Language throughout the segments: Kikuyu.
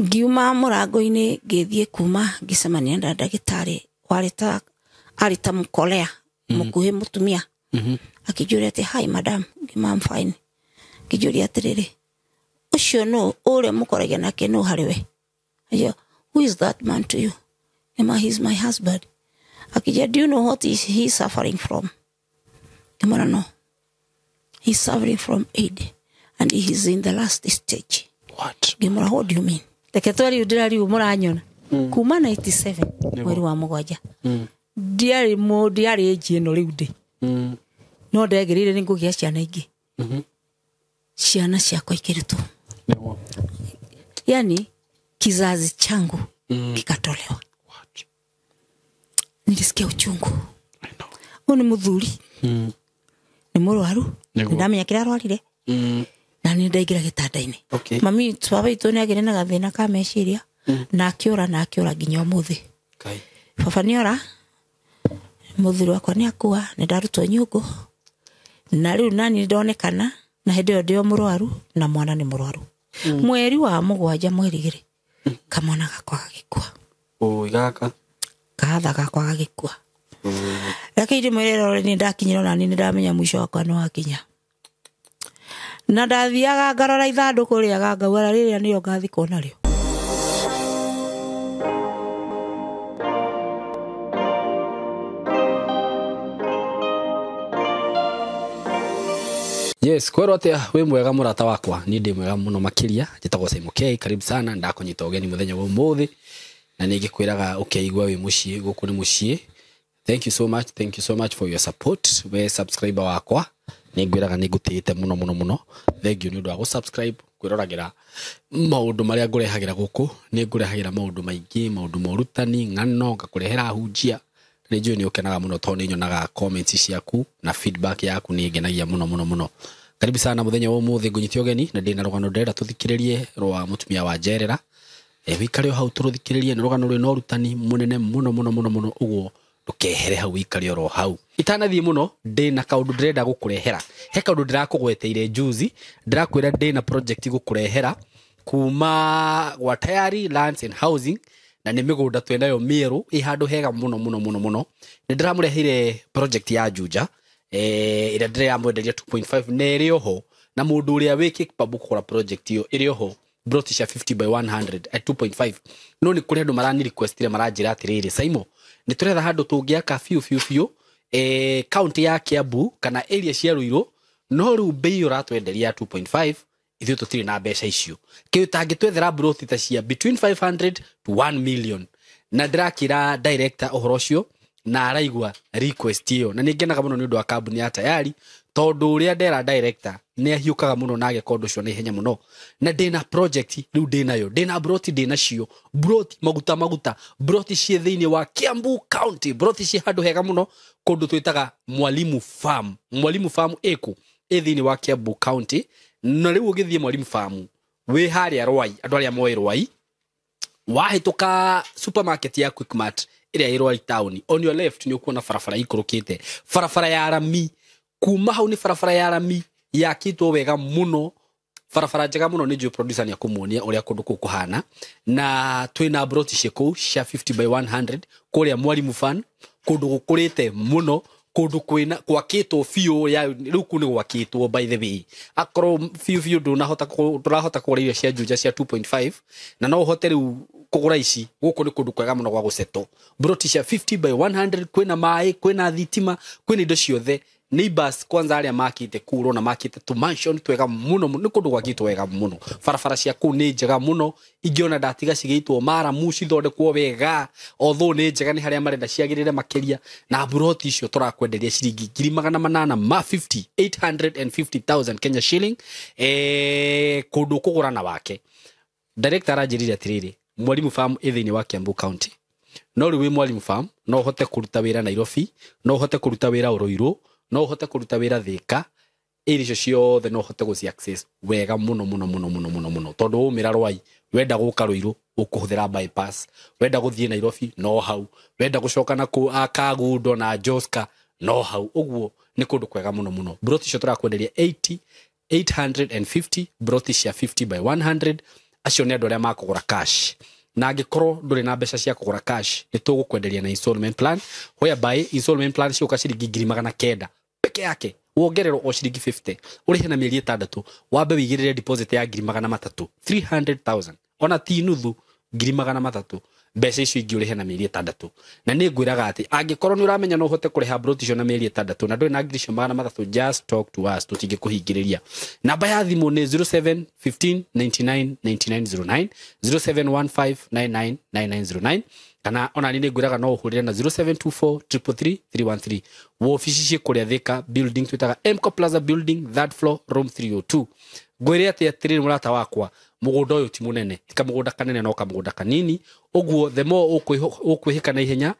Ngiuma mũrango-inĩ ngĩthiĩ kuma ngĩcemania na ndagĩtarĩ warĩ ta arĩ ta mũkorea mũkuhĩ mũtumia. Akĩnjũria atĩ hi madam, ngĩma I'm fine. Ngĩnjũria atĩrĩrĩ, ũcio nũ ũrĩa mũkoragia nake nũ harĩ we? Akĩnjĩra, who is that man to you? Ngĩma he is my husband. Akĩnjĩra, do you know what is he suffering from? Ngĩmwĩra no. He's suffering from AIDS and he is in the last stage. What? Ngĩmwĩra, what do you mean? Reke twariu ndĩrariu mũranyona. Kuma 97 mweri wa mũgwanja. Ndiarĩ ndiarĩ age ĩno rĩu ndĩ. No ndegĩrĩire nĩ ngũgĩa ciana ingĩ. Ciana ciakwa ikĩrutwo. Yani kizazi changu kikatolewa. What? Nilisikia uchungu. I know. Ũyũ nĩ mũthuri. Nĩ mũrwaru. Nĩguo. Nĩndamenya kĩrĩa arwarire. Na nĩ ndaingĩra gĩtanda-inĩ. Okay. Mami baba witũ nĩ agĩre na gathĩna ka meciria. Na akĩũra na akĩũra nginya ũmũthĩ. Kai. Baba nĩ ora, mũthuri wakwa nĩ akua, nĩ ndarutwo nyũngũ. Na rĩu nani ndonekana, na hĩndĩ ĩyo ndĩ o mũrwaru, na mwana nĩ mũrwaru. Mweri wa mũgwanja mweri igĩrĩ, kamwana gakwa gagĩkua. Oi gaka. Kahatha gakwa gagĩkua. Reke ndĩmwĩre rore nĩ ndakinyĩra ona niĩ nĩ ndamenya mũico wakwa nĩ wakinya. Na ndathiaga ngarora ithandũkũ rĩaga ngauga rĩrĩa nĩrĩo ngathikwo narĩo. Yes, kwero atia wi mwega murata wakwa ni ndi mwega muno makiria njitagwo Simon K karibu sana ndakunyita ugeni muthenya wa umuthi na ningikwiraga ukeigua wi mucii guku ni mucii. Thank you so much, thank you so much for your support. We subscriber wakwa ningwiraga ningutiite muno muno muno. Thank you ni undu wa gusubscribe kwiroragira maundu maria ngurehagira guku. Ningurehagira maundu maingi, maundu ma urutani, ng'ano, ngakurehera hunjia. Nĩ njũĩ nĩ ũkenaga mũno tondũ nĩ nyonaga comments ciaku na feedback yaku nĩ ngenagia mũno mũno mũno. Karibu sana mũthenya wa ũmũthĩ ngũnyite ũgeni na ndĩna rũgano ndĩrenda tũthikĩrĩrie rwa mũtumia wa Njerera. Wĩikare o hau tũrũthikĩrĩrie, nĩ rũgano rwĩna ũrutani mũnene mũno mũno mũno mũno, ũguo ndũkehere hau, wĩikare oro hau. Itanathiĩ mũno ndĩna kaũndũ ndĩrenda gũkũrehera. He kaũndũ ndĩrakũgweteire juzi, ndĩrakwĩra ndĩna project gũkũrehera kuma gwa Tayari Lands and Housing, na nĩ mĩgũnda twĩnayo mĩerũ ĩ handũ hega mũno mũno mũno mũno. Nĩ ndĩramũreheire project ya Juja, ĩrĩa ndĩramwenderia 2.5 na ĩrĩ oho, na mũndũ ũrĩa wĩ capable kũgũra project ĩyo ĩrĩ oho, broti cia 50 by 100 at 2.5. No nĩ kũrĩ andũ marani requestire maranjĩra atĩrĩrĩ, Simon, nĩ tũretha handũ tũngĩaka biũ biũ biũ, county ya Kiambu kana area cia Ruiru, no rĩu bei ũratwenderia ya 2.5 ithuĩ tũtirĩ na mbeca icio. Kĩu tangĩtwethera broti ta cia between 500 to 1 million. Na ndĩrakĩra director ũhoro ũcio na araigua request ĩyo, na nĩ ngenaga mũno nĩ ũndũ wa kambuni ya Tayari tondũ ũrĩa ndera director nĩ ahiũkaga mũno na ageka ũndũ ũcio na ihenya mũno. Na ndĩna project rĩu ndĩnayo, ndĩna broti, ndĩnacio broti maguta maguta, broti ciĩ thĩinĩ wa Kiambu County, broti ciĩ handũ hega mũno kũndũ twĩtaga Mwalimu Farm. Mwalimu Farm ĩkũ? Ĩ thĩinĩ wa Kiambu County. Na rĩu ũgĩthiĩ Mwalimu Farm wĩ harĩa Rwai, andũ arĩa moĩ Rwai, wahĩtũka supermarket ya Quickmart ĩrĩa ĩ Rwai town, on your left nĩ ũkuona barabara ikũrũkĩte, barabara ya rami. Kuma hau nĩ barabara ya rami yakĩtwo wega mũno, barabara njega mũno. Nĩ njũĩ producer nĩ akũmuonia ũrĩa kũndũ kũu kũhana. Na twĩna broti ciĩ kũu cia 50 by 100 kũrĩa Mwalimu Farm, kũndũ gũkũrĩte mũno, kũndũ kwĩna gwakĩtwo biũ ya rĩu kũu nĩ gwakĩtwo by the way. Akorwo biũ biũ ndũnahota ndũrahota kũgũra irio cia Juja cia 2.5 na no ũhote rĩu kũgũra ici, gũkũ nĩ kũndũ kwega mũno gwa gũsettle. Broti cia 50 by 100, kwĩna maĩ, kwĩna thitima, kwĩna indo ciothe. Neighbors kwanza arĩa makĩte kũu ũrona makĩte tu mansion twega mũno mũno, nĩ kũndũ gwakĩtwo wega mũno. Barabara cia kũu nĩ njega mũno, ingĩona ndatiga cigĩitwo maramu cithondekwo wega, although nĩ njega nĩ harĩa marenda ciagĩrĩre makĩria. Na broti icio tũrakwenderia ciringi ngiri magana manana ma 50, 850,000 Kenya shilling, kũndũ kũgũra na wake. Director aranjĩrire atĩrĩrĩ, Mwalimu Farm ĩ thĩinĩ wa Kiambu County. No rĩu wĩ Mwalimu Farm no ũhote kũruta wĩra Nairobi, no ũhote kũruta wĩra Ruiru, no ũhote kũruta wĩra Thika, area icio ciothe no ũhote gũci access wega mũno mũno mũno mũno mũno mũno, tondũ waumĩra Rwai wenda gũka Ruiru ũkũhũthĩra bypass, wenda gũthiĩ Nairobi no hau, wenda gũcoka na kũ Kangundo na Joska no hau. Ũguo nĩ kũndũ kwega mũno mũno. Broti icio tũrakwenderia 850, broti cia 50 by 100. Acio nĩ andũ arĩa makũgũra cash, na angĩkorwo ndũrĩ na mbeca cia kũgũra cash, nĩ tũgũkwenderia na installment plan, whereby installment plan ciũka ciringi 900,000 peke yake, wongererwo o ciringi 50, ũrĩhe na mĩeri 6, wambe wĩigĩrĩre deposit ya 300,000, 300,000, ona ti nuthu, 300,000. Mbeca icio ingĩ ũrĩhe na mĩeri 6. Na nĩ ngwĩraga atĩ angĩkorwo nĩ ũramenya no ũhote kũrĩha broti icio na mĩeri 6 na ndũrĩ na 300,000, just talk to us, tũtingĩkũhingĩrĩria. Namba ya thimũ nĩ 0715 99 9909, 0715 99 9909, kana ona nĩ ngwĩraga no ũhũrĩre na 0724 333 313. Wobici ciĩ kũrĩa Thika building, twĩtaga Mco Plaza building, third floor, room 302. Ngwĩre atĩ atĩrĩrĩ mũrata wakwa, mũgũnda ũyũ ti mũnene, ti kamũgũnda kanene no kamũgũnda kanini ũguo. The more ũkwĩhĩka na ihenya,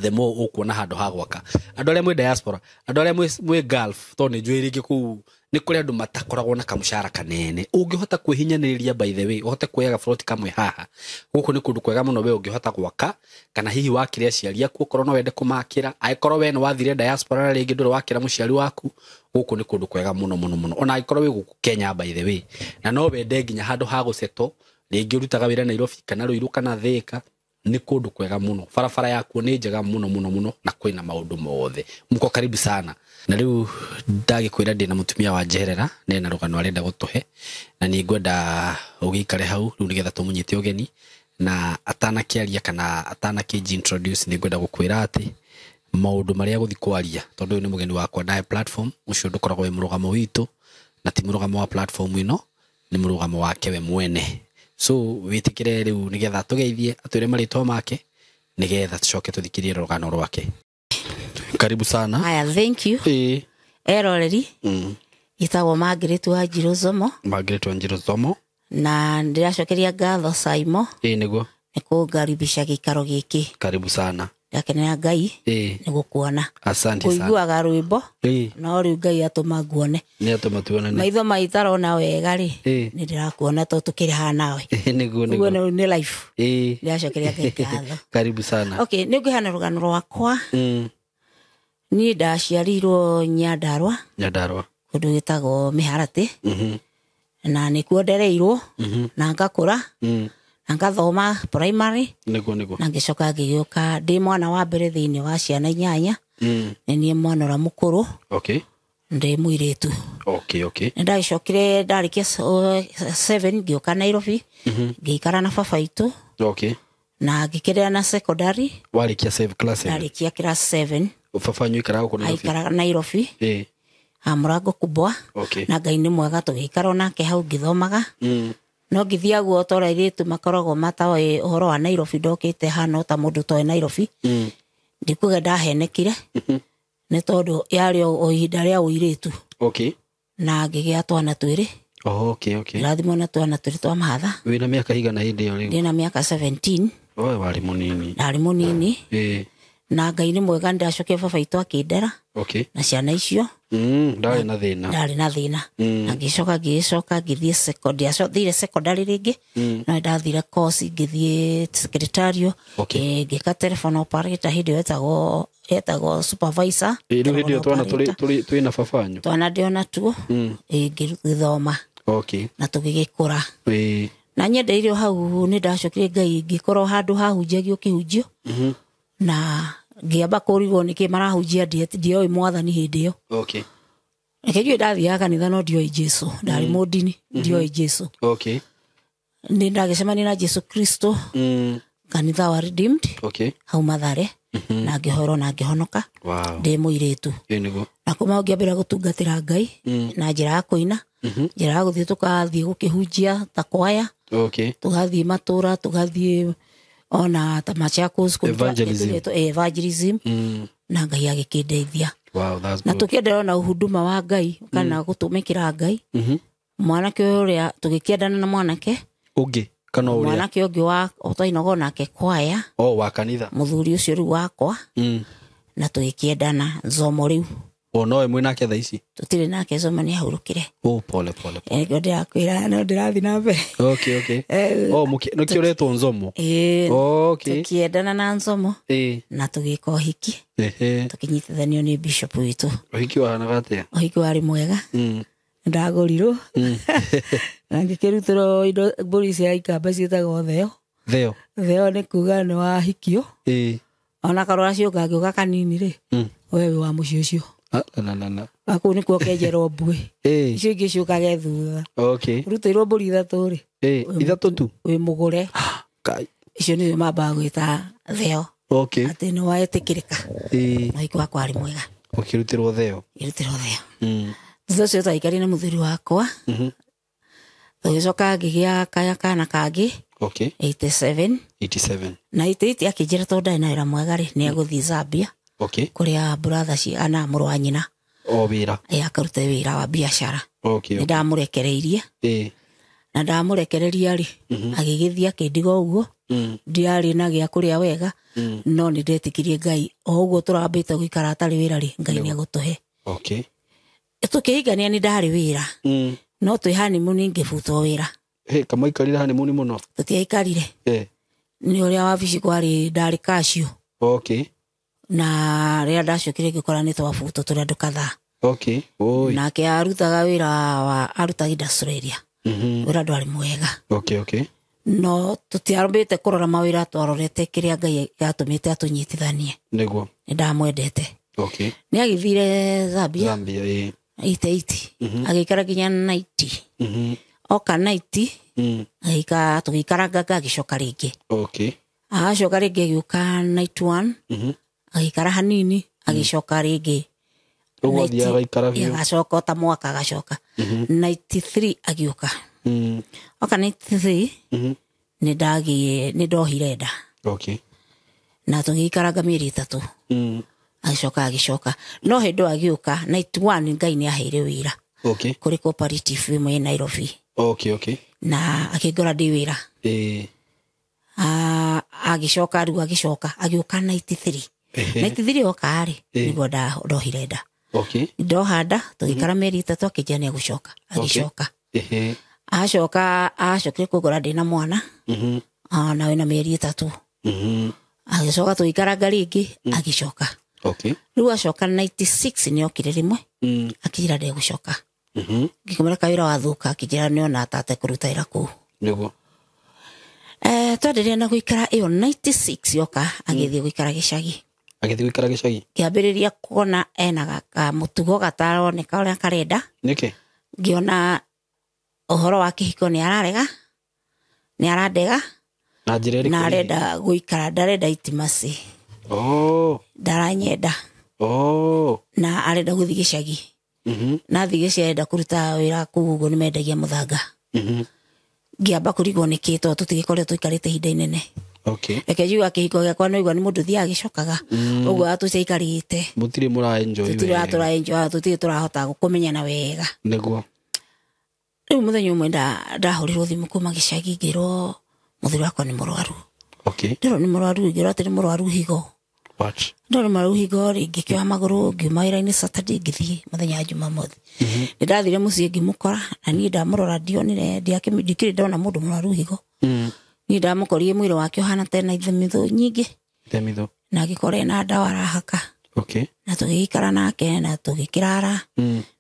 the more ũkuona handũ ha gwaka. Andũ arĩa mwĩ diaspora, andũ arĩa mwĩ Gulf, tondũ nĩ njũĩ rĩngĩ kũu nĩ kũrĩ andũ matakoragwo na kamũcara kanene, ũngĩhota kwĩhinyanĩrĩria, by the way, ũhote kuoya gaburoti kamwe haha, gũkũ nĩ kũndũ kwega mũno we ũngĩhota gwaka, kana hihi wakĩre aciari aku okorwo no wende kũmakĩra. Angĩkorwo we nĩ wathire diaspora na rĩngĩ ndũrĩ wakĩra mũciari waku, gũkũ nĩ kũndũ kwega mũno mũno mũno. Ona angĩkorwo wĩ gũkũ Kenya, by the way, na no wende nginya handũ ha gũcetwo, rĩngĩ ũrutaga wĩra Nairobi kana Ruiru kana Thika, nĩ kũndũ kwega mũno. Barabara yakuo nĩ njega mũno mũno mũno, na kwĩna maũndũ mothe. Mko karibu sana. Na rĩu ndagĩkwĩra ndĩna mũtumia wa njeherera nena rũgano arenda gũtũhe, na nĩ ngwenda ũgĩikare hau rĩu nĩgetha tũmũnyite ũgeni. Na atanakĩaria kana atanakĩnji introduce, nĩ ngwenda gũkwĩra atĩ maũndũ marĩa gũthi kwaria, tondũ ũyũ nĩ mũgeni wakwa ndahe platform, ũcio ndũkoragwo wĩ mũrũgamo witũ na ti mũrũgamo wa platform ĩno, nĩ mũrũgamo wake we mwene. So wĩtĩkĩre rĩu nĩgetha tũgeithie, atwĩre marĩtwa make, nĩgetha tũcoke tũthikĩrie rũgano rwake. Karibu sana. Haya, thank you. Eroreri, njĩtagwo Margaret Wanjirũ Zomo. Margaret Wanjirũ Zomo. Na ndĩracokeria ngatho Saimo Ĩĩ nĩguo. nĩ kũngaribisha gĩikaro gĩkĩ. Karibu sana. Ndakenera Ngai nĩ gũkuona. Asante sana. Kũiguaga rwĩmbo, no rĩu Ngai atũma nguone. Nĩ atũma tuonane. Maitho maitarona wega rĩ, nĩ ndĩrakuona tondũ tũkĩrĩ haha nawe. Nĩguo, Ũguo nĩguo. nĩ life. Ndĩracokeria Ngai ngatho. Karibu sana. Okay, nĩ ngũheana rũgano rwakwa. Niĩ ndaciarirwo Nyandarua. Nyandarua. Kũndũ gwĩtagwo Mĩharatĩ. Na nĩkuo ndereirwo, na ngakũra, na ngathoma primary. Nĩguo, nĩguo. Na ngĩcoka ngĩgĩũka ndĩ mwana wa mbere thĩinĩ wa ciana 8. Nĩ niĩ mwana ũrĩa mũkũrũ. Ndĩ mũirĩtu. Okay, okay. Nĩ ndagĩcokire ndarĩkia 7 ngĩũka Nairobi. Ngĩikara na baba witũ. Na ngĩkĩrĩra na secondary. Warĩkia class 7? Ndarĩkia class 7. Baba wanyu aikaraga gũkũ Nairobi? Aikaraga Nairobi. Ha mũrango kubwa. Na Ngai nĩ mwega, tũgĩikara onake hau ngĩthomaga. No ngĩthiaga o ta ũrĩa airĩtu makoragwo matoĩ ũhoro wa Nairobi, ndokĩte hana ta mũndũ ũtoĩ Nairobi. Ndikuga ndahenekire. Nĩ tondũ yarĩ o ihinda rĩa ũirĩtu. Na ngĩgĩa twana 2. Oh, okay, okay. Ndĩrathimwo na twana 2 twa mahatha. Wĩna mĩaka igana hĩndĩ ĩyo rĩu? Ndĩna mĩaka 17. Oe, warĩ mũnini. Ndarĩ mũnini. Na Ngai nĩ mwega, nĩndacokire baba witũ akĩndera. Na ciana icio. Ndarĩ na thĩna. Ndarĩ na thĩna. Na ngĩcoka ngĩthiĩ secondary, thire secondary rĩngĩ. No ndathire course, ngĩthiĩ secretarial. Ngĩka telephone operator hĩndĩ ĩyo etagwo supervisor. Rĩu hĩndĩ ĩyo twana Telephone operator. twĩ na baba wanyu? Twana ndĩ ona tuo. Ngĩthoma. Na tũgĩgĩkũra. Na nyendeire o hau nĩ ndacokire Ngai ngĩkorwo handũ hahunjagio kĩhunjio. Na ngĩamba kũrigwo nĩkĩ marahunjia, ndioĩ mwathani hĩndĩ ĩyo. Reke njuge ndathiaga kanitha no ndioĩ Jesũ, ndarĩ mũndini, ndioĩ Jesũ. Nĩ ndagĩcemania na Jesũ Kristo, kanitha wa Redeemed, hau Mathare, na ngĩhorwo na ngĩhonoka. Ndĩ mũirĩtu. Ĩĩ nĩguo. Na kuma hau ngĩambĩrĩria gũtungatĩra Ngai, na njĩra ya kũina, njĩra ya gũthiĩ tũkathiĩ gũkĩhunjia ta kwaya. Tũgathiĩ matũra, tũgathiĩ ona ta Machakos, kũndũ Evangelism. Evangelism. Na Ngai agĩkĩndeithia. Wow, that's Na good. tũkĩenderera na ũhuduma wa Ngai, kana gũtũmĩkĩra Ngai. Mwanake ũrĩa tũgĩkĩendana na mwanake. Ũngĩ, kana ũrĩa? Mwanake ũngĩ wa, twainagwo nake kwaya. Oh, wa kanitha. Mũthuri ũcio rĩu wakwa. Na tũgĩkĩendana Nzomo rĩu. O, nowe mwĩ nake thaa ici? Tũtirĩ nake, Nzomo nĩ ahurũkire. Oh, pole, pole, pole. Nĩkĩo ndĩrakwĩra, no ndĩrathiĩ na mbere. Okay, okay. Oh, nĩkĩo ũretwo Nzomo? Okay. Tũkĩendana na Nzomo. Na tũgĩka ũhiki. Tũkĩnyitithanio nĩ bishop witũ. Ũhiki wahanaga atĩa? Ũhiki warĩ mwega. Ndagũrirwo na ngĩkĩrutĩrwo indo mbũri cia ikamba ciĩtagwo theo. Theo. Theo nĩ kuga nĩ wahikio. Ĩĩ. Ona karũracio kangĩũka kanini rĩ, we wĩ wa mũciĩ ũcio. Na na na. Kũu nĩkuo kenjerwo mbuĩ. Ĩĩ. Icio ingĩ ciũkage thutha. Okay. Ũrutĩirwo mbũri ithatũ rĩ. Ĩĩ, ithatũ tu. Wĩ mũgũre. Kai. Icio nĩcio mambaga gwĩta theo. Okay. Atĩ nĩ wetĩkĩrĩka. Ĩĩ. Mũhiki wakwa arĩ mwega. Ũkĩrutĩrwo theo. Ngĩrutĩrwo theo. Thutha ũcio twaikarire na mũthuri wakwa. Tũgĩcoka ngĩgĩa kaya kana kangĩ. Okay. 87. 87. Na 88 akĩnjĩra tondũ ndarĩ na wĩra mwega rĩ, nĩ egũthiĩ Zambia. Okay. Kũrĩa brother ana mũrũ wa nyina. O wĩra. Ĩ, akarute wĩra wa biacara. Okay. Nĩ ndamũrekereirie. Ĩĩ. Na ndamũrekereria rĩ, agĩgĩthiĩ akĩndiga ũguo. Ndiarĩ na gĩa kũrĩa wega. No nĩ ndetĩkirie Ngai. O ũguo tũrambĩte gũikara atarĩ wĩra rĩ, Ngai nĩ egũtũhe. Okay. Tũkĩhikania nĩ ndarĩ wĩra. No twĩ honeymoon ngĩbutwo wĩra. Hĩ, kamũikarire honeymoon mũno? Tũtiaikarire. Nĩ ũrĩa wabici kwarĩ ndarĩ kacio. Okay. Na rĩrĩa ndacokire ngĩkora nĩ twabutwo tũrĩ andũ kadhaa. Okay. Oi. Nake arutaga wĩra wa arutaga industrial area. Wĩra ndwarĩ mwega. Okay, okay. No tũtiarũmĩte kũrora mawĩra, twarorete kĩrĩa Ngai atũmĩte atũnyitithanie. Nĩguo. Nĩ ndamwendete. Okay. Nĩ agĩthire Zambia. Zambia, ĩĩ. 88. Agĩikara nginya 90. Oka 90. Agĩikara, tũgĩikara nganga agĩcoka rĩngĩ. Okay. Agacoka rĩngĩ agĩũka 91. Agĩikara hanini, agĩcoka rĩngĩ. Ũguo athiaga aikara biũ. Agacoka ta mwaka agacoka. 93 agĩũka. Oka 93. Nĩ ndagiĩ, nĩ ndohire nda. Okay. Na tũgĩikaranga mĩeri 3. Agĩcoka agĩcoka. No hĩndĩ agĩũka 91 Ngai nĩ aheire wĩra. Okay. Kũrĩ cooperative ĩmwe ĩ Nairobi. Okay, okay. Na akĩngora ndĩ wĩra. Ĩĩ. Agĩcoka rĩu agĩcoka agĩũka 93. 93 oka rĩ, nĩguo ndohire nda. Okay. Ndoha nda, tũgĩikara mĩeri 3 akĩnjĩra nĩ egũcoka. Agĩcoka. Acoka, acokire kũngora ndĩ na mwana. Na wĩna mĩeri 3. Agĩcoka tũgĩikaranga rĩngĩ, agĩcoka. Okay. Rĩu acoka 96 nĩ okire rĩmwe. Akĩnjĩra ndegũcoka. Ngĩkĩmwĩra kawĩra wathũka, akĩnjĩra nĩ ona tate kũruta wĩra kũu. Nĩguo. Twenderea na gũikara ĩyo 96 yoka, agĩthiĩ gũikara gĩcagi. Agĩthiĩ gũikara gĩcagi? Ngĩambĩrĩria kuona ena kamũtugo gataroneka ũrĩa karenda. Nĩkĩ? Ngĩona ũhoro wa kĩhiko nĩ ararega, nĩ arandega. Na njĩra ĩrĩkũ? Na arenda gũikara, ndarenda intimacy. Oh. Ndaranyenda. Oh. Na arenda gũthiĩ gĩcagi. Na athiĩ gĩcagi arenda kũruta wĩra kũu ũguo nĩ mendagia mũthanga. Ngĩamba kũrigwo nĩ kĩ tondũ tũtigĩkoretwo tũikarĩte ihinda inene. Okay. Reke njuge kĩhiko gĩakwa no igua nĩ mũndũ ũthiaga agĩcokaga. Ũguo tũtiaikarĩte. Mũtirĩ mũra enjoy Tũtirĩ wega. tũra enjoy, tũtirĩ tũrahota kũmenyana wega. Nĩguo. Rĩu mũthenya ũmwe ndahũrirwo thimũ kuma gĩcagi ngĩrwo mũthuri wakwa nĩ mũrwaru. Okay. Ndĩrwo nĩ mũrwaru, ngĩrwo atĩ nĩ mũrwaru higo. What? Ndĩrwo nĩ mũrwaru higo rĩ, ngĩkĩoha magũrũ, ngiuma wĩra-inĩ Saturday ngĩthiĩ mũthenya wa Jumamothi. Nĩ ndathire mũciĩ ngĩmũkora, na niĩ ndamũrora ndionire, ndikĩrĩ ndona mũndũ mũrwaru higo. Niĩ ndamũkorire mwĩrĩ wake ũhana ta ena ithemithũ nyingĩ. Ithemithũ. Na ngĩkora ena ndawa arahaka. Okay. Na tũgĩikara nake na tũgĩkĩrara.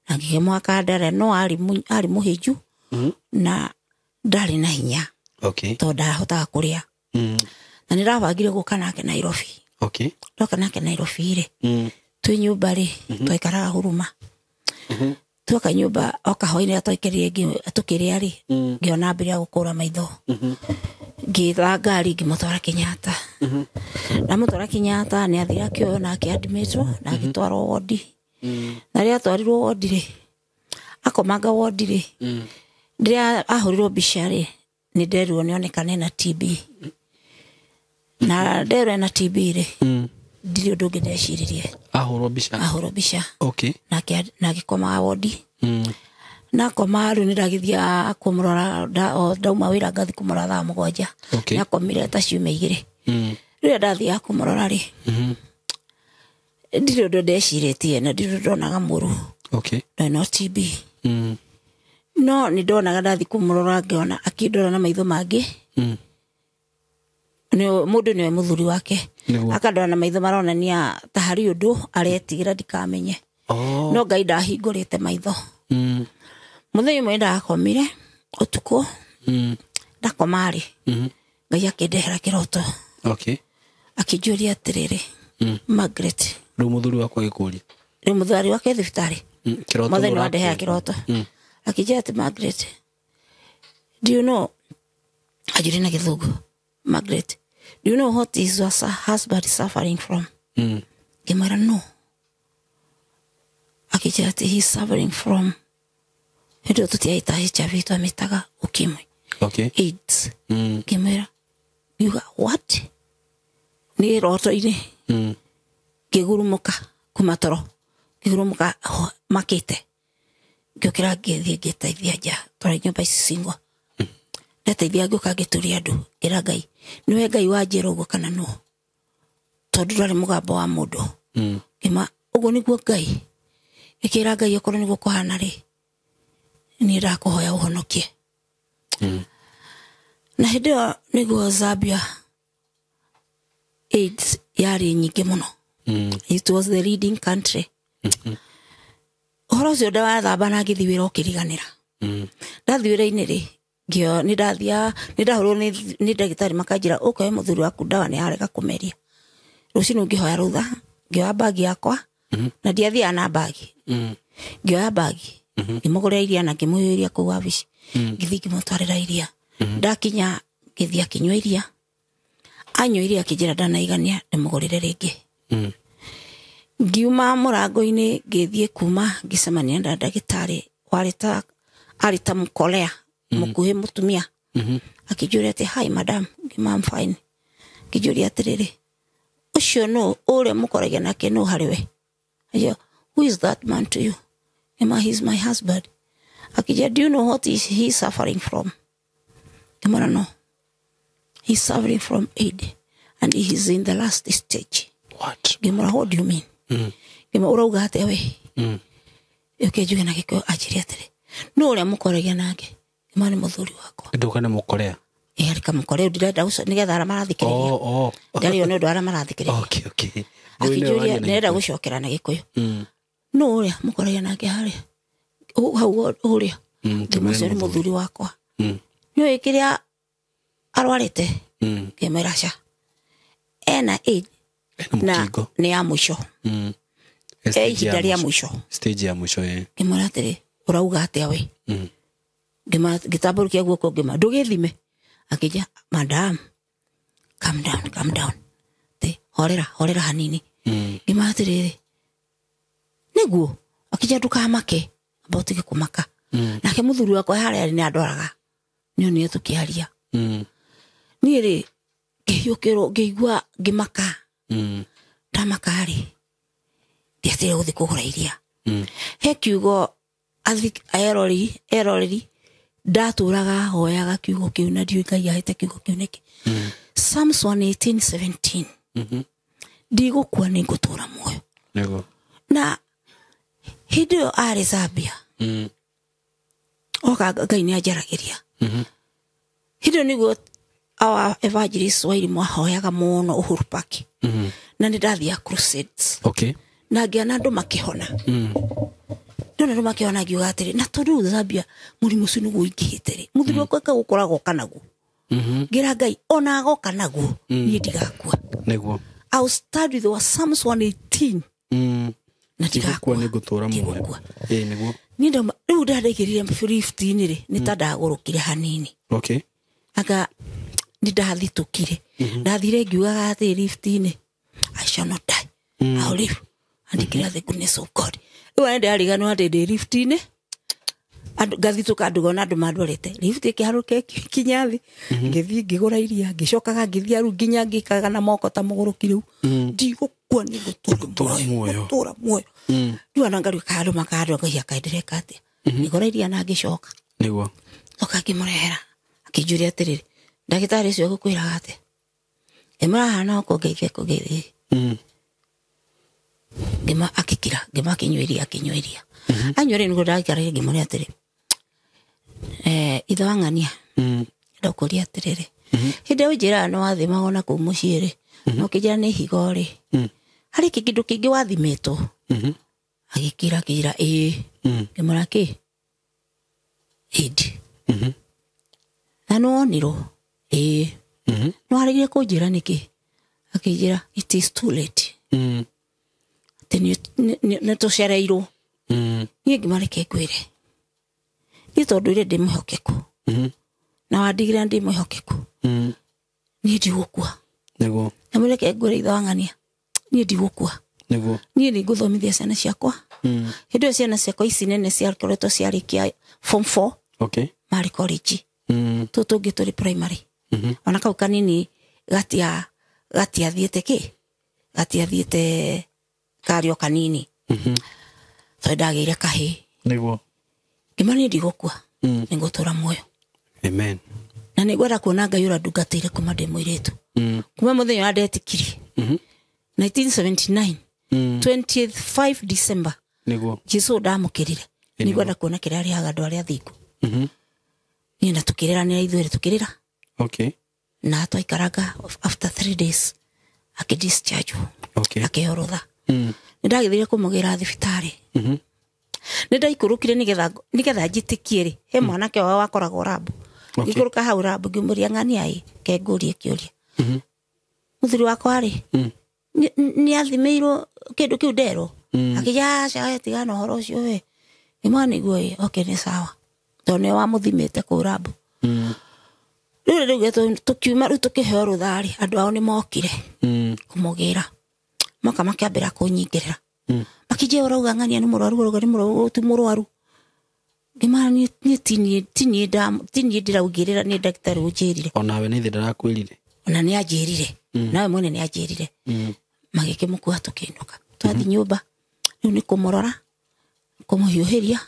Na ngĩkĩmwaka ndare, no arĩ mũhĩnju. Na ndarĩ na hinya. Okay. Tondũ ndahotaga kũrĩa. Na nĩ ndabangire gũka nake Nairobi. Okay. Ndoka nake Nairobi rĩ. Twĩ nyũmba rĩ, twaikaraga Huruma. Twoka nyũmba, oka hwaĩ-inĩ twaikarire tũkĩrĩa rĩ, ngĩona ambĩrĩria gũkũra maitho. Ngĩtha ngari ngĩmũtwara Kenyatta. Ndamũtwara Kenyatta nĩ athire akĩoywo na akĩadmitwo na agĩtwarwo wodi. Na rĩrĩa atwarirwo wodi rĩ, akomanga wodi rĩ, rĩrĩa ahũrirwo mbica rĩ, nĩ nderirwo nĩ onekane na TB. Na nderwo ena TB rĩ, ndirĩ ũndũ ũngĩ ndeciririe. Ahũrwo mbica? Ahũrwo mbica. Okay. Na agĩkoma wodi. Na akoma rĩu nĩ ndagĩthiĩ kũmũrora, ndauma wĩra ngathiĩ kũmũrora thaa 7. Okay. Nĩ akomire ta ciumia 2. Rĩrĩa ndathiaga kũmũrora rĩ, ndirĩ ũndũ ndecirĩtie na ndirĩ ũndũ ndonaga mũru. Okay. No no TB. No nĩ ndonaga ndathiĩ kũmũrora ngĩona akĩndora na maitho mangĩ. Nĩ mũndũ nĩwe mũthuri wake. Nĩguo. Akandora na maitho maronania ta harĩ ũndũ aretigĩra ndikamenye. Oh. No Ngai ndahingũrĩte maitho. Muthenya ũmwe ndakomire ũtukũ. Ndakoma rĩ, Ngai akĩndehera kĩroto. Okay. Akĩnjũria atĩrĩrĩ, Margaret. Rĩu mũthuri wakwa agĩkũria. Rĩu mũthuri wake thibitarĩ. Kĩroto. Mwathani wandehera kĩroto. Akĩnjĩra atĩ Margaret, do you know, anjũria na Gĩthũngũ, Margaret, do you know what is your husband suffering from? Ngĩmwĩra no. Akĩnjĩra atĩ he is suffering from, hĩndĩ ĩyo tũtiaĩta HIV, twamĩtaga ukimwi. Okay. AIDS. Ngĩmwĩra, ngiuga what? Nĩ roto-inĩ. Ngĩgurumũka kuma toro, ngĩgurumũka makĩte. Ngĩũkĩra ngĩthiĩ ngĩteithia nja, twarĩ nyũmba ici cingwa. Ndateithia ngĩũka ngĩturia andũ, ngĩra Ngai, nĩwe Ngai wanjĩra ũguo kana no? Tondũ ndwarĩ mũgambo wa mũndũ. Ngĩma, ũguo nĩguo Ngai. Ngĩkĩra Ngai okorwo nĩguo kũhana rĩ, niĩ ndakũhoya ũhonokie. Na hĩndĩ ĩyo nĩguo Zambia AIDS yarĩ nyingĩ mũno. It was the leading country. Ũhoro ũcio ndawathamba na ngĩthiĩ wĩra ũkĩriganĩra. Ndathiĩ wĩra-inĩ rĩ, nĩ ndahũrwo nĩ ndagĩtarĩ makanjĩra ũkoe mũthuri waku ndawa nĩ yarega kũmeria. Rũcinĩ ngĩhoya rũtha, ngĩoya mbagi yakwa, na ndiathiaga na mbagi. Ngĩoya mbagi, ngĩmũgũrĩra iria na ngĩmũiyũria kũu wabici. Ngĩthiĩ ngĩmũtwarĩra iria. Ndakinya ngĩthiĩ akĩnyua iria. Anyua iria akĩnjĩra ndanaigania ndĩmũgũrĩre rĩngĩ. Ngiuma mũrango-inĩ ngĩthiĩ kuma ngĩcemania na ndagĩtarĩ warĩ ta arĩ ta mũkorea mũkuhĩ mũtumia. Akĩnjũria atĩ hi madam, ngĩma I'm fine. Akĩnjũria atĩrĩrĩ, ũcio nũ ũrĩa mũkoragia nake nũ harĩ we? Akĩnjĩra, who is that man to you? Ngĩma he is my husband. Akĩnjĩra, do you know what is he suffering from? Ngĩmwĩra no. He is suffering from AIDS and he is in the last stage. What? Ngĩmwĩra, what do you mean? Ngĩmwĩra, ũrauga atĩa we? Ũke njuge na Gĩkũyũ anjĩre atĩrĩ, nũ ũrĩa mũkoragia nake? Ngĩmwĩra nĩ mũthuri wakwa. Nduka nĩ mũkorea? Ĩ, arĩ kamũkorea, ndĩrenda nĩgetha arĩa marathikĩrĩria. Oh, oh. Ndarĩ nĩ ũndũ arĩa marathikĩrĩria. Okay, okay. Akĩnjũria, ndĩrenda gũcokera na Gĩkũyũ. Nũ ũrĩa mũkoragia nake harĩa? Hau ũrĩa. Ngĩmwĩra ũcio nĩ mũthuri wakwa. Nĩũĩ kĩrĩa arwarĩte? Ngĩmwĩra aca. Ena AIDS na nĩ ya mũico. E ihinda rĩa mũico. Stage ya mũico, ĩ. Ngĩmwĩra atĩrĩ, ũrauga atĩa we? Ngĩtambũrũkia guoko ngĩma, ndũgĩthime. Akĩnjĩra, madam, calm down, calm down. Te, horera, horera hanini. Ngĩmwĩra atĩrĩrĩ, nĩguo. Akĩnjĩra ndũkamake, amba ũtige kũmaka. Nake mũthuri wakwa harĩa arĩ nĩ andwaraga. Nĩ onire tũkĩaria. Niĩ rĩ, ngĩhiũkĩrwo, ngĩigua ngĩmaka. Ndamaka rĩ, ndiatigire gũthiĩ kũgũra iria. He kiugo eroreri ndatũraga hoyaga kiugo kĩu na ndiũĩ Ngai ahete kiugo kĩu nĩkĩ. Psalms 118:17. Ndigũkua nĩ ngũtũra muoyo. Nĩguo. Na hĩndĩ ĩyo arĩ Zambia. Oka Ngai nĩ anjaragĩria. Hĩndĩ ĩyo nĩguo our evangelist wa Irimũ ahoyaga mũno Uhuru Park. Na nĩ ndathiaga crusades. Okay. Na ngĩona andũ makĩhona. Ndona andũ makĩhona ngiuga atĩrĩ, na tondũ rĩu Zambia mũrimũ ũcio nĩguo ũingĩhĩte rĩ, mũthuri wakwa eka gũkora agoka naguo. Ngĩra Ngai, ona agoka naguo, niĩ ndigakua. Nĩguo. I will start with the Psalms 118. Na Ndigakua ndigakua. nĩ ngũtũra muoyo. Ndigũkua. Ĩ, nĩguo. Niĩ ndauma, rĩu ndaigĩrire lift-inĩ rĩ, nĩ ta ndagũrũkire hanini. Okay. Anga nĩ ndathitũkire. Ndathire ngiugaga atĩ lift-inĩ, I shall not die. I will live and declare the goodness of God. Rĩu nĩ ndariganĩrwo atĩ ndĩ lift-inĩ, andũ ngathitũka andũ ngona andũ mandwarĩte. Lift ĩkĩharũka ĩkinya thĩ. Ngĩthiĩ ngĩgũra iria, ngĩcokaga ngĩthiĩ rĩu nginya ngĩkaga na moko ta mũgũrũki rĩu. Ndigũkua nĩ ngũtũra muoyo. Ngũtũra muoyo. Rĩu ona ngarua ka andũ makandwa ngai akaendereka atĩa. Ngĩgũra iria na ngĩcoka. Nĩguo. Oka ngĩmũrehera. Akĩnjũria atĩrĩrĩ, ndagĩtarĩ ũcio egũkwĩraga atĩa? Ngĩmwĩra haha no kũngeithia, kũngeithia. Ngĩma akĩkira, ngĩma akĩnyua iria, akĩnyua iria. Anyua rĩ, nĩguo ndaikarire ngĩmũria atĩrĩ, ithe wa ng'ania, ndakũria atĩrĩrĩ, hĩndĩ ĩyo ũnjĩraga nĩ wathimagwo na kũu mũciĩ rĩ, na ũkĩnjĩra nĩ higo rĩ, harĩ kĩndũ kĩngĩ wathimĩtwo? Agĩkira, akĩnjĩra, ĩĩ. Ngĩmwĩra kĩ? Aid. Na nĩ wonirwo ĩĩ. Nĩ waregire kũnjĩra nĩkĩ? Akĩnjĩra it is too late. Atĩ nĩ tũcereirwo. Niĩ ngĩmareke ngwĩre, niĩ tondũ ire ndĩ mwĩhokeku na wandigĩra ndĩ mwĩhokeku, niĩ ndigũkua. Nĩguo. Na mũreke ngwĩre ithe wa ng'ania, niĩ ndigũkua. Nĩguo. Niĩ nĩ ngũthomithia ciana ciakwa. Hĩndĩ ĩyo ciana ciakwa ici nene ciakoretwo ciarĩkia form 4. Okay. Marĩ college. Tũtũ tũngĩ tũrĩ primary. Ona kau kanini gatiathiĩte kĩ, gatiathiĩte karĩ o kanini. Tondũ ndagĩire kahĩĩ. Nĩguo. Ngĩmera niĩ ndigũkua, nĩ ngũtũra muoyo. Amen. Na nĩ ngwenda kuona Ngai ũrĩa ndungatĩire kuma ndĩ mũirĩtu. Kuma mũthenya ũrĩa ndetikirie. 1979. 25 December. Nĩguo. Jesu ndamũkĩrire. Nĩ ngwenda kuona kĩrĩa arĩhaga andũ arĩa athingu. Niĩ na tũkĩrĩranĩra ithuerĩ tũkĩrĩra. Okay. Na twaikaranga after 3 days akĩdischarge. Okay. Akĩheo rũtha. Nĩ ndagĩthire kũmũgĩra thibitarĩ. Nĩ ndaikũrũkire nĩgetha njĩtĩkie rĩ, he mwanake wao wakoragwo rambu. Okay. Ngĩikũrũka hau rambu ngĩmũria ng'ania ĩ, ke ngũrie kĩũria. Mũthuri wakwa rĩ, nĩ athimĩirwo kĩndũ kĩu nderwo. Akĩnjĩra aca we tigana na ũhoro ũcio we. Ngĩmwĩra nĩguo ĩ, okay nĩ sawa. Tondũ nĩwe wamũthimĩte kũu rambu. Rĩu tũkiuma rĩu tũkĩheo rũtha rĩ, andũ ao nĩ mokire kũmũgĩra. Moka makĩambĩra kũnyingĩrĩra. Makĩnjĩra ũrauga ng'ania nĩ mũrwaru, ũrauga nĩ mũrwaru, ti mũrwaru. Ngĩmera niĩ ti niĩ ndĩraugĩrĩra, nĩ ndagĩtarĩ ũnjĩrire. Onawe nĩ ithe ndarakwĩrire. Ona nĩ anjĩrire. Nawe mwene nĩ anjĩrire. Magĩkĩmũkua tũkĩinũka. Twathiĩ nyũmba, rĩu nĩ kũmũrora, kũmũhiũhĩria,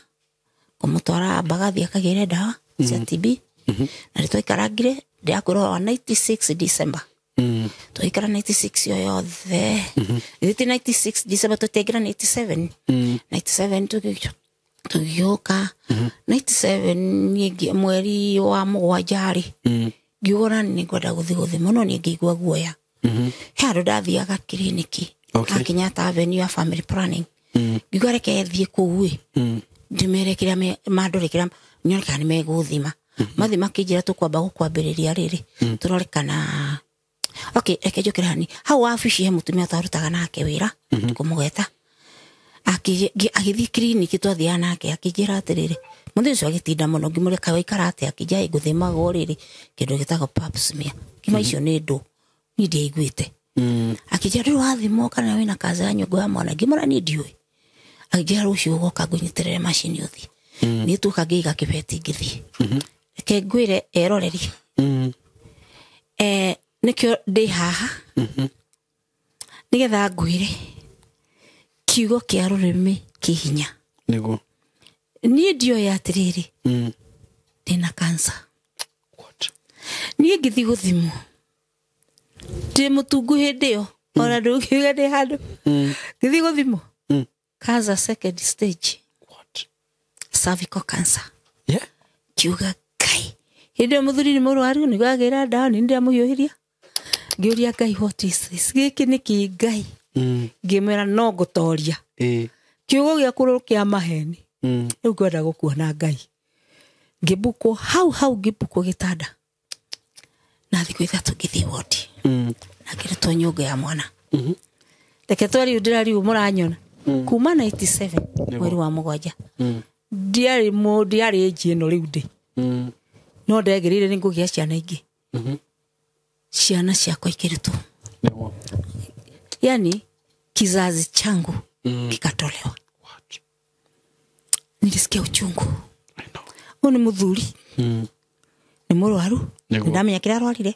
kũmũtwara Mbagathi akagĩre ndawa cia TB. Na nĩ twaikarangire, ndĩrakwĩra wa 96 December. Twaikara 96 yo yothe. Ithuĩ ti 96 December, tũtiaingĩra 97. 97 tũgĩũka. 97 niĩ mweri wa mũgwanja rĩ, ngiuga ona nĩ ngwenda gũthiĩ gũthimwo, no niĩ ngĩigua guoya. He handũ ndathiaga kiriniki. Okay. Kenyatta Avenue ya family planning. Ngiuga reke thiĩ kũu ĩ, ndĩmere kĩrĩa mandore kĩrĩa nyone kana nĩ megũthima. Mathiĩ makĩnjĩra tũkwamba gũkwambĩrĩria rĩrĩ, tũrore kana okay, reke njũkĩre hani. Hau wabici he mũtumia twarutaga nake wĩra, kũmũgweta. Agĩthiĩ kiriniki twathiaga nake, akĩnjĩra atĩrĩrĩ, mũthenya ũcio agĩtinda mũno, ngĩmũria kaĩ waikara atĩa, akĩnjĩra ĩ ngũthimagwo rĩrĩ kĩndũ gĩtagwo pap smear. Ngĩma icio nĩ ndũ, niĩ ndiaiguĩte. Akĩnjĩra ndũrĩ wathimwo kana wĩna kanca ya nyongo ya mwana, ngĩmwĩra niĩ ndiũĩ. Akĩnjĩra rũciũ ũgoka ngũnyitĩrĩre macini ũthiĩ. Niĩ tuoka ngĩiga kĩbeti ngĩthiĩ. Reke ngwĩre eroreri. Nĩkĩo ndĩ haha. Nĩgetha ngwĩre kiugo kĩa rũrĩmĩ kĩ hinya. Nĩguo. Niĩ ndioĩ atĩrĩrĩ, ndĩna cancer. What? Niĩ ngĩthiĩ gũthimwo. Ndĩ mũtungu hĩndĩ ĩyo, ona ndũngiuga ndĩ handũ. Ngĩthiĩ gũthimwo. Cancer second stage. What? Cervical cancer. Yeah. Kiuga Ngai. Hĩndĩ ĩyo mũthuri nĩ mũrwaru, nĩguo agĩra ndawa, nĩ ndĩramũhiũhĩria. Ngĩũria Ngai, what is this? Gĩkĩ nĩ kĩ Ngai? Ngĩmwĩra no ngũtoria. Kiugo gĩaku kĩa maheni. Rĩu ngwenda gũkuona Ngai. Ngĩmbukwo hau hau, ngĩmbukwo gĩtanda. Na thikũ 3 ngĩthiĩ wodi. Na ngĩrutwo nyũngũ ya mwana. Reke twariu ndĩrariu mũranyona. Kuma 97 mweri wa mũgwanja. Ndiarĩ ndiarĩ age ĩno rĩu ndĩ. No ndegĩrĩire nĩ ngũgĩa ciana ingĩ. Ciana ciakwa ikĩrutwo. Nĩguo. Yani kizazi changu kikatolewa. What? Nilisikia uchungu. I know. Ũyũ nĩ mũthuri. Nĩ mũrwaru. Nĩguo. Nĩndamenya kĩrĩa arwarire.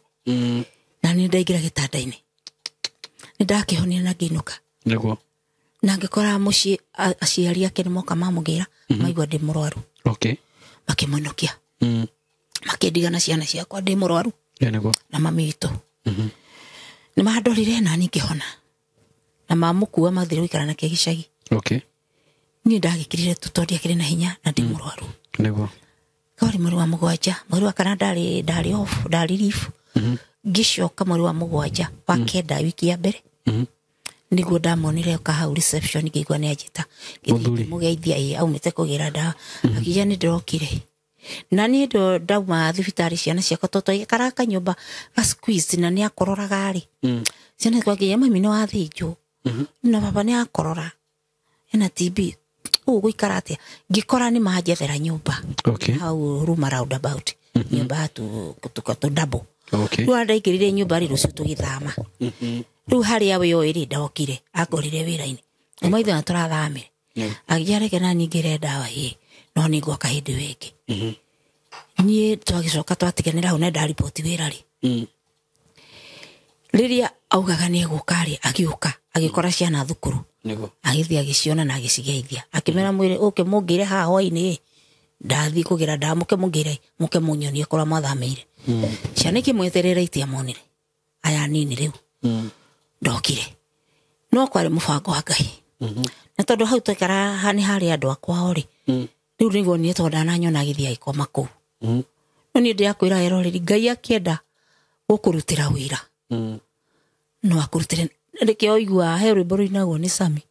Na nĩ ndaingĩra gĩtanda-inĩ. Nĩ ndakĩhonire na ngĩinũka. Nĩguo. Na ngĩkora mũciĩ aciari ake nĩ moka mamũgĩra, maigua ndĩ mũrwaru. Okay. Makĩmũinũkia. Makĩndiga na ciana ciakwa ndĩ mũrwaru. Nĩguo. Na mami witũ. Nĩ mandorire na niĩ ngĩhona. Na mamũkua mathire gũikara nake gĩcagi. Okay. Niĩ ndagĩkirire tu tondũ ndiakĩrĩ na hinya na ndĩ mũrwaru. Nĩguo. Kwarĩ mweri wa mũgwanja, mweri wa kana ndarĩ off, ndarĩ leave. Ngĩcoka mweri wa mũgwanja, wa kenda wiki ya mbere. Nĩguo ndamonire oka hau reception ngĩigua nĩ anjĩta. Ngĩthiĩ Mũthuri. ngĩmũgeithia, ĩĩ, aumĩte kũgĩra ndawa. Akiuga nĩ ndĩrokire. Na niĩ ndo ndauma thibitarĩ ciana ciakwa tondũ twaikaraga kanyũmba ga squeeze na nĩ akororaga rĩ. Ciana ciakwa nginya mami nĩ wathĩnjwo. Na baba nĩ akorora. Ena TB. Ũgũikara atĩa? Ngĩkora nĩ manjethera nyũmba. Okay. Hau Ruma roundabout. Nyũmba tu tu double. Okay. Rĩu ndaingĩrire nyũmba rĩ rũciũ tũgĩthama. Rĩu harĩa we oĩ rĩ ndokire angorire wĩra-inĩ. Ũmũthĩ na tũrathamire. Agĩnjĩra reke na niĩ ngĩre ndawa ĩ no nĩ ngwoka hĩndĩ ĩyo ĩngĩ. Niĩ twagĩcoka twatiganĩra hau na ndariboti wĩra rĩ. Rĩrĩa augaga nĩ egũka rĩ agĩũka agĩkora ciana thukuru. Nĩguo. Agĩthiĩ agĩciona na agĩcigeithia. Akĩmera mwĩre ũke mũngĩre haha hwaĩ-inĩ ĩ ndathiĩ kũgĩra ndawa mũke mũngĩre mũke mũnyonie kũrĩa mwathamĩire. Ciana ikĩmweterera itiamonire. Aya nini rĩu. Ndokire. No kwarĩ mũbango wa Ngai. Na tondũ hau twaikara nĩ harĩ andũ akwa rĩ. Rĩu nĩguo niĩ tondũ ndananyona agĩthiĩ agĩkoma kũu. No niĩ ndĩrakwĩra eroreri Ngai akĩenda gũkũrutĩra wĩra. No akũrutĩre. Nĩkĩo ũiguaga he rwĩmbo rũinagwo nĩ Sami.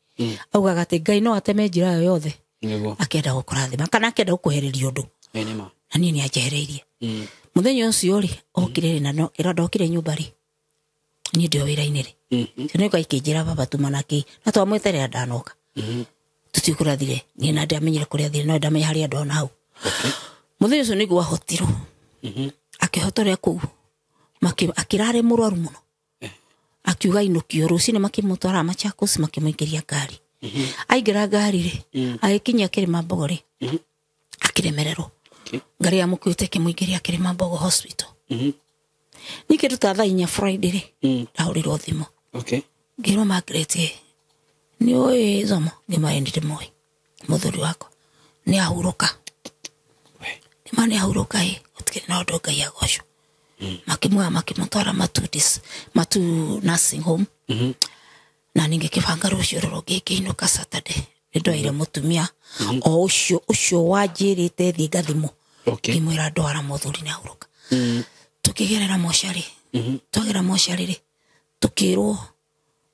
Augaga atĩ Ngai no ateme njĩra ĩyo yothe. Nĩguo. Akĩenda gũkũrathima kana akĩenda gũkwehereria ũndũ. Nĩ ma. Na niĩ nĩ anjehereirie. Mũthenya ũcio rĩ okire rĩ na no ĩra ndokire nyũmba rĩ. Niĩ ndĩ o wĩra-inĩ rĩ. Ciana ikwa ikĩnjĩra baba tuma na kĩ na twamweterera ndanoka. Tũtiũĩ kũrĩa athire. Niĩ na ndiamenyire kũrĩa athire no ndamenya harĩa andũ ona hau. Mũthenya ũcio nĩguo ahotirwo. Akĩhotorera kũu. Akĩrarĩ mũrwaru mũno. Akiuga inũkio rũcinĩ makĩmũtwara Machakos makĩmũingĩria ngari. Aingĩra ngari rĩ agĩkinya Kĩrĩma Mbogo rĩ akĩremererwo. Ngari yamũkuĩte ĩkĩmũingĩria Kĩrĩma Mbogo hospital. Niĩ kĩndũ ta thaa inya Friday rĩ ndahũrĩrwo thimũ. Ngĩrwo Margaret nĩ ũĩ Zomo? Ngĩmwĩra nĩ ndĩmũĩ. Mũthuri wakwa nĩ ahurũka. Ngĩmwĩra nĩ ahurũka ĩ gũtikĩrĩ na ũndũ Ngai agocwo. Makĩmuoya makĩmũtwara Matu nursing home. Na ningĩ kĩbanga rũciũ rũrũ ngĩinũka Saturday. Nĩ ndoire mũtumia o ũcio wanjĩrĩte thiĩ ngathimwo. Ngĩmwĩra ndwara mũthuri nĩ ahurũka. Tũkĩgerera mocarĩ. Twagera mocarĩ rĩ tũkĩrwo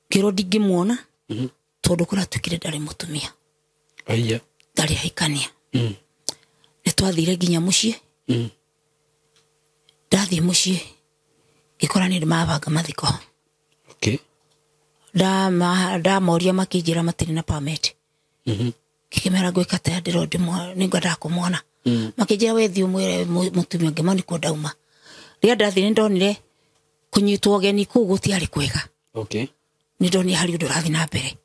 ngĩrwo ndingĩmuona tondũ kũratuĩkire ndarĩ mũtumia. Aiya. Ndarĩ ahikania. Nĩ twathire nginya mũciĩ. Ndathiĩ mũciĩ ngĩkora nĩ mabanga mathiko. Ndamoria makĩnjĩra matirĩ na permit. Ngĩkĩmera ngwĩka atĩa ndĩro nĩngwendaga kũmwona. Makĩnjĩra we thiĩ ũmwĩre mũtumia ũngĩ ma nĩkuo ndauma. Rĩrĩa ndathire nĩndonire kũnyitwo ũgeni kũu gũtiarĩ kwega. Nĩ ndonire harĩ ũndũ ũrathiĩ na mbere.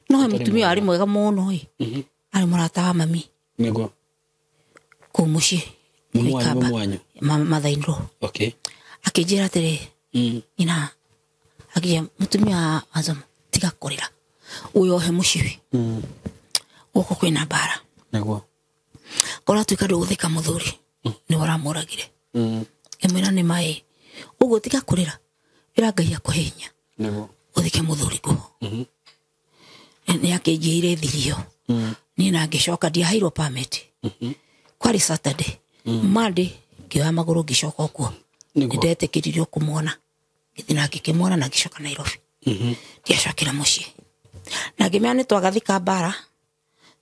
No he mũtumia warĩ mwega mũno ĩ. Arĩ mũrata wa mami. Nĩguo. Kũu mũciĩ. Mwanyu. Mother-in-law. Akĩnjĩra atĩrĩ, nyina, akĩnjĩra mũtumia wa Zomo tiga kũrĩra. Wĩyohe mũcibi. Gũkũ kwĩna mbara. Nĩguo. Korwo atuĩka ndũgũthika mũthuri, nĩwe ũramũragire. Ngĩmwĩra nĩ maĩ. Ũguo tiga kũrĩra. Ĩra Ngai akũhe hinya. Nĩguo. Ũthike mũthuri kuo. Nĩ akĩnjĩire thirio. Niĩ na ngĩcoka ndiaheirwo permit. Kwarĩ Saturday. Monday ngĩoya magũrũ ngĩcoka kuo. Nĩguo. Nĩndetĩkĩririo kũmuona. Ngĩthiĩ na ngĩkĩmuona na ngĩcoka Nairobi. Ndiacokire mũciĩ. Na ngĩmenya nĩ twagathika mbara.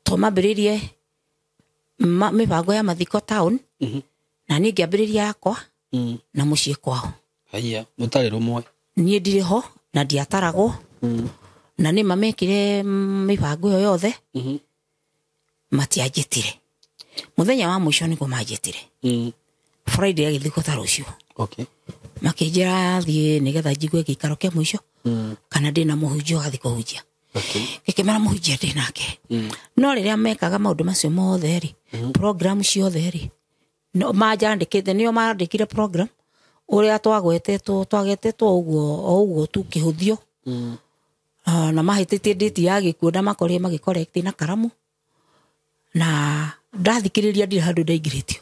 Twamambĩrĩirie mĩbango ya mathiko town. Na niĩ ngĩambĩrĩria yakwa na mũciĩ kwao. Haiya, mũtarĩ rũmwe. Niĩ ndirĩ ho na ndiataragwo. Na nĩ mamekire mĩbango ĩyo yothe. Matianjĩtire. Mũthenya wa mũico nĩguo manjĩtire. Friday agĩthikwo ta rũciũ. Makĩnjĩra thiĩ nĩgetha njigue gĩikaro kĩa mũico. Kana ndĩna mũhunjia ũgathiĩ kũhunjia. Ngĩkĩmera mũhunjia ndĩ nake. No rĩrĩa mekaga maũndũ macio mothe rĩ, program ciothe rĩ, no manjandĩkĩte, nĩo mandĩkire program ũrĩa twagetetwo ũguo o ũguo tu kĩhũthio. Na mahĩtĩtie date ya gĩkuũ na makorire magĩcorrect na karamu. Na ndathikĩrĩria ndirĩ handũ ndaingĩrĩtio.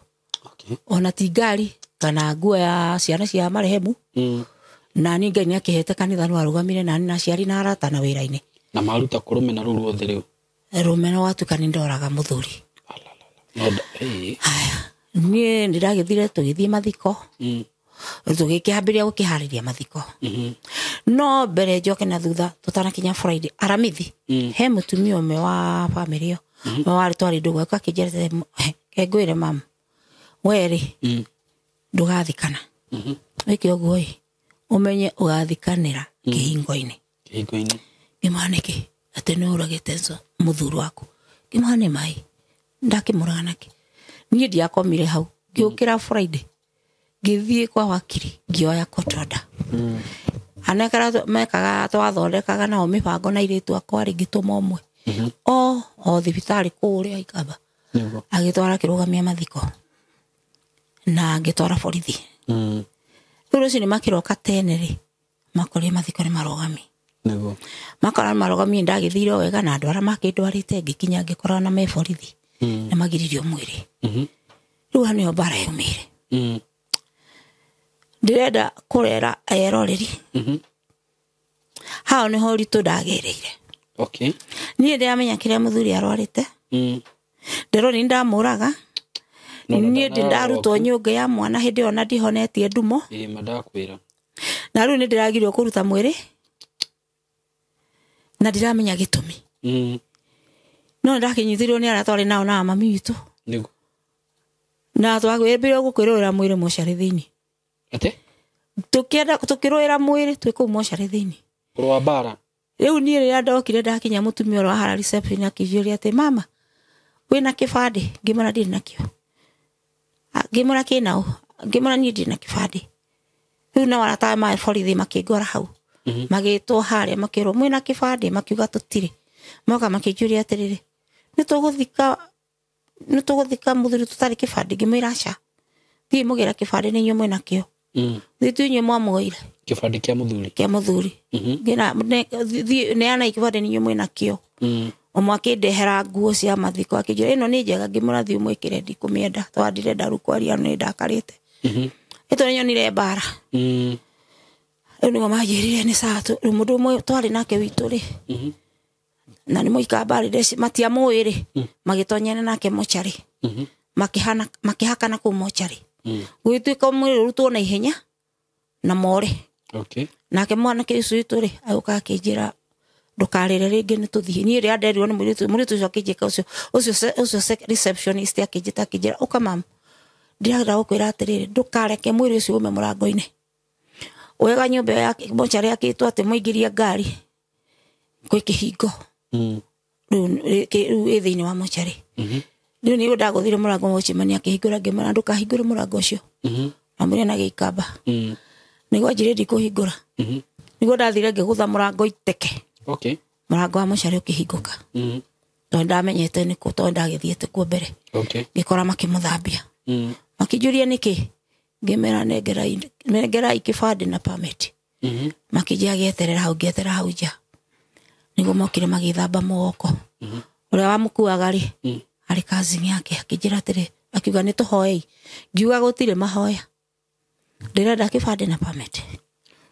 Ona ti ngari kana nguo ya ciana cia marehemu. Na niĩ Ngai nĩakĩhete kanitha no arũgamire nani na aciari na arata na wĩra-inĩ. Na maruta kũrũmena rũu ruothe rĩu. Rũmena watuĩka nĩ ndoraga mũthuri. Haya. Niĩ nĩndagĩthire tũgĩthiĩ mathiko. Tũgĩkĩambĩrĩria gũkĩharĩria mathiko. No mbere njoke na thutha tũtanakinya Friday Aramithi he mũtumia ũmwe wa family ĩyo. Warĩ twarĩ ndũgũ akĩnjĩra ke ngwĩre mama. Werĩ ndũgathikana. Wĩke ũguo ĩ ũmenye ũgathikanĩra kĩhingo-inĩ. Kĩhingo-inĩ. Ngĩmwĩra nĩkĩ? Atĩ nĩ ũragĩte mũthuri waku. Ngĩmwĩra nĩ mai. Ndakĩmũraga nakĩ? Niĩ ndiakomire hau. Ngĩũkĩra Friday. Ngĩthiĩ kwa wakiri ngĩoya court order. Anekara mekaga twathondekaga nao mĩbango na airĩtu akwa rĩ ngĩtũma ũmwe. O thibitarĩ kũrĩa Ikamba. Nĩguo. Agĩtwara kĩrũgamia mathiko. Na ngĩtwara borithi. Rĩu rũcinĩ makĩroka tene rĩ makorire mathiko nĩ marũgami. Nĩguo. Makora nĩ marũgami ndagĩthire o wega na andũ arĩa makĩndwarĩte ngĩkinya ngĩkora na me borithi. Nĩ magiririo mwĩrĩ. Rĩu hau nĩho mbara yaumire. Ndĩrenda kũrera eroreri. Hau nĩho ũritũ ndagereire. Okay. Niĩ ndĩramenya kĩrĩa mũthuri arwarĩte. Ndĩrona nĩ ndamũraga. Niĩ ndĩ ndarutwo nyũngũ ya mwana hĩndĩ ĩyo na ndihonetie ndumo. Ĩĩ mandakwĩra. Na rĩu nĩ ndĩragirio kũruta mwĩrĩ. Na ndiramenya gĩtũmi. No ndakĩnyitirwo nĩ arĩa twarĩ nao na mami witũ. Nĩguo. Na twagwĩmbire gũkwĩrũĩra mwĩrĩ mocarĩ thĩinĩ. Atĩ? Tũkĩenda tũkĩrũĩra mwĩrĩ twĩ kũu mocarĩ thĩinĩ. Kũrũa mbara. Rĩu niĩ rĩrĩa ndokire ndakinya mũtumia ũrĩa wa harĩa reception akĩnjũria atĩ mama wĩna kĩbandĩ? Ngĩmwĩra ndirĩ nakĩo. Ngĩmwĩra kĩna ũ? Ngĩmwĩra niĩ ndirĩ na kĩbandĩ. Rĩu nao arata ma borithi makĩngora hau. Magĩtwo harĩa makĩrwo mwĩna kĩbandĩ? Makiuga tũtirĩ. Moka makĩnjũria atĩrĩrĩ nĩ tũgũthika mũthuri tũtarĩ kĩbandĩ? Ngĩmwĩra aca. Thiĩ mũgĩre kĩbandĩ nĩ inyuĩ mwĩna kĩo. Thiĩ tu inyuĩ mwamũgũire. Kĩbandĩ kĩa mũthuri. Kĩa mũthuri. Ngĩra thiĩ neanai kĩbandĩ nĩ inyuĩ mwĩna kĩo. Ũmwe akĩndehera nguo cia mathiko akĩnjĩra ĩno nĩ njega, ngĩmwĩra thiĩ ũmwĩkĩre ndikũmĩenda tondũ ndirenda rĩu kwaria nĩ ndakarĩte. Ĩto nĩ nyonire mbara. Rĩu nĩguo manjĩrire nĩ sawa rĩu mũndũ ũmwe twarĩ nake witũ rĩ. Na nĩ mũikamba rĩ matiamũĩ rĩ magĩtonyana nake mocarĩ. Makĩhakana kũu mocarĩ. Gũgĩtuĩka mwĩrĩ ũrutwo na ihenya na more. Okay. Nake mwanake ũcio witũ rĩ agĩũka akĩnjĩra ndũkarĩre rĩngĩ nĩ tũthiĩ. Niĩ rĩrĩa nderirwo nĩ mũirĩtu ũcio akĩnjĩka ũcio receptionist akĩnjĩta akĩnjĩra ũka mama ndĩrenda gũkwĩra atĩrĩrĩ ndũkareke mwĩrĩ ũcio ume mũrango-inĩ. Wega nyũmba ĩyo ya mocarĩ yakĩtwo atĩ mũingĩrie ngari gwĩ kĩhingo. Rĩu ĩ thĩinĩ wa mocarĩ. Rĩu nĩguo ndagũthire mũrango mũcemania akĩhingũra ngĩmwĩra ndũkahingũre mũrango ũcio. Amwĩre na gĩikamba. Nĩguo anjĩre ndikũhingũra. Nĩguo ndathire ngĩgũtha mũrango iteke. Okay. Mũrango wa mocarĩ ũkĩhingũka. Tondũ ndamenyete nĩkũ tondũ ndagĩthiĩte kuo mbere. Okay. Ngĩkora makĩmũthambia. Makĩnjũria nĩkĩ? Ngĩmera nengerai kĩbandĩ na permit. Makĩnjĩra gĩeterera hau ngĩeterera hau nja. Nĩguo mokire magĩthamba moko. Ũrĩa wamũkuaga rĩ arĩ cousin yake akĩnjĩra atĩrĩ akiuga nĩ tũhoei. Ngiuga gũtirĩ mahoya. Ndĩrenda kĩbandĩ na permit.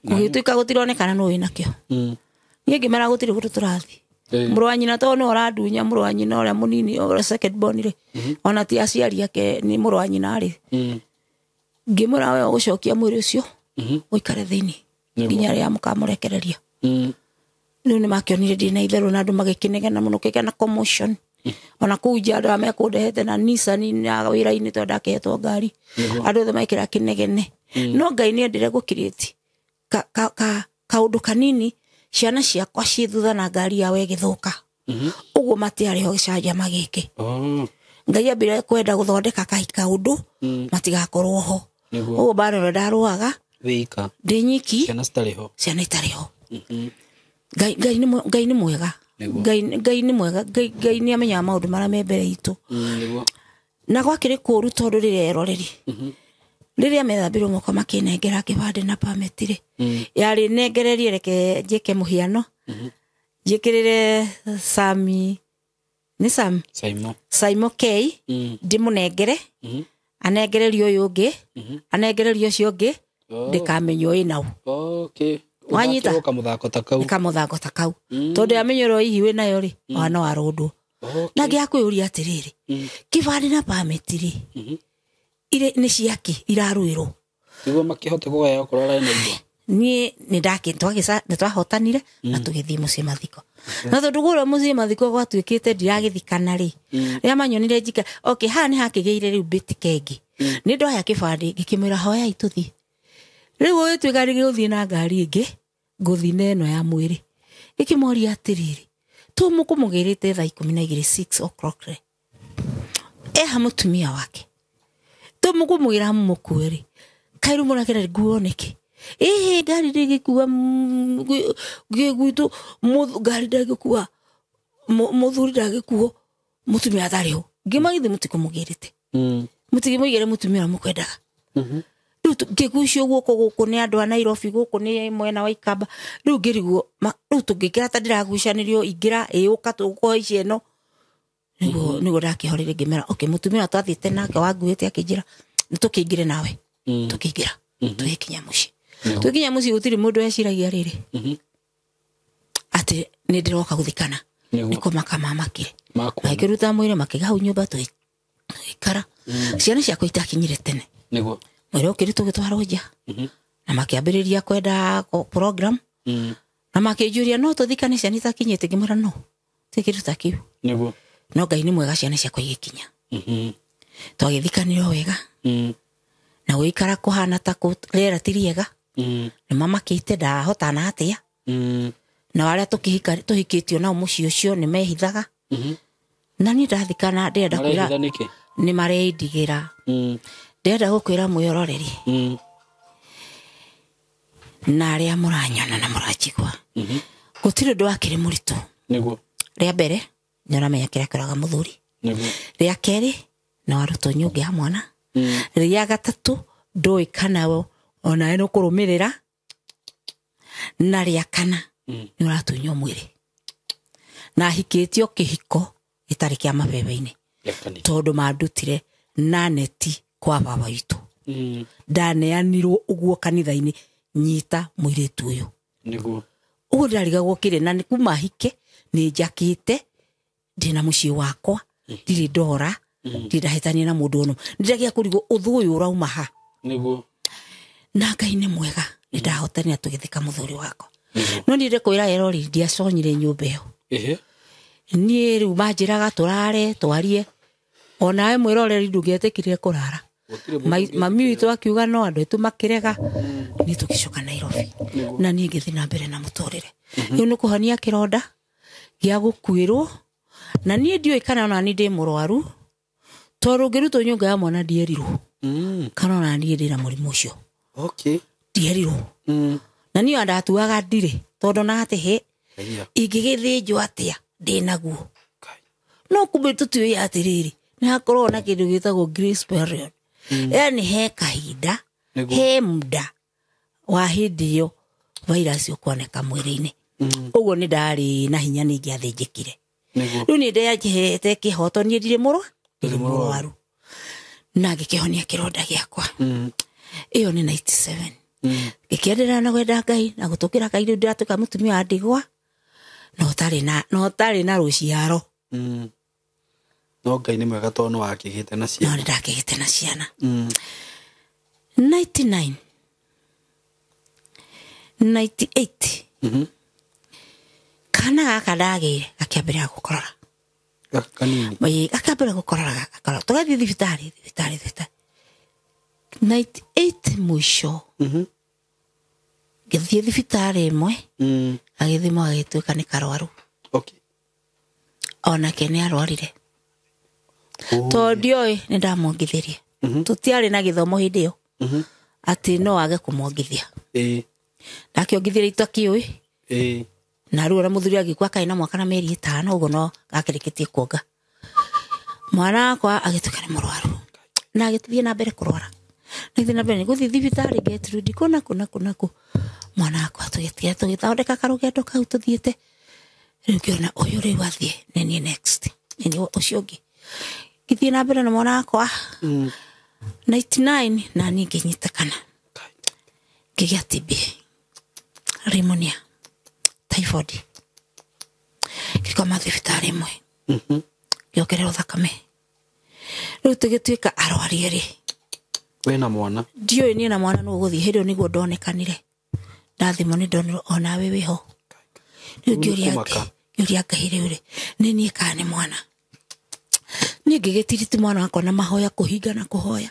Gũgĩtuĩka gũtironekana nũ wĩnakĩo. Niĩ ngĩmera gũtirĩ kũndũ tũrathiĩ. Mũrũ wa nyina tondũ nĩwe ũrandunya mũrũ wa nyina ũrĩa mũnini ũrĩa second born rĩ ona ti aciari ake nĩ mũrũ wa nyina rĩ. Ngĩmwĩra we ũgũcokia mwĩrĩ ũcio ũikare thĩinĩ nginya rĩrĩa mũkamũrekereria. Rĩu nĩ makĩonire ndĩ na itherũ na andũ magĩkĩnegena mũno kĩgĩa na commotion. Ona kũu nja andũ arĩa mekũndehete na Nissan ya wĩra-inĩ tondũ ndakĩhetwo ngari. Andũ othe mekĩra kĩnegene. No Ngai nĩ endire gũkirĩti kaũndũ kanini ciana ciakwa ciĩ thutha na ngari yao ĩgĩthũka. Ũguo matiarĩ ho gĩcanjama gĩkĩ. Ngai ambire kwenda gũthondeka kaũndũ matigakorwo ho. Ũguo mbara ĩrĩa ndarũaga Wĩika. ndĩ nyiki. Ciana citarĩ ho. Ciana itarĩ ho. Ngai nĩ mwega. Ngai nĩ mwega. Ngai nĩ amenyaga maũndũ marĩa me mbere itũ. Nĩguo. Na gwakĩrĩ kũũru tondũ rĩrĩa eroreri. Rĩrĩa methambirwo moko makĩnengera kĩbandĩ na permit rĩ. Yarĩ nengererie reke njĩke mũhiano. Njĩkĩrĩre Sami nĩ Sam Saimo. Saimo K ndĩmũnengere. Anengererie ũyũ ũngĩ. Anengererie ũcio ũngĩ. Ndĩkamenywo ĩna ũ. Okay. Wanyita? Ũthakĩrwo kamũthako ta kau. Kamũthako ta kau. Tondũ amenyerwo hihi wĩnayo rĩ, ona no arũndwo. Na ngĩakwĩũria atĩrĩrĩ, kĩbandĩ na permit rĩ, irĩ nĩ ciakĩ irarũĩrwo? Nĩguo makĩhote kũgaya okorwo ararĩ na indo. Niĩ nĩ twahotanire na tũgĩthiĩ mũciĩ mathiko. Na tondũ kũrĩa mũciĩ mathiko gwatuĩkĩte ndiragĩthikana rĩ, rĩrĩa manyonire njika, okay, haha nĩ hakĩgĩire rĩu mbĩtĩka ĩngĩ. Nĩ ndoya kĩbandĩ ngĩkĩmwĩra hoyai tũthiĩ. Rĩu ũgĩtuĩka nĩgũthiĩ na ngari ĩngĩ ngũthiĩ na ĩno ya mwĩrĩ. Ngĩkĩmoria atĩrĩrĩ, tũmũkũmũgĩrĩte thaa 12 6 o'clock rĩ, eha mũtumia wake, tũmũkũmũgĩra mũmũkue rĩ, kaĩ rĩu mũrakĩra nguo nĩkĩ? Ĩhĩ ngari ndĩngĩkua gwitũ, ngari ndangĩkua, mũthuri ndangĩkuo, mũtumia atarĩ ho. Ngĩma githĩ mũtikũmũgĩrĩte, mũtikĩmũigĩre mũtumia ũrĩa mũkwendaga. Rĩu ngĩgucio guoko gũkũ nĩ andũ a Nairobi, gũkũ nĩ mwena wa Ikamba. Rĩu ngĩrigwo, rĩu tũngĩkĩra ta ndĩragucanĩrio, ingĩra ĩũka tũkũhaicia ĩno. Nĩguo ndakĩhorire ngĩmera, okay, mũtumia ũrĩa twathiĩte nake wanguĩte akĩnjĩra nĩ tũkĩingĩre nawe. Tũkĩingĩra, tũgĩkinya mũciĩ. Tũgĩkinya mũciĩ gũtirĩ mũndũ weciragia rĩrĩ atĩ nĩ ndĩroka gũthikana. Nĩ kũmaka mamakire. Makĩruta mwĩrĩ makĩiga hau nyũmba tũgĩikara. Ciana ciakwa itakinyire tene. Mwĩrĩ ũkĩrutwo ũgĩtwarwo nja. Na makĩambĩrĩria kwenda program. Na makĩnjũria no tũthikane ciana itakinyĩte, ngĩmwĩra no ti kĩndũ ta kĩu. No Ngai nĩ mwega ciana ciakwa igĩkinya. Twagĩthikanire o wega. Na gũikara kũhana ta rĩera ti rĩega. Nĩ mamakĩte ndahotana atĩa. Na arĩa tũhikĩtio nao mũciĩ ũcio nĩ mehithaga. Na niĩ ndathikana ndĩrenda kwĩra Marehitha nĩkĩ? nĩ mareĩndigĩra. Ndĩrenda gũkwĩra mwĩroreri. Na arĩa mũranyona na mũranjigua. Gũtirĩ ũndũ wakĩrĩ mũritũ. Rĩa mbere nĩ ũramenya kĩrĩa kĩraga mũthuri. Rĩa kerĩ nĩ warutwo nyũngĩ ya mwana. Rĩa gatatũ ndũĩ kana onawe nĩ ũkũrũmĩrĩra. Na rĩa kana nĩ ũratunywo mwĩrĩ. Na hikĩtio kĩhiko gĩtarĩ kĩa mabebe-inĩ. Tondũ mandutire na neti kwa baba witũ. Ndaneanirwo ũguo kanitha-inĩ, nyita mũirĩtu ũyũ. Ũguo ndĩrarigagwo kĩrĩ na nĩ kuma hike nĩ njakĩte, ndĩna mũciĩ wakwa, ndirĩ ndora, ndirĩ ndahĩtania na mũndũ ono. Nĩndagĩa kũrigwo ũthũ ũyũ ũrauma ha. Na Ngai nĩ mwega, nĩ ndahotanire tũgĩthika mũthuri wakwa. No niĩ ndĩkwĩra erori ndiaconyire nyũmba ĩyo. Niĩ rĩu manjĩraga tũrare, twarie. Onawe mwĩroreri ndũngĩetĩkĩrire kũrara. Mami witũ akiuga no andũ aitũ makĩrega. Niĩ tũgĩcoka Nairobi. Na niĩ ngĩthiĩ na mbere na mũtũrĩre. Rĩu nĩ kũhonia kĩronda gĩa gũkuĩrwo. Na niĩ ndiũĩ kana ona niĩ ndĩ mũrwaru, tondũ ngĩrutwo nyũnga ya mwana ndierirwo. Kana ona niĩ ndĩna mũrimũ ũcio. Ndierirwo. Na niĩ ndatuaga ndirĩ, tondũ na atĩ hĩ, ingĩgĩthĩnjwo atĩa ndĩnaguo. No kumbe tũtiũĩ atĩrĩrĩ, nĩ hakoragwo na kĩndũ gĩtagwo grace period. Yaani he kahinda, he muda wa hĩndĩ ĩyo virus ũkuoneka mwĩrĩ-inĩ. Ũguo nĩ ndarĩ na hinya nĩ ingĩathĩnjĩkire. Rĩu nĩ ndehete kĩhoto, niĩ ndirĩ ndirĩ mũrwaru. Na ngĩkĩhonia kĩronda gĩakwa. Ĩyo nĩ 97. Ngĩkĩenderea na kwenda Ngai na gũtũkĩra Ngai, rĩu ndĩratuĩka mũtumia wa ndigwa, na ũtarĩ na rũciaro. No Ngai nĩ mwega tondũ nĩ wakĩgĩte na ciana. No nĩ ndakĩgĩte na ciana. 99. 98. Kana gaka ndagĩire gakĩambĩrĩria gũkorora. Kanini. Ĩĩ, gakĩambĩrĩria gũkorora, gagakorora. Tũgathiĩ thibitarĩ, thibitarĩ, thibitarĩ. 98 mũico. Ngĩthiĩ thibitarĩ ĩmwe, agĩthimwo agĩtuĩka nĩ karwaru. Onake nĩ arwarire. Tondũ ndioĩ nĩ ndamwongithirie. Tũtiarĩ na gĩthomo hĩndĩ ĩyo. Atĩ no age kũmwongithia. Ndakĩongithirie itakĩũĩ. Na rĩu ona mũthuri agĩkua akarĩ na mwaka na mĩeri 5 ũguo no gakĩrĩkĩtie kuonga. Mwana wakwa agĩtuĩka nĩ mũrwaru. Na agĩthiĩ na mbere kũrwara. Na agĩthiĩ na mbere gũthiĩ thibitarĩ Gertrude kũna kũna kũna kũ. Mwana wakwa tũgĩtiga tũgĩthondeka karũgendo kau tũthiĩte. Rĩu ngĩona ũyũ rĩu athiĩ nĩ niĩ next. Nĩ niĩ ũcio ũngĩ. Ngĩthiĩ na mbere na mwana wakwa. 99 na niĩ ngĩnyitĩkana. Ngĩgĩa TB. Pneumonia. Typhoid. Ngĩkoma thibitarĩ ĩmwe. Ngĩongererwo thakame. Rĩu tũgĩtuĩka arwaru erĩ. We na mwana? Ndiũĩ niĩ na mwana nũ ũgũthiĩ. Hĩndĩ ĩyo nĩguo ndonekanire. Ndathimwo nĩ ndonirwo onawe wĩho. Rĩu ngĩũria Ngai rĩu rĩ, nĩ niĩ kana nĩ mwana? Niĩ ngĩgĩtiriti mwana wakwa na mahoya, kũhinga na kũhoya.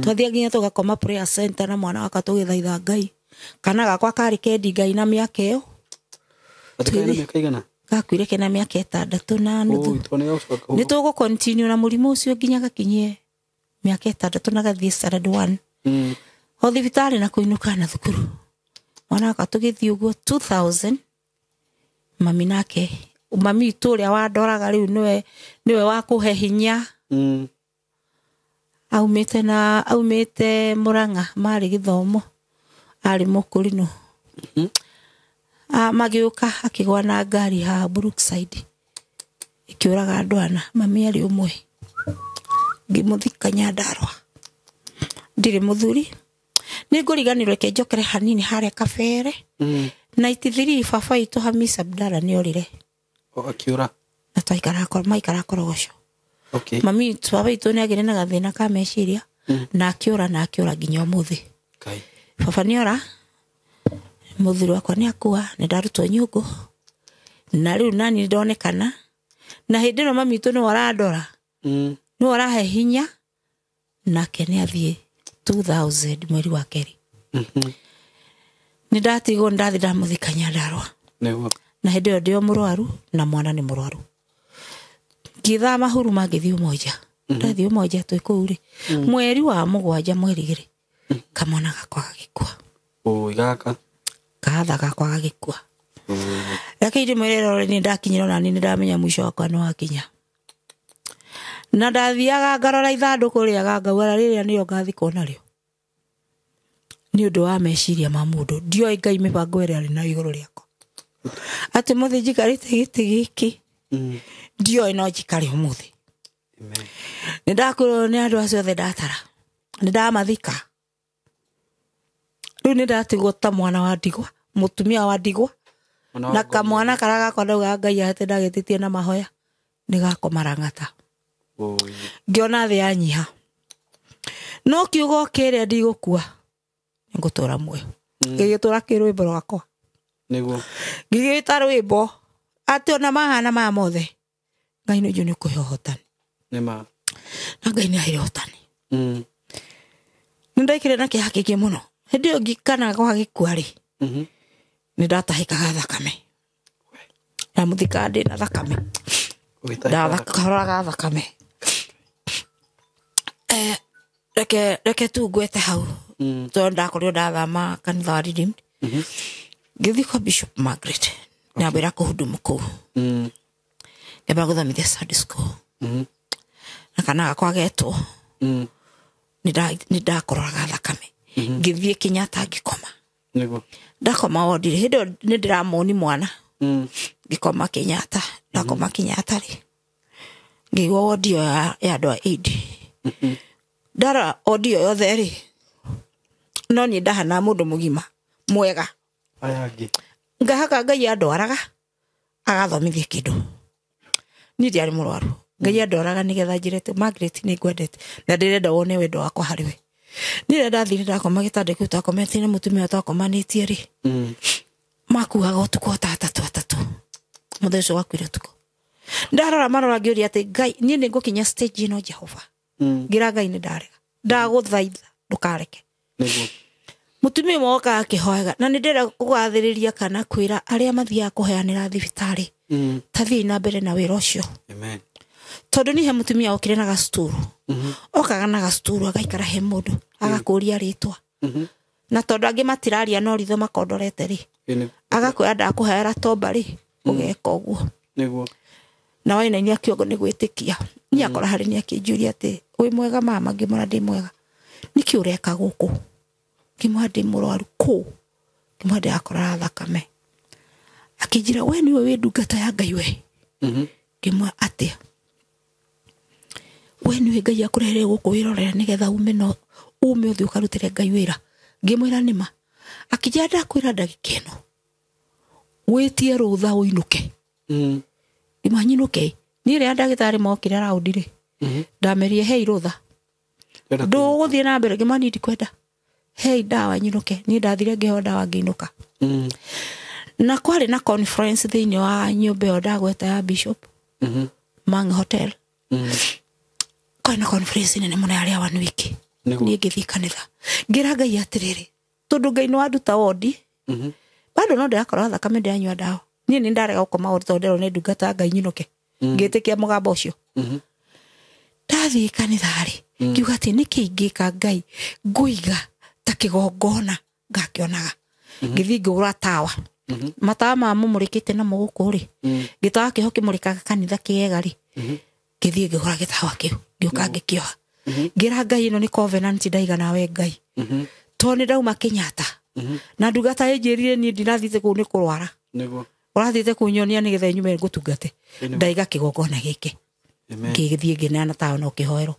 Twathia nginya tũgakoma prayer center na mwana wakwa tũgĩthaitha Ngai. Kana gakwa karĩ kendi Ngai na mĩaka ĩyo. Gakuire kena mĩaka 6.5. Nĩ tũgũ continue na mũrimũ ũcio nginya gakinyie mĩaka 6 na gathiĩ standard 1. O thibitarĩ na kũinũka na thukuru. Mwana wakwa tũgĩthiĩ ũguo 2000 mami nake mami witũ ũrĩa wandoraga rĩu nĩwe wa kũhe hinya. Aumĩte Murang'a marĩ gĩthomo arĩ mũkũrinũ. Magĩũka akĩgwa na ngari haha Brookside ĩkĩũraga andũ ana, mami arĩ ũmwe. Ngĩmũthika Nyandarũa. Ndirĩ mũthuri. Nĩngũriganĩrwo, reke njokere hanini harĩa kabere. 93 baba witũ Hamis Abdalla nĩorire. Akiura. Na twaikaraga maikaraga Korogoco. Mami baba witũ nĩagĩire na gathĩna ka meciria na akĩũra nginya ũmũthĩ. Baba nĩora, mũthuri wakwa nĩakua, nĩndarutwo nyũngũ. Na rĩu nani ndonekana. Na hĩndĩ ĩno mami witũ nĩwe ũrandora. Nĩwe ũrahe hinya. Nake nĩathiĩ 2000 mweri wa kerĩ. Nĩndatigwo ndathiĩ ndamũthika Nyandarũa. Na hĩndĩ ĩyo ndĩ o mũrwaru na mwana nĩ mũrwaru. Ngĩthama Huruma ngĩthiĩ Umoja. Ndathiĩ Umoja twĩ kũu rĩ. Mweri wa 7 mweri 2 kamwana gakwa gagĩkua. Gaka. Gatha gakwa gagĩkua. Reke ndĩmwĩre rore nĩ ndakinyĩrwo na nĩ ndamenya mũico wakwa nĩ wakinya. Na ndathiaga ngarora ithandũkũ rĩaga ngauga rĩrĩa nĩyo ngathikwo narĩo. Nĩ ũndũ wa meciria ma mũndũ. Ndioĩ Ngai mĩbango ĩrĩa arĩ nayo igũrũ rĩakwa. Atĩ mũthĩ njikarĩte gĩtĩ gĩkĩ. Ndioĩ no njikare ũmũthĩ. Nĩ ndakwĩrwo nĩ andũ acio othe ndatara. Nĩ ndamathika. Rĩu nĩ ndatigwo ta mwana wa ndigwa, mũtumia wa ndigwa. Na kamwana karĩa gakwa ndaugaga Ngai ahete ndagĩtĩtie na mahoya nĩ gakoma Lang'ata. Ngĩona thĩ yanyiha. No kiugo kĩrĩa ndigũkua nĩngũtũra muoyo. Ngĩgĩtũra kĩ rwĩmbo rwakwa. Nĩguo. Ngĩgĩta rwĩmbo atĩ ona mahana maya mothe Ngai nĩ njũĩ nĩ ũkũhe ũhotani. Nĩma. Na Ngai nĩ aheire ũhotani. Nĩ ndaikire na kĩeha kĩingĩ mũno. Hĩndĩ ĩyo ngĩkana gwa gĩkua rĩ, nĩ ndatahĩkaga thakame. Ndamũthikaga ndĩ na thakame. Ndathakaraga thakame. Reke tu ngwete hau. Tondũ ndakorirwo ndathama kanitha wa Redeemed. Ngĩthiĩ kwa Bishop Margaret. Nĩambĩra kũhudumu kũu. Ngĩambĩra gũthomithia Sunday school. Na kana gakwa getwo. Nĩ ndakoraga thakame. Ngĩthiĩ Kenyatta ngĩkoma. Ndakoma wodi rĩ, hĩndĩ ĩyo nĩ ndĩramoni mwana. Ngĩkoma Kenyatta. Ndakoma Kenyatta rĩ, ngĩigua wodi ĩyo ya andũ a aid. Ndarora wodi ĩyo yothe rĩ, no niĩ ndahana mũndũ mũgima mwega. Aya angĩ. Ngahaka Ngai andwaraga agathomithia kĩndũ. Niĩ ndiarĩ mũrwaru. Ngai andwaraga nĩgetha njĩre atĩ Margaret nĩ ngwendete na ndĩrenda wone wendo wakwa harĩ we. Niĩ rĩrĩa ndathire ndakoma gĩtanda kĩu twakometie na mũtumia twakomanĩtie rĩ, makuaga ũtukũ ta atatũ. Mũthenya ũcio wakuire ũtukũ. Ndarora marora ngĩũria atĩ Ngai niĩ nĩ ngũkinya stage ĩno Jehova. Ngĩra Ngai nĩ ndarega. Ndagũthaitha ndũkareke. Mũtumia ũmwe okaga akĩhoyaga na nĩ ndĩrenda kũgathĩrĩria kana kwĩra arĩa mathiaga kũheanĩra thibitarĩ. Ta thiĩi na mbere na wĩra ũcio. Tondũ niĩ he mũtumia okire na gacuturu. Okaga na gacuturu agaikara he mũndũ agakũria rĩtwa. Na tondũ angĩ matiraria no ritho makondorete rĩ, agakwĩra ndakũheera tomba rĩ, ũgeka ũguo. Na wainainia kĩongo nĩ gwĩtĩkia. Niĩ akora harĩ nĩ akĩnjũria atĩ wĩ mwega mama, ngĩmwĩra ndĩ mwega. Nĩkĩ ũreka gũkũ? Ngĩmwĩra ndĩ mũrwaru. Kũ? Ngĩmwĩra ndĩrakorora thakame. Akĩnjĩra we nĩwe wĩ ndungata ya Ngai we. Ngĩmwĩra atĩa? We nĩwe Ngai akũrehere gũkũ wĩrorere nĩgetha ume no ume ũthiĩ ũkarutĩre Ngai wĩra. Ngĩmwĩra nĩma. Akĩnjĩra ndakwĩra ndagĩka ĩno wĩtie rũtha ũinũke. Ngĩmwĩra nyinũke. Niĩ rĩrĩa ndagĩtarĩ mokire raundi rĩ, ndamerire hei rũtha. Ndũgũthiĩ na mbere. Ngĩmwĩra niĩ ndikwenda. Hei ndawa nyinũke. Niĩ ndathire ngĩheo ndawa ngĩinũka. Na kwarĩ na conference thĩinĩ wa nyũmba ĩyo ndagweta ya Bishop Mang Hotel. Kwarĩ na conference nene mũno yarĩ ya 1 week. Niĩ ngĩthiĩ kanitha ngĩra Ngai atĩrĩrĩ, tondũ Ngai nĩ wanduta wondi, bado no ndĩrakorwo thakame ndĩranyua ndawa. Niĩ nĩ ndarega gũkoma wondi tondũ ndĩrona nĩ ndungata ya Ngai nyinũke. Ngĩtĩkia mũgambo ũcio. Ndathiĩ kanitha rĩ, ngiuga atĩ nĩkĩ ingĩka Ngai ngũiga ta kĩgongona ngakĩonaga. Ngĩthiĩ ngĩgũra tawa. Matawa maya mũmũrĩkĩte namo gũkũ rĩ, gĩtawa kĩho kĩmũrĩkaga kanitha kĩega rĩ, ngĩthiĩ ngĩgũra gĩtawa kĩu, ngĩũka ngĩkĩoha. Ngĩra Ngai ĩno nĩ covenant ndaiga nawe Ngai. Tondũ nĩ ndauma Kenyatta. Na ndungata ĩnjĩrire niĩ ndinathiĩte kũu nĩ kũrwara. Nĩguo. Ũrathiĩte kũnyonia nĩgetha nyume ngũtungate. Ndaiga kĩgongona gĩkĩ. Ngĩgĩthiĩ ngĩneana tawa na ũkĩhoerwo.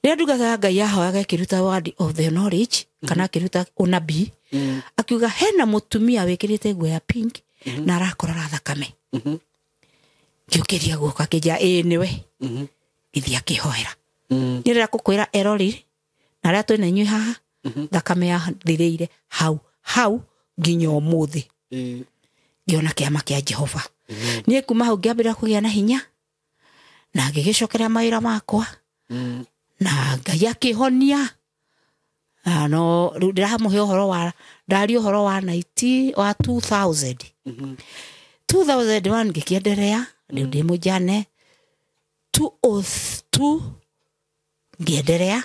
Rĩrĩa ndungata ya Ngai yahoyaga ĩkĩruta word of the knowledge kana akĩruta ũnabii, akiuga hena mũtumia wĩkĩrĩte nguo ya pink na arakorora thakame. Ngĩũkĩria guoko akĩnjĩra ĩĩ nĩwe. Ngĩthiĩ akĩhoera. Niĩ ndĩrenda gũkwĩra erori na arĩa twĩna inyuĩ haha, thakame yathirĩire hau hau nginya ũmũthĩ. Ngĩona kĩama kĩa Jehova. Niĩ kuma hau ngĩambĩrĩria kũgĩa na hinya na ngĩgĩcokeria mawĩra makwa na Ngai akĩhonia. No rĩu ndĩramũhe ũhoro wa ndaria ũhoro wa 90 wa 2000. 2001 ngĩkĩenderea rĩu ndĩ mũjane. 2002 ngĩenderea.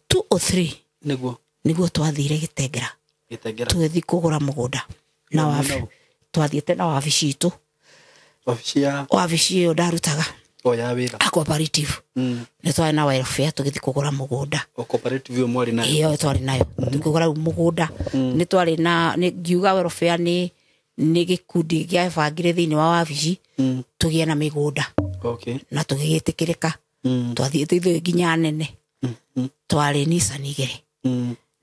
2003 nĩguo nĩguo twathire Gĩtengera. Gĩtengera. Tũgĩthiĩ kũgũra mũgũnda na wabi. Twathiĩte na wabici itũ. Wabici ya wabici ĩyo ndarutaga. O ya wĩra. A cooperative. Nĩ twarĩ na welfare tũgĩthiĩ kũgũra mũgũnda. O cooperative ĩyo mwarĩ nayo? Ĩyo twarĩ nayo. Tũkĩgũra rĩu mũgũnda. Nĩ twarĩ na, nĩ ngiuga welfare nĩ gĩkundi gĩabangire thĩinĩ wa wabici tũgĩe na mĩgũnda. Na tũgĩgĩtĩkĩrĩka. Twathiĩte ithuĩ nginya nene. Twarĩ Nissan igĩrĩ.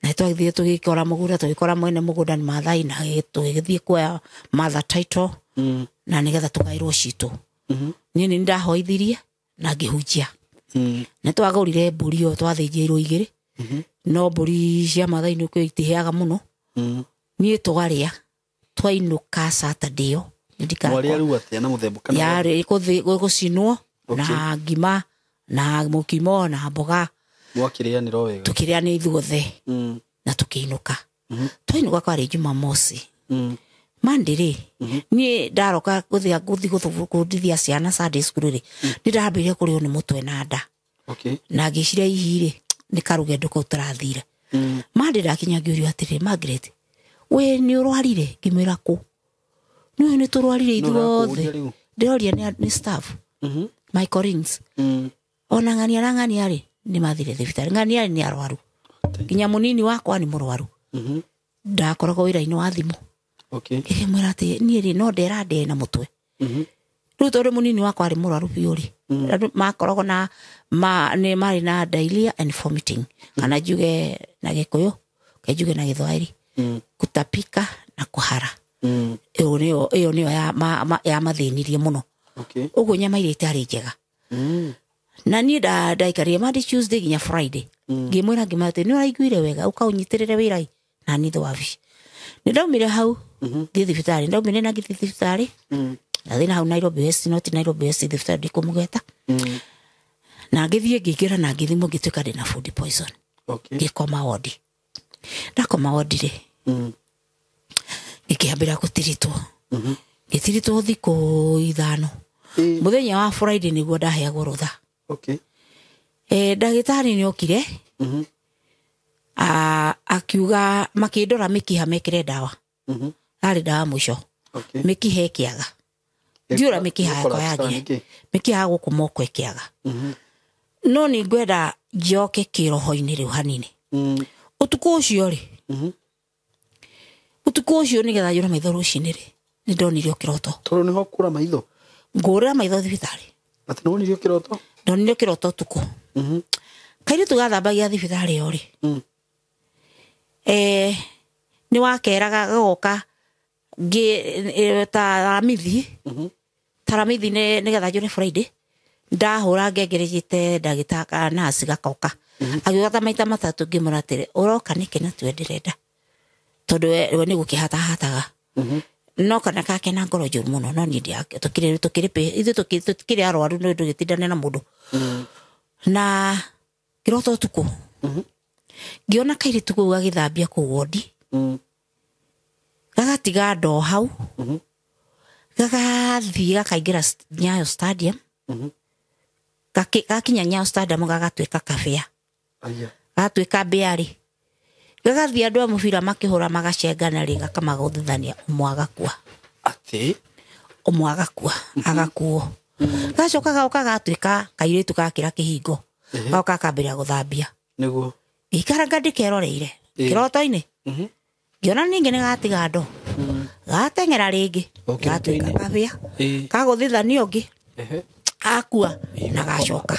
Na twathiĩ tũgĩkora mũgũnda, tũgĩkora mwene mũgũnda nĩ Maathai, na tũgĩthiĩ kuoya mother title. Na nĩgetha tũgaĩrwo citũ. Niĩ nĩ ndahoithirie na ngĩhunjia. Nĩ twagũrire mbũri ĩyo twathĩnjĩirwo igĩrĩ. No mbũri cia Maathai nĩ ũkĩũĩ itiheaga mũno. Niĩ twarĩa, twainũka Saturday ĩyo. Nĩ ndikakwa. Mwarĩa rĩu atĩa na mũthemba kana? Yarĩ gũcinwo na ngima na mũkimo na mboga. Mwakĩrĩanĩra o wega? Tũkĩrĩanĩra ithuothe. Na tũkĩinũka. Twainũka kwarĩ Jumamosi. Monday rĩ, niĩ ndaroka gũthiĩ gũthundithia ciana Sunday school rĩ, nĩ ndambĩrĩria kũrĩo nĩ mũtwe na nda. Na ngĩciria hihi rĩ, nĩ karũgendo kau tũrathire. Monday ndakinya ngĩũrio atĩrĩ, Margaret, we nĩ ũrwarire? Ngĩmwĩra kũ? Nĩ ũyũ nĩ tũrwarire Nĩ ũrakũũria ithuothe. rĩu? Ndĩroria nĩ staff. My colleagues. Ona ng'ania na ng'ania rĩ, nĩ mathire thibitarĩ. Ng'ania rĩ nĩ arwaru. Nginya mũnini wakwa nĩ mũrwaru. Ndakoragwo wĩra-inĩ wa thimũ. Ngĩmwĩra atĩ niĩ rĩ, no ndera ndee na mũtwe. Rĩu tondũ mũnini wakwa arĩ mũrwaru biũ rĩ, andũ makoragwo na, ma, nĩ marĩ na diarrhea and vomiting. Kana njuge na Gĩkũyũ, kana njuge na Gĩthwaĩri. Kutapika na kũhara. Ĩyo nĩyo ya mathĩnirie mũno. Ũguo nyama iria itarĩ njega. Na niĩ ndaikarire Monday, Tuesday nginya Friday. Ngĩmwĩra ngĩmwĩra atĩ nĩ ũraiguire wega, ũka ũnyitĩrĩre wĩra ĩ, na niĩ thĩ wabici. Nĩ ndaumire hau, thiĩ thibitarĩ. Ndaumire na ngĩthiĩ thibitarĩ. Ndathiĩ na hau Nairobi West, no ti Nairobi West, thibitarĩ ndikũmũgweta. Na ngĩthiĩ ngĩingĩra na ngĩthimwo ngĩtuĩka ndĩna food poison. Ngĩkoma wodi. Ndakoma wodi rĩ, ngĩkĩambĩrĩria gũtiritwo. Ngĩtiritwo thikũ 5. Mũthenya wa Friday nĩguo ndaheagwo rũtha. Ndagĩtarĩ nĩ okire. Akiuga makĩndora mĩkiha mekĩre ndawa. Yarĩ ndawa mũico. Mĩkiha ĩkĩaga. Ndiũra mĩkiha yakwa yagire. Mĩkiha ya gũkũ moko ĩkĩaga. No nĩ ngwenda njoke kĩroho-inĩ rĩu hanini. Ũtukũ ũcio rĩ, ũtukũ ũcio nĩgetha njũre maitho rũcinĩ rĩ, nĩ ndonirio kĩroto. Tondũ nĩho kũra maitho? Ngũrĩra maitho thibitarĩ. Atĩ nĩ wonirio kĩroto? Ndonirio kĩroto ũtukũ. Kairĩtu gathambagia thibitarĩ ĩyo rĩ. Nĩ wakeraga gagoka ta Ramithi. Ta Ramithi nĩgetha njũre Friday. Ndahũra ngengere njĩte ndagĩtarĩ kana nurse gakoka. Agĩũka ta maita matatũ ngĩmwĩra atĩrĩ, ũroka nĩkĩ na tiwe ndĩrenda? Tondũ we nĩ gũkĩhatahataga. No kana kake na ngoro njũru mũno, no niĩ tũkĩrĩ ithuĩ tũkĩrĩ arwaru nĩ ũndũ gĩtindane na mũndũ. Na Ngĩrota ũtukũ ngĩona kairĩtu kau gagĩthambia kũu wondi, gagatiga ndoo hau, gagathiĩ gakaingĩra Nyayo Stadium. Gakinya Nyayo Stadium gagatuĩka kabĩa, gagatuĩka mbĩa-rĩ, gagathiĩ andũ a mũbira makĩhũra magacengana rĩ, gakamagũthithania, ũmwe agakua. Atĩ? Ũmwe agakua, agakuo. Gacoka gaũka gatuĩka kairĩtu gakĩra kĩhingo, gaũka gakambĩrĩria gũthambia. Nĩguo. Ngĩikaranga ndĩkeroreire kĩroto-inĩ, ngĩona ningĩ nĩ gatiga ndoo, gateng'era rĩngĩ, O gatuĩka kĩroto-inĩ. kabĩa, kagũthithania ũngĩ, akua na gacoka.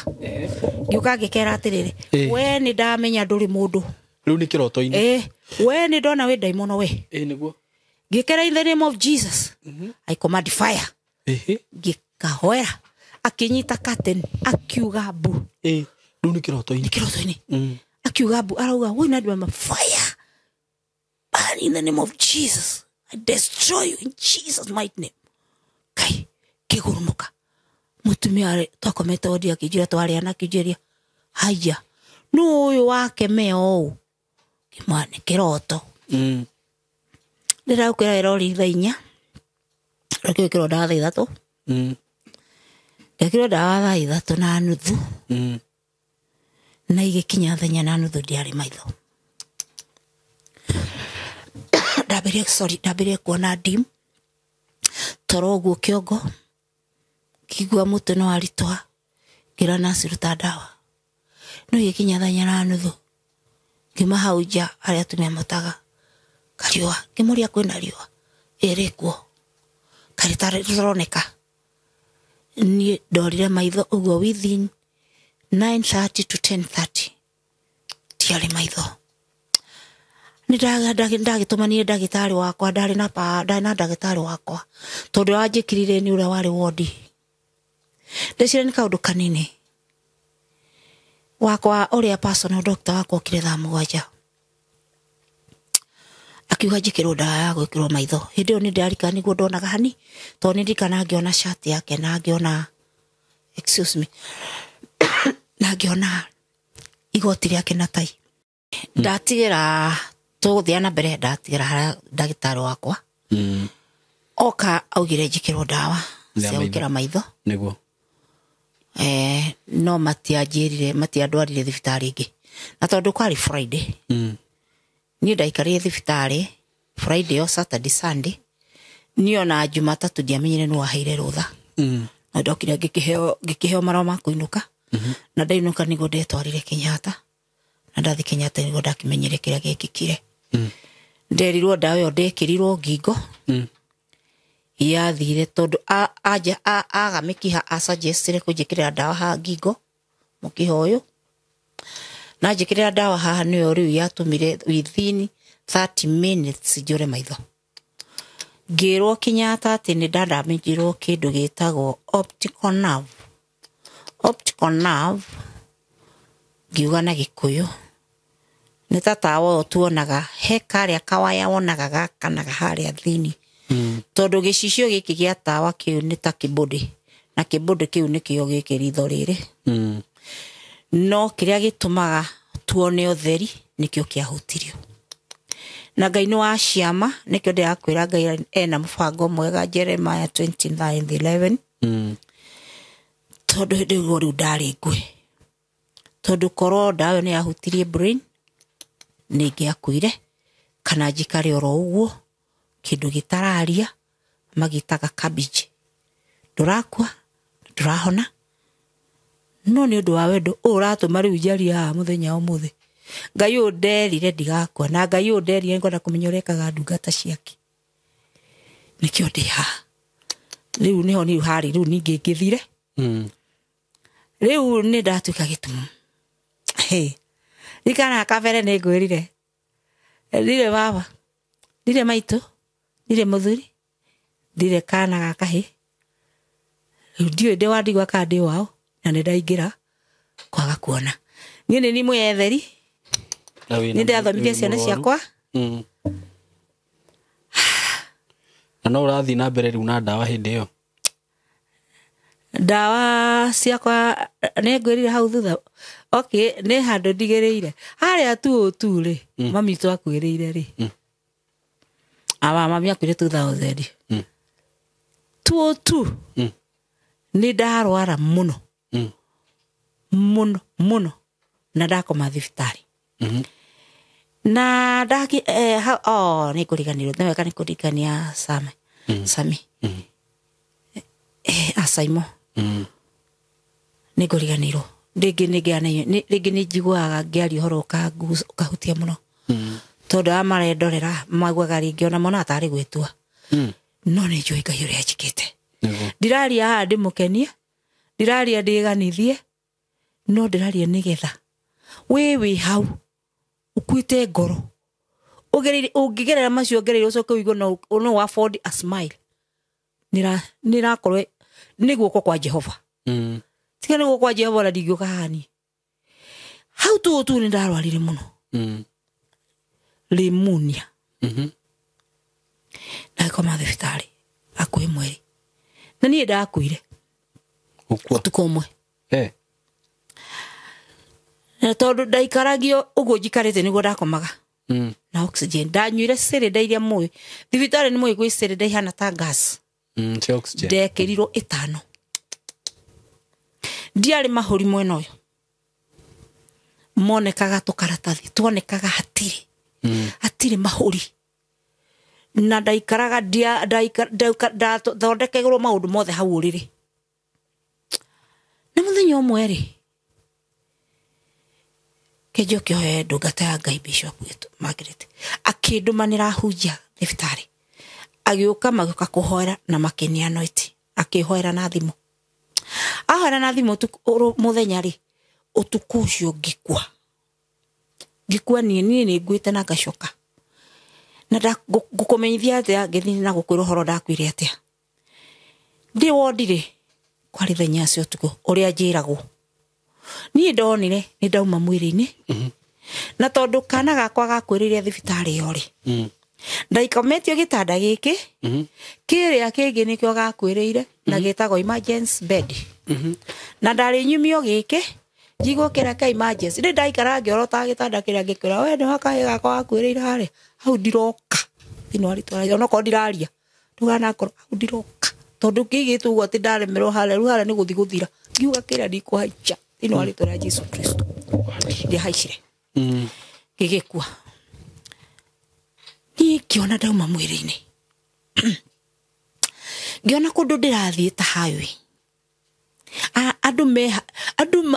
Ngĩũka ngĩkera atĩrĩrĩ, we nĩ ndamenya ndũrĩ mũndũ. Rĩu nĩ kĩroto-inĩ? We nĩ ndona wĩ ndaimono we. Nĩguo. Ngĩkera, in the name of Jesus, I command fire. Ngĩkahoera, akĩnyita curtain, akiuga mbu. Rĩu nĩ kĩroto-inĩ? Nĩ kĩroto-inĩ. Akiuga mbu, arauga woi na fire. And in the name of Jesus, I destroy you in Jesus mighty name. Kai kĩgurumũka. Mũtumia arĩ twakomete wondi akĩnjĩra, twarĩa na akĩnjĩria, haya, nũ ũyũ wakemea ũũ? Ngĩmwĩra nĩ kĩroto. Ndĩrakwĩra ĩrori thaa 4, reke ĩkĩrwo ndawa thaa 3. Ndekĩrwo ndawa thaa 3:30. Na igĩkinya thaa 4:30 ndiarĩ maitho. Ndambĩrĩria, sorry, ndambĩrĩria kuona dim toro ũguo kĩongo, ngĩigua mũtwe nĩ waritũha, ngĩra nurse ruta ndawa. No igĩkinya thaa 4:30 ngiuma hau nja harĩa atumia motaga kariũa, ngĩmũria kwĩna riũa? Ĩĩ rĩkuo, karĩ rĩtaroneka. Niĩ ndorire maitho ũguo within 9:30 to 10:30 tiarĩ maitho. Nĩ ndagĩtũmanire ndagĩtarĩ wakwa, ndarĩ na ndarĩ na ndagĩtarĩ wakwa tondũ wanjĩkĩrire nĩ ũrĩa warĩ wondi. Ndeciria nĩ kaũndũ kanini. Wakwa ũrĩa personal doctor wakwa okire thaa 7, akiuga njĩkĩrwo ndawa ya gwĩkĩrwo maitho. Hĩndĩ ĩyo nĩ ndĩrarikana nĩguo ndonaga hani, tondũ nĩ ndirikana ngĩona cati yake na ngĩona, excuse me, na ngĩona igoti rĩake na tai. Ndatigĩra tũgũthiĩ na mbere, ndatigĩra harĩa ndagĩtarĩ wakwa oka augire njĩkĩrwo ndawa Ya cia gwĩkĩra maitho. Nĩguo. No matianjĩrire, matiandwarire thibitarĩ ĩngĩ. Na tondũ kwarĩ Friday, niĩ ndaikarire thibitarĩ Friday o Saturday Sunday, niĩ ona Jumatatũ ndiamenyire nũ waheire rũtha. Na ndokire ngĩkĩheo marũa ma kũinũka. Na ndainũka nĩguo ndetwarire Kenyatta. Na ndathiĩ Kenyatta nĩguo ndakĩmenyire kĩrĩa gĩekĩkire. Nderirwo ndawa ĩyo ndekĩrirwo ngingo. Yathire tondũ aga mĩkiha asuggestire kũnjĩkĩrĩra ndawa haha ngingo mũkiha ũyũ. Na njĩkĩrĩra ndawa haha nĩyo rĩu yatũmire within 30 minutes njũre maitho. Ngĩrwo Kenyatta atĩ nĩ ndandamĩjirwo kĩndũ gĩtagwo optical nerve. Optical nerve ngiuga na Gĩkũyũ nĩ ta tawa ũyũ tuonaga, he karĩa kawaya wonaga gakanaga harĩa thĩinĩ. Tondũ gĩcicio gĩkĩ gĩa tawa kĩu nĩ ta kĩbũndĩ, na kĩbũndĩ kĩu nĩkĩo gĩkĩ ritho rĩrĩ. No kĩrĩa gĩtũmaga tuone ũtheri nĩkĩo kĩahutirio. Na Ngai nĩ wa ciama, nĩkĩo ndĩrakwĩra Ngai ena mũbango mwega Jeremiah 29:11. Tondũ hĩndĩ ĩyo rĩu ndarĩ ngwe. Tondũ korwo ndawa ĩyo nĩ yahutirie brain, nĩ ingĩakuire, kana njikare oro ũguo, kĩndũ gĩtararia, magĩtaga cabbage. Ndũrakua, ndũrahona. No nĩ ũndũ wa wendo ũyũ ũratũma rĩu njarie haha mũthenya wa ũmũthĩ. Ngai ũyũ nderire ndigakua, na Ngai ũyũ nderire ngwenda kũmenya ũrĩa ekaga ndungata ciake. Nĩkĩo ndĩ haha. Rĩu nĩho niĩ harĩ, rĩu ningĩ ngĩthire. Rĩu nĩ ndatuĩka gĩtumumu. Hey. Rikana kabere nĩ ngwĩrire. Ndirĩ baba, ndirĩ maitũ, ndirĩ mũthuri, ndirĩ kana ga kahĩĩ. Rĩu ndiũĩ ndĩ wa ndigwa kana ndĩ wao, na nĩ ndaingĩra kwaga kuona. Niĩ nĩ niĩ mwĩyetheri, Na wĩna nĩ ndĩrathomithia wĩ ciana mũrwaru. ciakwa. Na no ũrathiĩ na mbere rĩu na ndawa hĩndĩ ĩyo? Ndawa ciakwa nĩ ngwĩrire hau thutha. Okay, nĩ handũ ndigĩrĩire. Harĩa tu rĩ, mami witũ akuĩrĩire rĩ. Awa mami akuire 2000. 202. Nĩ ndarwara mũno. Mũno mũno na ndakoma thibitarĩ. Na ndaki oh nĩ ngũriganĩrwo nĩ wega nĩ kũririkania Sami. Sami. Asaimo. Nĩ ngũriganĩrwo. Rĩngĩ nĩ nĩ njiguaga ngĩaria ũhoro ũkahutia mũno. Tondũ aya marendorera maiguaga rĩngĩ ona monaga tarĩ gwĩtua. No nĩ njũĩ Ngai ũrĩa anjĩkĩte. Ndiraria haha ndĩmũkenie, ndiraria ndĩganithie, no ndĩraria nĩgetha wĩ hau ũkuĩte ngoro ũgereire ũngĩgerera macio ũgereire ũcoke ũigue no afford a smile. Nĩrakorwo nĩ guoko kwa Jehova. Tiga nĩ guoko kwa Jehova na ndingĩũka haha niĩ. Hau tu nĩ ndarwarire mũno. Pneumonia. Ndagĩkoma thibitarĩ hakuhĩ mweri. Na niĩ ndakuire. Ũtukũ ũmwe. Na tondũ ndaikaragio ũguo njikarĩte nĩguo ndakomaga. Na oxygen. Ndanyuire cylinder iria mũĩ. Thibitarĩ nĩ mũĩ gwĩ cylinder ihana ta gas. Cia oxygen. Ndekĩrirwo 5. Ndiarĩ mahũri mwena ũyũ. Monekaga tũkaratathi, tuonekaga hatirĩ. Hatirĩ mahũri. Na ndaikaraga ndathondekagĩrwo maũndũ mothe hau ũrĩrĩ. Na mũthenya ũmwe rĩ, kĩnjoke hoe ndungata ya Ngai Bishop witũ Margaret akĩndũmanĩra hunjia thibitarĩ. Agĩũka magĩũka kũhoera na makĩnĩanoiti. Akĩhoera na thimũ. Ahoera na thimũ mũthenya rĩ, ũtukũ ũcio ngĩkua. Ngĩkua niĩ nĩ nguĩte na ngacoka. Na ngũkũmenyithia atĩa ngĩthiĩ na gũkwĩra ũhoro ndakuire atĩa. Ndĩ wondi rĩ, kwarĩ thaa inya cia ũtukũ ũrĩa njĩragwo. Niĩ ndonire nĩ ndauma mwĩrĩ-inĩ. Na tondũ kana gakwa gakuĩrĩire thibitarĩ ĩyo rĩ, ndaikometio gĩtanda gĩkĩ, kĩrĩa kĩngĩ nĩkĩo gakuĩrĩire na gĩtagwo emergency bed. Na ndarĩ nyumio gĩkĩ, njigwo kĩrĩa kĩa emergency. Rĩ ndaikara ngĩorotaga gĩtanda kĩrĩa ngĩkwĩra, we nĩ wakahĩ gakwa gakuĩrĩire harĩa. Hau ndiroka. Thĩinĩ wa rĩtwa rĩa onokorwo ndiraria. Ndũganakorwo hau ndiroka. Tondũ kĩigĩtwo ũguo atĩ ndaremerwo harĩa, rĩu harĩa nĩ gũthiĩ gũthira. Ngiuga kĩrĩa ndikũhaica. Thĩinĩ wa rĩtwa rĩa Jesu Kristo. Ndiahaicire. Gĩgĩkua. Niĩ ngĩona ndauma mwĩrĩ-inĩ. Ngĩona kũndũ ndĩrathiĩ ta highway. Andũ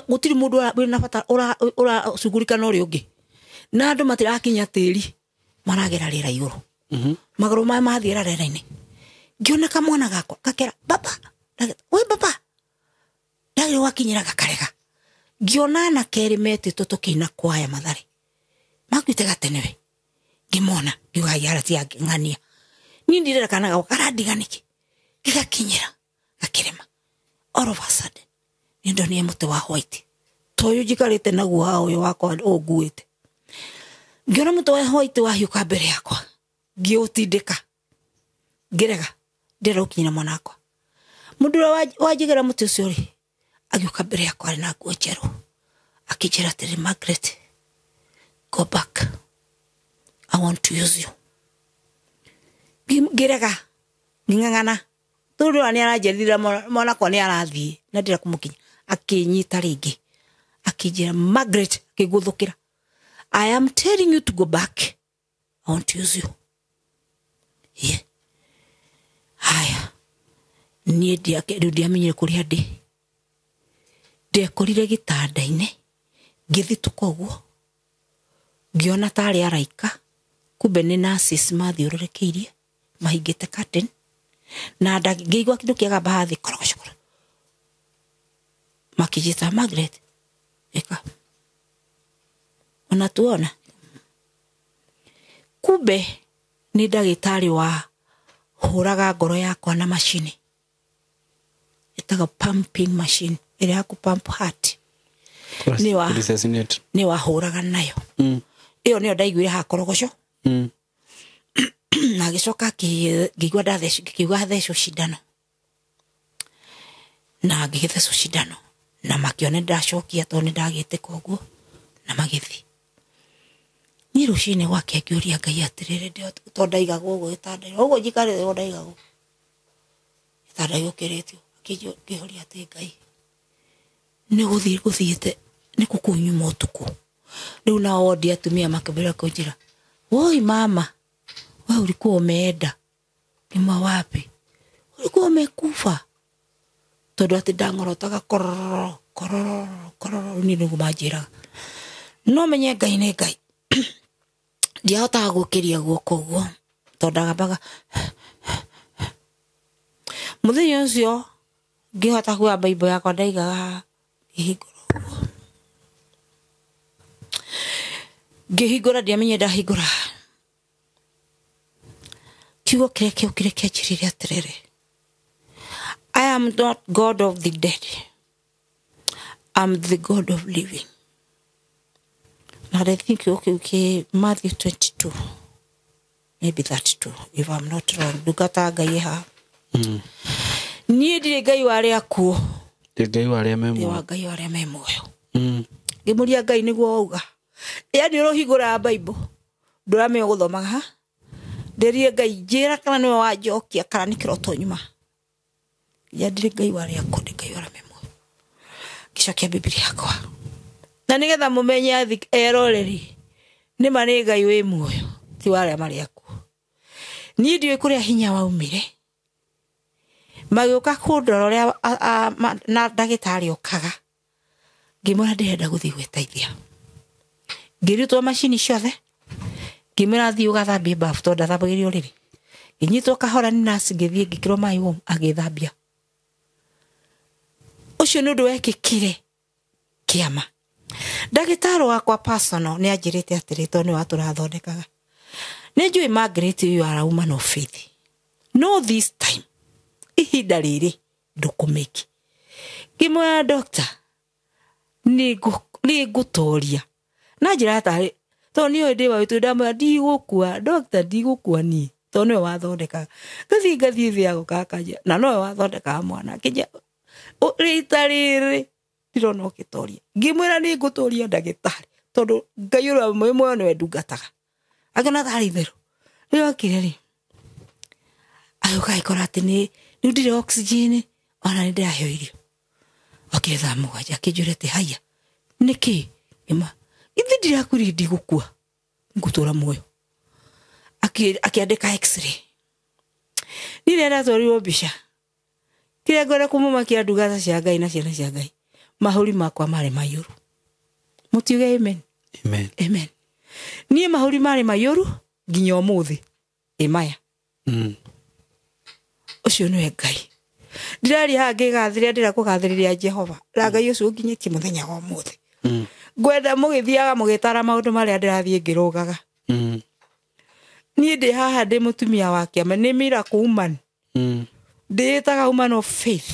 gũtirĩ mũndũ wĩna bata ũracugurika na ũrĩa ũngĩ. Na andũ matirakinya tĩri, maragera rĩera igũrũ. Magũrũ maya mathiĩra rĩera-inĩ. Ngĩona kamwana gakwa gakera baba, we baba. Ndagĩrĩirwo gwakinyĩra gakarega. Ngĩona anake erĩ metĩtwo tũkĩina kwaya Mathare. Makuĩte gatene we. Ngĩmona, ngiuga yara ti ng'ania. Niĩ ndirera kana gakwa karandiga nĩkĩ. Gĩgakinyĩra, gakĩrema. All of a sudden, nĩ ndonire mũtĩ wa white. Ta ũyũ njikarĩte naguo haha ũyũ wakwa ũnguĩte. Ngĩona mũtĩ wa white wahiũka mbere yakwa. Ngĩũtindĩka. Ngĩrega, ndĩrenda gũkinyĩra mwana wakwa. Mũndũ ũrĩa wanjigĩra mũtĩ ũcio rĩ, agĩũka mbere yakwa arĩ na nguo njerũ. Akĩnjĩra atĩrĩ, Margaret, go back. I want to use you. Ngĩrega, ngĩng'ang'ana. Tondũ ũrĩa nĩaranjĩrire mwana wakwa nĩarathiĩ na ndĩrenda kũmũkinya. Akĩnyita rĩngĩ. Akĩnjĩra, Margaret, akĩngũthũkĩra. I am telling you to go back. I want to use you. Yeah. Haya. Niĩ rĩu ndiamenyire kũrĩa ndĩ. Ndekorire gĩtanda-inĩ, ngĩthitũka ũguo. Ngĩona tarĩ araika, kumbe nĩ nurses mathiũrũrũkĩirie, mahingĩte curtain. Na ngĩigua kĩndũ kĩagamba thĩ, korogoco, korogoco. Makĩnjĩta, Margaret, ĩka. Unatuona? Kumbe nĩ ndagĩtarĩ wa hũraga ngoro yakwa na macini. Ĩtagwo pumping machine, ĩrĩa ya kũ pump heart. Resuscitate. Nĩ wahũraga nayo. Ĩyo nĩyo ndaiguire haha korogoco. Na agĩcoka ngĩigua ndathecwo, ngĩigua athecwo cindano. Na ngĩgĩthecwo cindano na makĩona ndacokia tondũ nĩndagĩtĩka ũguo na magĩthiĩ. Niĩ rũcinĩ gwake ngĩũria Ngai atĩrĩrĩ, tondũ ndaigagwo ũguo gĩtanda-inĩ, ũguo njikarĩte ũguo ndaigagwo gĩtanda gĩũkĩrĩtio, ngĩũria atĩ Ngai nĩ gũthiĩ gũthiĩte nĩ kũkũnyuma ũtukũ. Rĩu nao wondi atumia makĩambĩrĩria kũnjĩra, woi mama, we ulikuwa umeenda nyuma wapi? Ulikuwa umekufa. Tondũ atĩ ndang'orotaga kororo kororo kororo, niĩ nĩguo manjĩraga. No menye Ngai nĩ Ngai. Ndiahotaga gũkĩria guoko ũguo tondũ ndagambaga. Mũthenya ũcio ngĩhota kuoya Bible yakwa ndaigaga haha, ngĩhingũra ũguo. Ngĩhingũra ndiamenyire ndahingũra. Kiugo kĩrĩa kĩokire kĩanjĩrire atĩrĩrĩ, I am not God of the dead. I'm the God of living. And I think okay, Matthew 22, maybe 32, if I'm not wrong. Ndungata Ngai ha. Niĩ ndirĩ Ngai wa arĩa akuũ. Ndĩ Ngai wa arĩa me Ndĩ wa muoyo. Ngai wa arĩa me muoyo. Ngĩmũria Ngai nĩguo wauga. Yaani ũrohingũra Bible, ndũramenya gũthomaga ha? Ndĩrire Ngai njĩra kana nĩwe wanjokia kana nĩ kĩroto nyuma. Ya ndirĩ Ngai wa arĩa akuũ, ndĩ Ngai wa arĩa me muoyo. Ngĩcokia Bibilia yakwa. Na nĩgetha mũmenye eroreri nĩ ma nĩ Ngai wĩ muoyo, ti wa arĩa marĩ akuũ. Niĩ ndiũĩ kũrĩa hinya waumire. Magĩũka kũndora ũrĩa na ndagĩtarĩ okaga. Ngĩmwĩra ndĩrenda gũthiĩ gwĩteithia. Ngĩrutwo macini ciothe. Ngĩmwĩra thiĩ ũgathambie bafu tondũ ndathambagĩrio ũrĩrĩ. Ngĩnyitwo kahora nĩ nurse, ngĩthiĩ ngĩkĩrwo maĩ warm, agĩthambia. Ũcio nĩ ũndũ wekĩkire kĩama. Ndagĩtarĩ wakwa personal nĩ anjĩrĩte atĩrĩ, tondũ nĩwe watũrathondekaga. Nĩ njũĩ Margaret, you are a woman of faith. No this time, ihinda rĩrĩ ndũkũmĩki. Ngĩmwĩra doctor, nĩ ngũtoria. Na njĩra atarĩ, tondũ nĩoĩ ndĩ wa witũ, ndamwĩra ndigũkua, doctor ndigũkua niĩ, tondũ nĩwe wathondekaga. Ngathiĩ ngathiĩ thĩ agoka akanjĩra, na nowe wathondekaga mwana. Akĩnjĩra, rita rĩrĩ ndirona ũgĩtoria. Ngĩmwĩra nĩ ngũtoria ndagĩtarĩ, tondũ Ngai ũrĩa wĩ muoyo nĩwe ndungataga. Akĩona tarĩ itherũ. Rĩrĩa okire rĩ, agĩũka agĩkora atĩ nĩ rĩu ndirĩ oxygen, ona nĩ ndĩraheo irio. Okire thaa 7 akĩnjũria atĩ haiya, nĩkĩ? Ngĩmwĩra, ithe ndirakwĩrire ndigũkua, ngũtũra muoyo. Akĩandĩka x-ray. Niĩ rĩrĩa ndatwarirwo mbica, kĩrĩa ngwenda kũmũmakia ndungata cia Ngai na ciana cia Ngai, mahũri makwa marĩ maiyũru. Mũtiuge amen. Amen. Amen. Niĩ mahũri marĩ maiyũru nginya ũmũthĩ. Ĩ maya. Ũcio nĩwe Ngai. Ndĩraria haha ngĩgathĩrĩria, ndĩrenda kũgathĩrĩria Jehova. Na Ngai ũcio ũnginyĩtie mũthenya wa ũmũthĩ. Ngwenda mũgĩthiaga mũgĩtara maũndũ marĩa ndĩrathiĩ ngĩrũgaga. Niĩ ndĩ haha ndĩ mũtumia wa kĩama, nĩ miracle woman. Ndĩĩtaga woman of faith.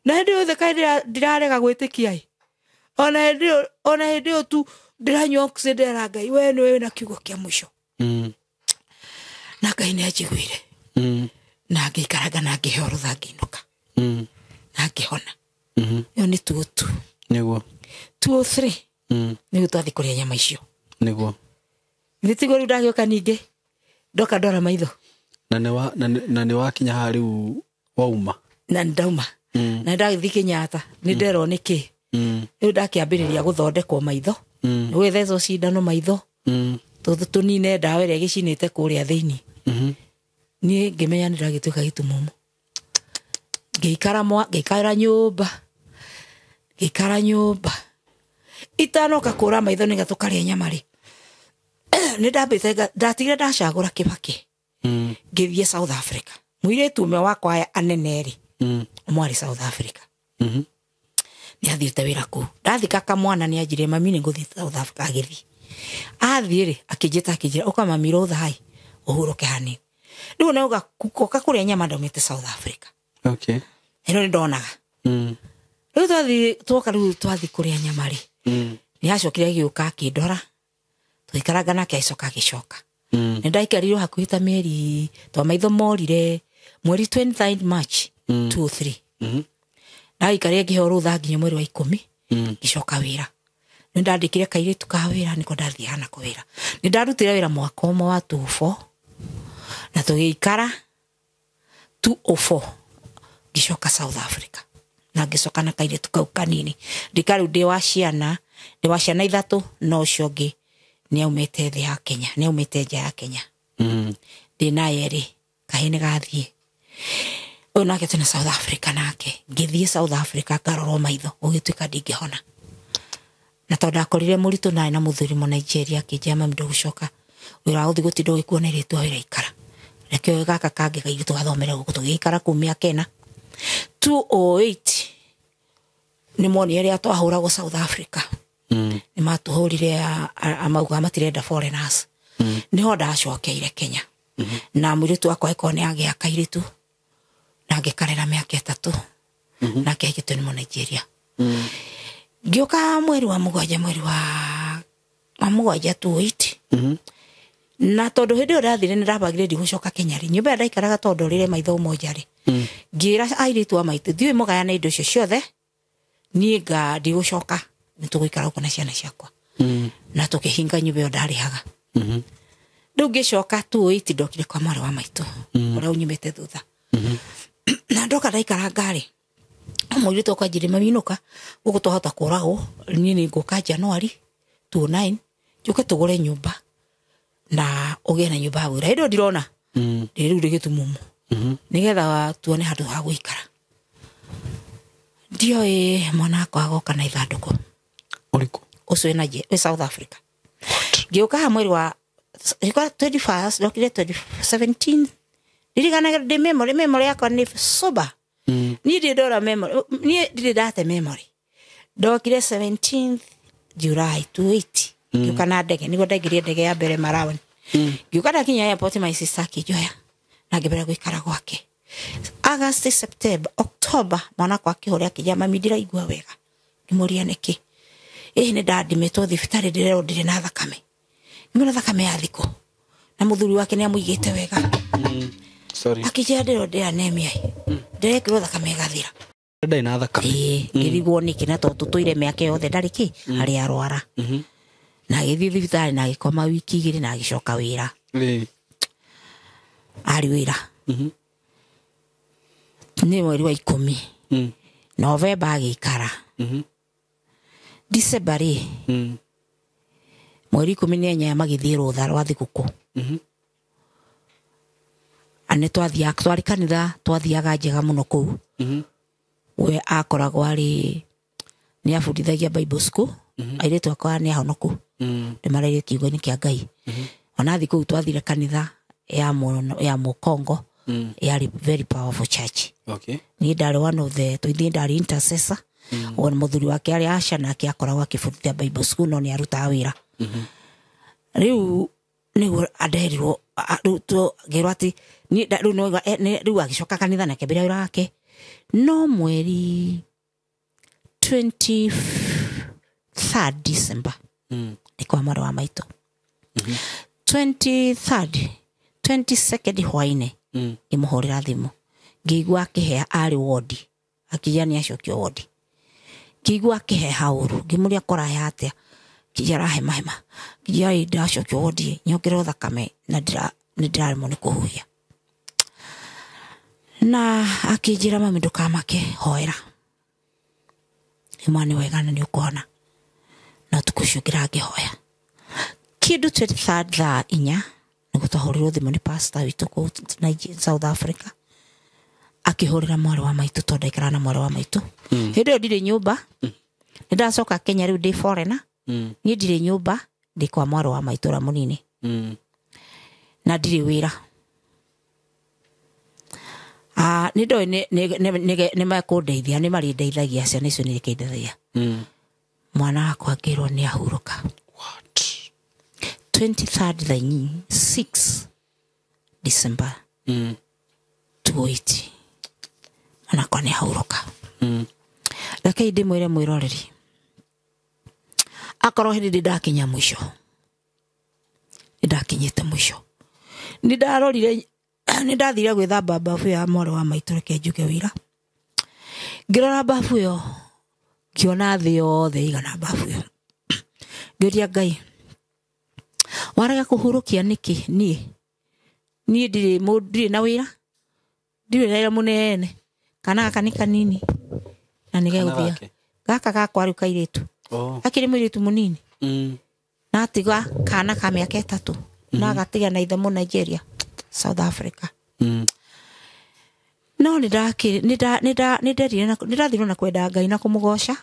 Na hĩndĩ yothe kaĩ ndĩrarega gwĩtĩkia ĩ. Ona hĩndĩ ĩyo tu ndĩranyua oxygen, ndĩrera Ngai, we nĩwe wĩna kiugo kĩa mũico. Na Ngai nĩ anjiguire. Na ngĩikaranga na ngĩheo rũtha ngĩinũka. Na ngĩhona. Ĩyo nĩ 202. Nĩguo. 203. Nĩguo twathiĩ kũrĩa nyama icio. Nĩguo. Nĩ tiguo rĩu ndagĩũka ningĩ ndoka ndora maitho. Na nĩ wakinya haha rĩu wauma. Na nĩ ndauma. Na ndagĩthiĩ Kenyatta, nĩ nderwo nĩ kĩ. Rĩu ndakĩambĩrĩria gũthondekwo maitho. Nĩ gwĩthecwo cindano maitho. Tũnine ndawa ĩrĩa ĩgĩcinĩte kũrĩa thĩinĩ. Niĩ ngĩmenya nĩ ndagĩtuĩka gĩtumumu. Ngĩikara nyũmba. Ngĩikara nyũmba. Itanoka kũra maitho nĩgetha tũkarĩa nyama rĩ. Nĩ ndambĩte ndatigire ndacagũra Kĩbakĩ. Ngĩthiĩ South Africa. Mũirĩtu ũmwe wakwa aya anene rĩ, ũmwe arĩ South Africa. Nĩ athiĩte wĩra kũu. Ndathika kamwana nĩ anjĩrire, mami nĩ ngũthiĩ South Africa, agĩthiĩ. Athiĩ rĩ, akĩnjĩta akĩnjĩra, ũka mami rũtha ĩ, ũhurũke hanini. Rĩu ona ũka kũrĩa nyama ndaumĩte South Africa. Okay. Ĩno nĩ ndonaga. Rĩu twathiĩ, twoka rĩu twathiĩ kũrĩa nyama rĩ. Nĩ acokire agĩũka akĩndora. Tũgĩikaranga nake agĩcoka agĩcoka. Nĩ ndaikarirwo hakuhĩ ta mĩeri, tondũ maitho morire mweri 23 March 2003. Ndaikarire ngĩheo rũtha nginya mweri wa 10 ngĩcoka wĩra. Nĩ ndandĩkire kairĩtu ka wĩra nĩko ndathiaga nako wĩra. Nĩ ndarutire wĩra mwaka ũmwe wa 2004 na tũgĩikara 2004 ngĩcoka South Africa na ngĩcoka na kairĩtu kau kanini. Ndika rĩu ndĩ wa ciana 3 no ũcio ũngĩ nĩ aumĩte thĩ ya Kenya, nĩ aumĩte nja ya Kenya. Ndĩ na yerĩ kahĩ nĩ gathiĩ. Ũyũ nake twĩna South Africa nake. Ngĩthiĩ South Africa ngarorwo maitho gũgĩtuĩka ndingĩhona. Na tondũ ndakorire mũritũ naĩ na mũthuri mũ Nigeria akĩnjĩra mami ndũgũcoka wĩra wa gũthiĩ gũtinda ũgĩkuona airĩtu a wĩra ikara. Reke gaka kangĩ kairĩtu gathomere gũkũ tũgĩikara kũu mĩaka 4. 2008 nĩ monire rĩrĩa twahũragwo South Africa. Nĩ matũhũrire amauga matirenda foreigners. Nĩho ndacokeire Kenya. Na mũirĩtu wakwa ĩkorwo nĩ agĩa kairĩtu na ngĩkarera mĩaka 3 nake ahikĩtio nĩ Nigeria. Ngĩũka mweri wa 7 mweri wa 7 2008 na tondũ hĩndĩ ĩyo ndathire nĩ ndabangire ndigũcoka Kenya rĩ, nyũmba ĩrĩa ndaikaraga tondũ ndorire maitho moja rĩ, ngĩra airĩtu a maitũ thiĩ mũgayane indo icio ciothe, niĩ nga ndigũcoka, nĩ tũgũikara gũkũ na ciana ciakwa. Na tũkĩhinga nyũmba ĩyo ndarĩhaga. Rĩu ngĩcoka 2008 ndokire kwa mwarĩ wa maitũ ũrĩa ũnyumĩte thutha. Na ndoka ndaikara ngarĩ mũirĩtu wakwa anjĩrire mami inũka gũkũ twahota kũragwo, niĩ nĩ ngũka January 2009 njũke tũgũre nyũmba na ũgĩe na nyũmba ya gwĩra. Hĩndĩ ĩyo ndirona ndĩ rĩu ndĩ gĩtumumu nĩgetha tuone handũ ha gũikara. Ndioĩ mwana wakwa agoka na ithandũkũ. Ũrĩkũ? Ũcio wĩ South Africa. Ngĩũka haha mweri wa 21st, ndokire 2017. Ndirikanaga ndĩ memory yakwa nĩ sober. Niĩ ndirĩ ndora memory, niĩ ndirĩ ndate memory. Ndokire 17th July 2008. Ngĩũka na ndege, nĩguo ndaingĩrire ndege ya mbere Malawi. Ngĩũka ndakinya airport my sister akĩnjoya na ngĩambĩrĩria gũikara gwake. August, September, October mwana wakwa akĩhũra akĩnjĩra mami ndiraigua wega. Ngĩmũria nĩkĩ? Ĩĩ nĩ ndandimĩtwo thibitarĩ ndĩrerwo ndirĩ na thakame. Ngĩmwĩra thakame ya thikũ. Na mũthuri wake nĩ amũigĩte wega. Sorry. Akĩnjĩra ndĩrerwo ndĩ anemia. Ndĩrekĩrwo thakame ĩgathira. Ndarĩ na thakame. Ĩĩ, ngĩrigwo nĩkĩ na tondũ tũtũire mĩaka yothe ndarĩ kĩ arĩ arwara. Na agĩthiĩ thibitarĩ na agĩkoma wiki 2 na agĩcoka wĩra. Arĩ wĩra. Nĩ mweri wa 10. November agĩikara. December rĩ, mweri 14 magĩthiĩ rũtha rwa thigũkũ. Nĩ twathiaga, twarĩ kanitha, twathiaga njega mũno kũu. We akoragwo arĩ nĩ abundithagia Bible school. Airĩtu akwa nĩ ahonoku. Nĩ maraire kiugo-inĩ kĩa Ngai. Ona thiĩ kũu twathire kanitha ya Mũkongo. Yarĩ very powerful church. Okay. Niĩ ndarĩ one of the, niĩ ndarĩ intercessor. Ona mũthuri wake arĩ Asha nake akoragwo akĩbundithia Bible school no nĩ arutaga wĩra. Rĩu nĩguo anderirwo, rĩu ngĩrwo atĩ niĩ rĩu rĩu agĩcoka kanitha na akĩambĩrĩria wĩra wake. No mweri 23rd December nĩ kwa mwarĩ wa maitũ. 23rd, 22nd hwainĩ ngĩmũhũrĩra thimũ. Ngĩigua akĩheha arĩ wodi. Akĩnjĩra nĩ acokio wodi. Ngĩigua akĩheha ũru. Ngĩmũria kũraheha atĩa. Ngĩnjĩra arahemahema. Ngĩnjĩra ĩ ndacokio wodi nyongererwo thakame na nĩ ndĩraremwo nĩ kũhuhia. Na akĩnjĩra mami ndũkamake, hoera. Nĩ mwana wega na nĩ ũkũhona. Na ũtukũ ũcio ngĩra ngĩhoya. Kĩndũ 23rd thaa 4 nĩguo twahũrĩrwo thimũ nĩ pastor witũ kũu South Africa. Akĩhũrĩra mwarĩ wa maitũ tondũ ndaikaraga na mwarĩ wa maitũ. Hĩndĩ ĩyo ndirĩ nyũmba. Nĩ ndacoka Kenya rĩu ndĩ foreigner. Niĩ ndirĩ nyũmba, ndĩ kwa mwarĩ wa maitũ ũrĩa mũnini. Na ndirĩ wĩra. Nĩ ndoĩ nĩ mekũndeithia, nĩ marĩndeithagia, ciana icio nĩ ikĩndeithagia. Mwana wakwa ngĩrwo nĩ ahurũka. What? 23rd the 6 December 2008. Mwana wakwa nĩ ahurũka. Rekei ndĩmwĩre mwĩroreri. Akorwo hĩndĩ ndĩ ndakinya mũico. Nĩ ndakinyĩte mũico. Nĩ ndarorire, nĩ ndathire gwĩthamba bafu ya mwarĩ wa maitũ, reke njuge wĩra. Ngĩrora babu ĩyo, ngĩona thĩ yothe ĩigana babu ĩyo. Ngĩũria Ngai, warega kũhurũkia nĩkĩ niĩ? Niĩ ndirĩ na wĩra, ndirĩ na wĩra mũnene, kana gaka nĩ kanini na nĩ gegũthia. Gaka gakwa rĩu kairĩtu. Akĩrĩ mũirĩtu mũnini. Na atiga kana ka mĩaka 3 na agatiga na ithe mũ Nigeria, South Africa. No nĩndathirwo na kwenda Ngai na kũmũgoca,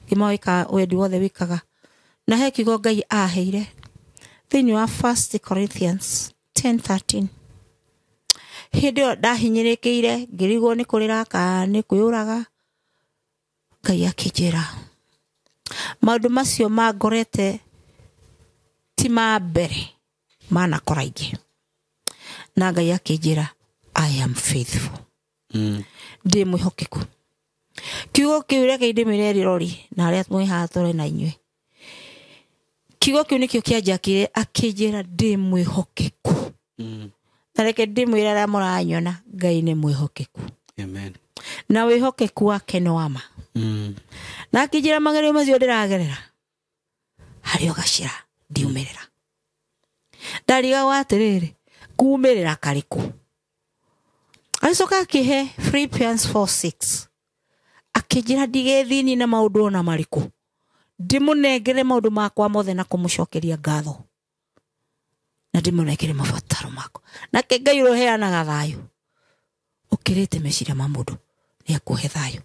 ngĩmawĩka wendi wothe wĩkaga. Na he kiugo Ngai aheire thĩinĩ wa 1 Corinthians 10:13. Hĩndĩ ĩyo ndahinyĩrĩkĩire, ngĩrigwo nĩ kũrĩra kana nĩ kwĩyũraga, Ngai akĩnjĩra maũndũ macio mangorete ti ma mbere manakora ingĩ. Na Ngai akĩnjĩra I am faithful. Ndĩ mwĩhokeku. Kiugo kĩu reke ndĩmĩre rĩrori na arĩa mwĩ haha tũrĩ na inyuĩ. Kiugo kĩu nĩkĩo kĩanjakire, akĩnjĩra ndĩ mwĩhokeku. Na reke ndĩmwĩre arĩa mũranyona, Ngai nĩ mwĩhokeku. Amen. Na wĩhokeku wake nĩ wa ma. Na akĩnjĩra magerio macio ndĩragerera, harĩ o gacĩra ndiumĩrĩra. Ndarigagwo atĩrĩrĩ, kumĩrĩra karĩkũ? Agĩcoka akĩhe Philippians 4:6. Akĩnjĩra ndigethini na maũndũ ona marĩkũ, ndĩmũnengere maũndũ makwa mothe na kũmũcokeria ngatho, na ndĩmũnengere mabataro makwa. Nake Ngai ũrĩa ũheanaga thayũ ũkĩrĩte meciria ma mũndũ nĩ akũhe thayũ.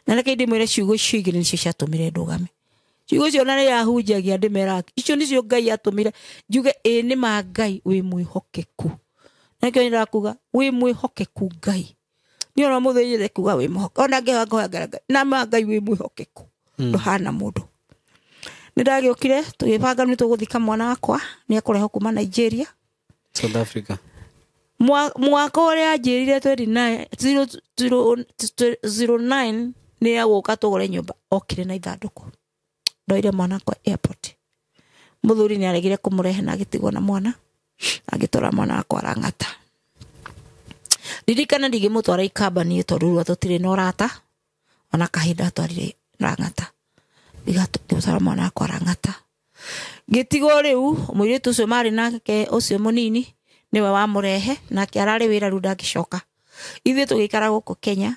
Na reke ndĩmwĩre ciugo icio igĩrĩ nĩcio ciatũmire ndũgame. Ciugo icio na rĩrĩa ahunjagia ndĩmeraga, icio nĩcio Ngai atũmire njuge ĩĩ nĩ ma Ngai wĩ mwĩhokeku. Na nĩkĩo ndĩrakuga wĩ mwĩhokeku Ngai. Niĩ ona mũthĩ nyende kuga wĩ mwĩhokeku. Ona ngĩhoya ngoya Ngai, na ma Ngai wĩ mwĩhokeku. Ndũhana mũndũ. Nĩ ndagĩũkire tũgĩbanga nĩ tũgũthika mwana wakwa, nĩ ekũrehwo kuma Nigeria. South Africa. Mwaka ũrĩa anjĩrire 29 nĩ egũka tũgũre nyũmba, okire na ithandũkũ. Ndoire mwana wakwa airport. Mũthuri nĩ aregire kũmũrehe na agĩtigwo na mwana, agĩtwara mwana wakwa Lang'ata. Ririkana ndingĩmũtwara Ikamba niĩ tondũ rĩu tũtirĩ na ũrata, ona kahinda atwarire Lang'ata. Ngĩtwara mwana wakwa Lang'ata. Ngĩtigwo rĩu mũirĩtu ũcio marĩ nake ũcio mũnini nĩwe wamũrehe, nake ararĩ wĩra rĩu ndangĩcoka. Ithuĩ tũgĩikara gũkũ Kenya,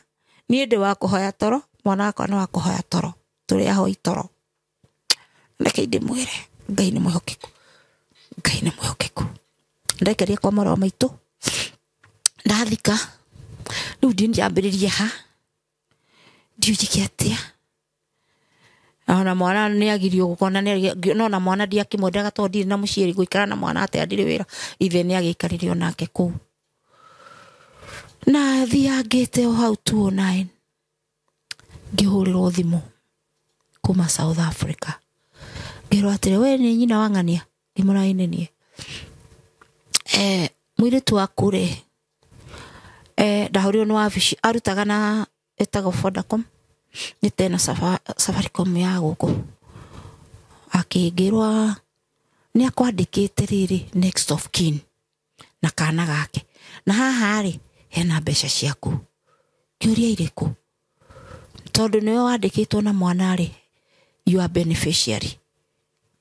niĩ ndĩ wa kũhoya toro, mwana wakwa nĩ wa kũhoya toro, tũrĩ ahoi toro. Reke ndĩmwĩre Ngai nĩ mwĩhokeku. Ngai nĩ mwĩhokeku. Ndekeria kwa mwarĩ wa maitũ, ndathika, rĩu ndiĩ njambĩrĩrie ha, ndiũ njĩke atĩa. Ona mwana nĩ agirio gũkona, no na mwana ndiakĩmwendaga tondũ ndirĩ na mũciĩ, gũikara na mwana atĩa ndirĩ wĩra. Ithe nĩ agĩikarire onake kũu. Na thiangĩte o hau 209, ngĩhũrĩrwo thimũ kuma South Africa. Ngĩrwo atĩrĩ, we nĩ nyina wa ng'ania? Ngĩmwĩra ĩĩ nĩ niĩ. Mũirĩtu waku rĩ, ndahũrirwo nĩ wabici, arutaga na ĩtagwo Vodacom, nĩ tena Safaricom ya gũkũ. Akĩngĩrwo nĩ akwandĩkĩte rĩrĩ next of kin na kana gake, na haha rĩ hena mbeca ciaku. Kĩũria irĩkũ? Tondũ nĩwe wandĩkĩtwo na mwana rĩ, you are beneficiary.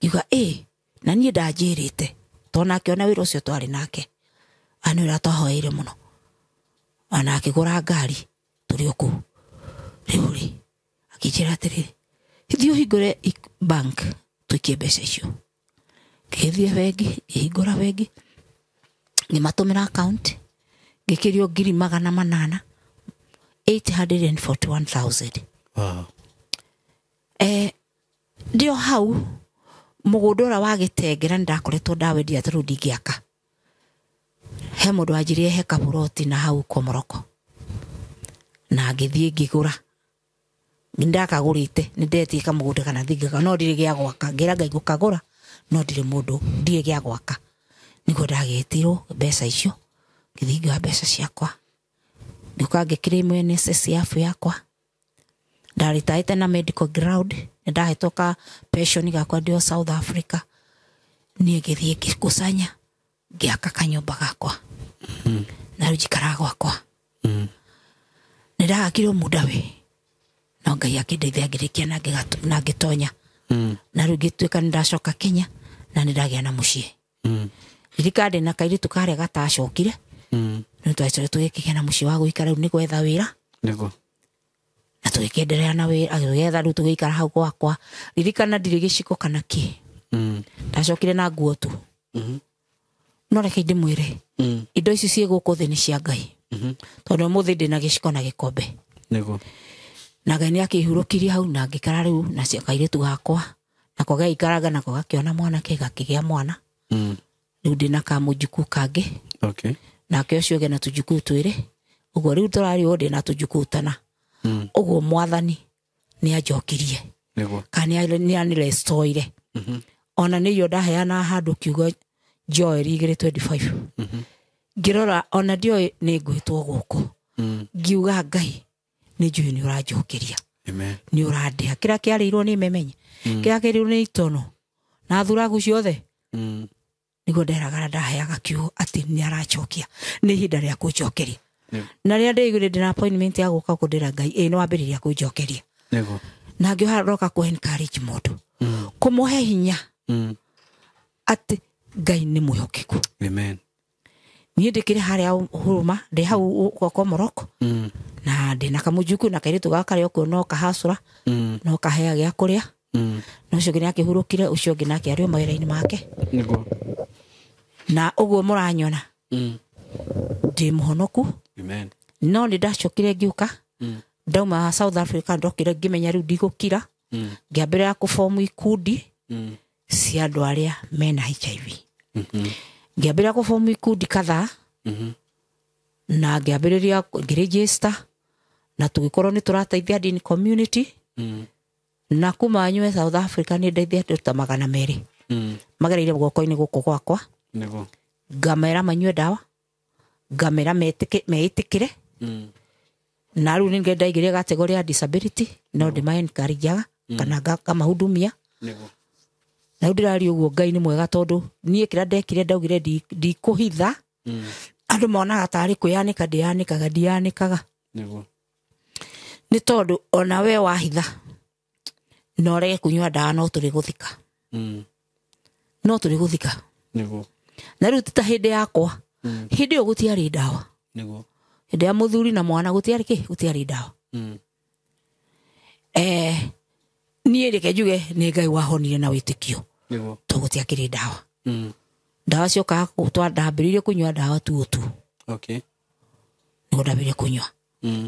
Ngiuga ĩ, na niĩ ndanjĩrĩte, tondũ nake ona wĩra ũcio twarĩ nake, nĩ ũrĩa twahoeire mũno, ona akĩgũra ngari tũrĩ o kũu. Rĩu rĩ, akĩnjĩra atĩrĩrĩ, thiĩ ũhingũre bank tũikie mbeca icio. Ngĩgĩthiĩ bengi, ngĩhingũra bengi, ngĩmatũmĩra account, ngĩkĩrio 800,000, 841,000. Wow. Ndio hau mũgũnda ũrĩa wa Gĩtengera nĩndakoretwo ndawendia tondũ ndingĩaka. He mũndũ wanjĩrire he kaburoti na hau Komoroko, na ngĩthiĩ ngĩgũra. Nĩndakagũrĩte, nĩndetie kamũgũnda kana thingaka, no ndirĩ gĩa gwaka. Ngĩra Ngai ngũkagũra, no ndirĩ mũndũ, ndirĩ gĩa gwaka. Nĩguo ndagĩtirwo mbeca icio, ngĩthiĩ ngĩoya mbeca ciakwa, ngĩũka ngĩkĩrĩmwo NSSF yakwa. Ndaritaĩte na medical ground, nĩndahetwo ka pension gakwa ndĩ o South Africa. Niĩ ngĩthiĩ ngĩkusanya, ngĩaka kanyũmba gakwa. Na rĩu njikaraga gwakwa. Nĩndagakire o Mundawe. Ngai akĩndeithia ngĩrĩkia na ngĩtonya. Na rĩu ngĩtuĩka nĩ ndacoka Kenya na nĩ ndagĩa na mũciĩ. Ririkana ndĩ na kairĩtu karĩa gatacokire. Nĩ twacokire tũgĩkĩgĩa na mũciĩ wa gũikara rĩu nĩ gwetha wĩra. Nĩguo. Na tũgĩkĩenderea na wĩra, agĩetha rĩu tũgĩikara hau gwakwa. Ririkana ndirĩ gĩciko kana kĩ. Ndacokire na nguo tu. No reke ndĩmwĩre, indo ici ciĩ gũkũ thĩ nĩ cia Ngai. Tondũ ũmũthĩ ndĩ na gĩciko na gĩkombe. Nĩguo. Na Ngai nĩ akĩhurũkirie hau na ngĩikara rĩu na kairĩtu gakwa. Nako gaikaraga nako gakĩona mwanake gakĩgĩa mwana. Rĩu ndĩ na kamũjukuu kangĩ. Okay. Nake ũcio ũngĩ na tũjukuu twĩrĩ. Ũguo rĩu tũrarĩ o ndĩ na tũjukuu tana. Ũguo mwathani nĩ anjokirie. Nĩguo. Kana nĩ anirestoire. Ona nĩ irio ndaheana handũ kiugo Joel 2:25. Ngĩrora ona ndioĩ nĩ ngwĩtwo gũkũ. Ngiuga Ngai nĩ njũĩ nĩ ũranjokeria. Amen. Nĩ ũrandĩha. Kĩrĩa kĩarĩirwo nĩ memenye. Kĩrĩa kĩarĩirwo nĩ itono. Na thuragu ciothe. Nĩguo nderagara ndaheaga kiugo atĩ nĩ aracokia. Nĩ ihinda rĩa kũnjokeria. Na rĩrĩa ndĩiguire ndĩna appointment ya gũka kũndĩra Ngai, ĩ nĩ wambĩrĩria kũnjokeria. Nĩguo. Na ngĩoha roka kũ encourage mũndũ. Kũmũhe hinya. Atĩ Ngai nĩ mwĩhokeku. Amen. Niĩ ndĩkĩrĩ harĩa huruma, ndĩ hau gwakwa Morocco. Na ndĩ na kamũjuku na kairĩtu gaka karĩa okuo no kahacũra, no kahea gĩa kũrĩa. Na ũcio ũngĩ nĩakĩhurũkire, ũcio ũngĩ nake arĩ o mawĩra-inĩ make. Nĩguo. Na ũguo mũranyona. Ndĩ mũhonoku. Amen. No nĩ ndacokire ngĩũka. Ndauma South Africa ndokire ngĩmenya rĩu ndigũkira. Ngĩambĩrĩra kũbomu ikundi cia andũ arĩa mena HIV. Ngĩambĩrĩria kũbomu ikundi kadhaa. Na ngĩambĩrĩria ngĩregister na tũgĩkorwo nĩ tũrateithia ndini community. Na kuma nyue South Africa nĩ ndeithia andũ ta 200. Magereire guoko-inĩ gũkũ gwakwa. Nĩguo. Ngamera manyue ndawa, ngamera meĩtĩkĩre. Na rĩu nĩ ndaigĩrire category ya disability no ndĩma encourage-aga kana ngamahudumia. Nĩguo. Na rĩu ndĩraria ũguo Ngai nĩ mwega tondũ niĩ kĩrĩa ndekire ndaugire ndikũhitha. Andũ monaga tarĩ kwĩyanĩka ndĩyanĩkaga, ndiyanĩkaga. Nĩguo. Nĩ tondũ ona we wahitha na ũrege kũnyua ndawa no tũrĩ gũthika. No tũrĩ gũthika. Nĩguo. Na rĩu ti ta hĩndĩ yakwa. Hĩndĩ ĩyo gũtiarĩ ndawa. Nĩguo. Hĩndĩ ya mũthuri na mwana gũtiarĩ kĩ? Gũtiarĩ ndawa. Niĩ reke njuge nĩ Ngai wahonire na wĩtĩkio. Nĩguo. To gũtiakĩrĩ ndawa. Ndawa ciokaga ndambĩrĩirie kũnyua ndawa tu tu. Okay. Nĩguo ndambĩrĩirie kũnyua.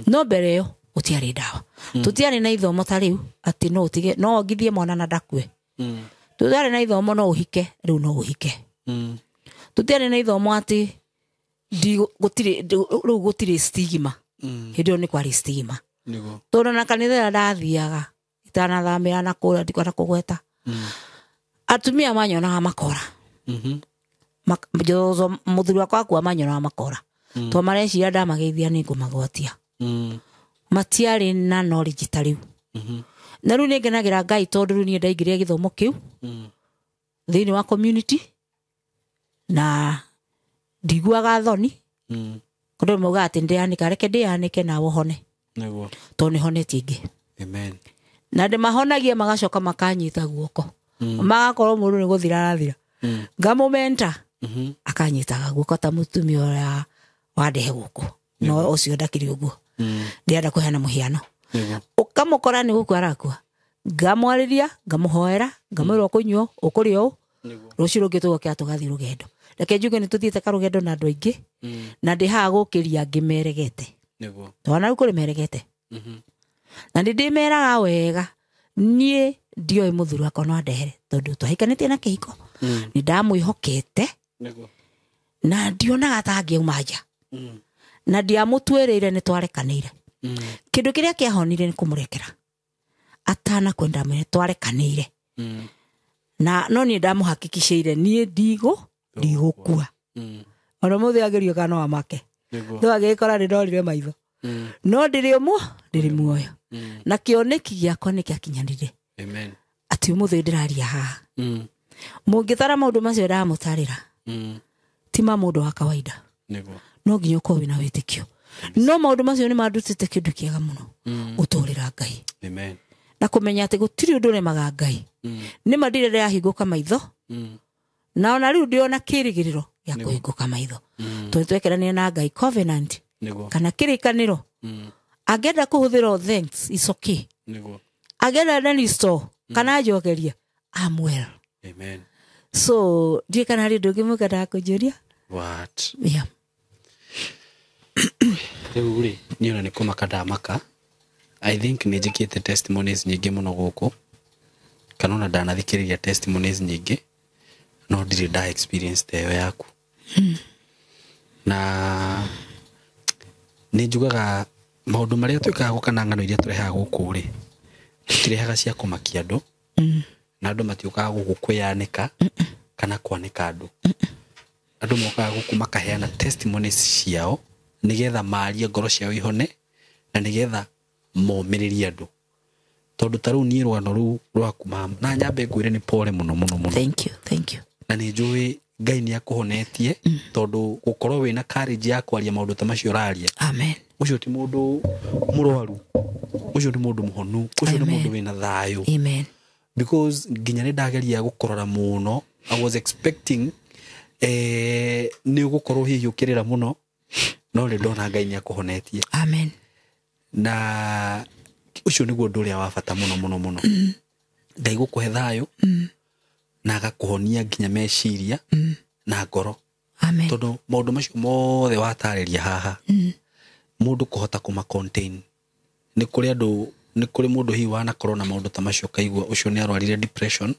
No mbere ĩyo gũtiarĩ ndawa. Tũtiarĩ na ithomo ta rĩu atĩ no ũtige, no wongithie mwana na ndakue. Tũtiarĩ na ithomo no ũhike, rĩu no ũhike. Tũtiarĩ na ithomo atĩ gũtirĩ, rĩu gũtirĩ stigma. Hĩndĩ ĩyo nĩ kwarĩ stigma. Nĩguo. Tondũ na kanitha ĩrĩa ndathiaga, itanathamĩra na kũrĩa ndikwenda kũgweta. Atumia manyonaga makora. Njozo mũthuri wakwa akua manyonaga makora. Tondũ mareciria ndamageithia nĩ ngũmagwatia. Matiarĩ na knowledge ta rĩu. Na rĩu nĩngenagĩra Ngai tondũ rĩu niĩ ndaingĩrire gĩthomo kĩu thĩinĩ wa community na ndiguaga thoni. Kũndũ maugaga atĩ ndĩyanĩka, reke ndĩyanĩke nawe ũhone. Nĩguo. Tondũ nĩhonetie ingĩ. Amen. Na ndĩmahonagie magacoka makanyita guoko. Magakorwo mũndũ nĩ gũthira arathira. Ngamũmenta, akanyitaga guoko ta mũtumia ũrĩa wandehe gũkũ. No ũcio ndakĩrĩ ũguo. Ndĩrenda kũheana mũhiano. Nĩguo. Ũkamũkora nĩ gũkua arakua. Ngamwarĩria, ngamũhoera, ngamwĩra ũkũnyua, ũkũrĩa ũũ. Nĩguo. Rũciũ rũngĩ tũgokĩra tũgathiĩ rũgendo. Reke njuge nĩ tũthiĩte karũgendo na andũ aingĩ. Na ndĩ haha gũkĩria angĩ meregete. Nĩguo. Tondũ ona rĩu kũrĩ meregete. Na nĩ ndĩmeraga wega, niĩ ndioĩ mũthuri wakwa no andehere tondũ twahikanĩtie na kĩhiko. Nĩ ndamwĩhokete. Nĩguo. Na ndionaga ta angĩauma nja. Na ndiamũtuĩrĩire nĩ twarekanĩire. Kĩndũ kĩrĩa kĩahonire nĩ kũmũrekera. Atanakwenda mwene twarekanĩire. Na no niĩ ndamũhakikicĩire niĩ ndigũkua. Ona mũthĩ agerio kana no amake. Nĩguo. No agĩkora nĩ ndorire maitho. No ndĩrĩ ũmwe, ndĩrĩ muoyo. Na kĩoneki gĩakwa nĩ kĩakinyanĩire. Amen. Atĩ ũmũthĩ ndĩraria haha. Mũngĩtara maũndũ macio ndamũtarĩra. Ti ma mũndũ wa kawaida. Nĩguo. No nginya ũkorwo wĩna wĩtĩkio. No maũndũ macio nĩ mandutĩte kĩndũ kĩega mũno, gũtũũrĩra Ngai. Amen. Na kũmenya atĩ gũtirĩ ũndũ ũremaga Ngai. Nĩ ma ndirĩ ndĩrahingũka maitho, na ona rĩu ndĩona kĩrĩgĩrĩro gĩa kũhingũka maitho, tondũ twekeranire na Ngai covenant Nĩguo. kana kĩrĩkanĩro. Angĩenda kũhũthĩra o thanks, is okay. Nĩguo. Angĩenda restore kana njokeria, I'm well. Amen. So ndiũĩ kana harĩ ũndũ ũngĩ mũkwendaga kũnjũria. What? Yeah. Rĩu rĩ, niĩ ona nĩ kũmaka ndamaka. I think nĩ njĩkĩte testimonies nyingĩ mũno gũkũ, kana ona ndanathikĩrĩria testimonies nyingĩ, no ndirĩ nda experience ta ĩyo yaku. Na nĩ njugaga maũndũ marĩa twĩkaga gũkũ kana ng'ano iria tũrehaga gũkũ rĩ, tũtirehaga cia kũmakia andũ, na andũ matiũkaga gũkũ kwĩyanĩka kana kwanĩka andũ. Andũ mokaga gũkũ makaheana testimonies ciao nĩgetha marie ngoro ciao ihone, na nĩgetha momĩrĩrie andũ. Tondũ ta rĩu niĩ rwano rũu rwaku mama, na nyambe ngwĩre nĩ pole mũno mũno mũno. Thank you, thank you. Na nĩ njũĩ Ngai nĩ akũhonetie, tondũ gũkorwo wĩna courage ya kwaria maũndũ ta macio ũraria. Amen. Ũcio ti mũndũ mũrwaru, ũcio nĩ mũndũ mũhonu, ũcio nĩ Amen. mũndũ wĩna thayũ. Amen. Because nginya nĩ ndageria gũkũrora mũno, I was expecting nĩ ũgũkorwo hihi ũkĩrĩra mũno, no nĩ ndona Ngai nĩ akũhonetie. Amen. Na ũcio nĩguo ũndũ ũrĩa wa bata mũno mũno mũno. Ngai gũkũhe thayũ, na agakũhonia nginya meciria na ngoro. Amen. Tondũ maũndũ macio mothe watarĩria haha, mũndũ kũhota kũma contain. Nĩ kũrĩ andũ, nĩ kũrĩ mũndũ hihi wanakorwo na maũndũ ta macio kaigua ũcio nĩ arwarire depression,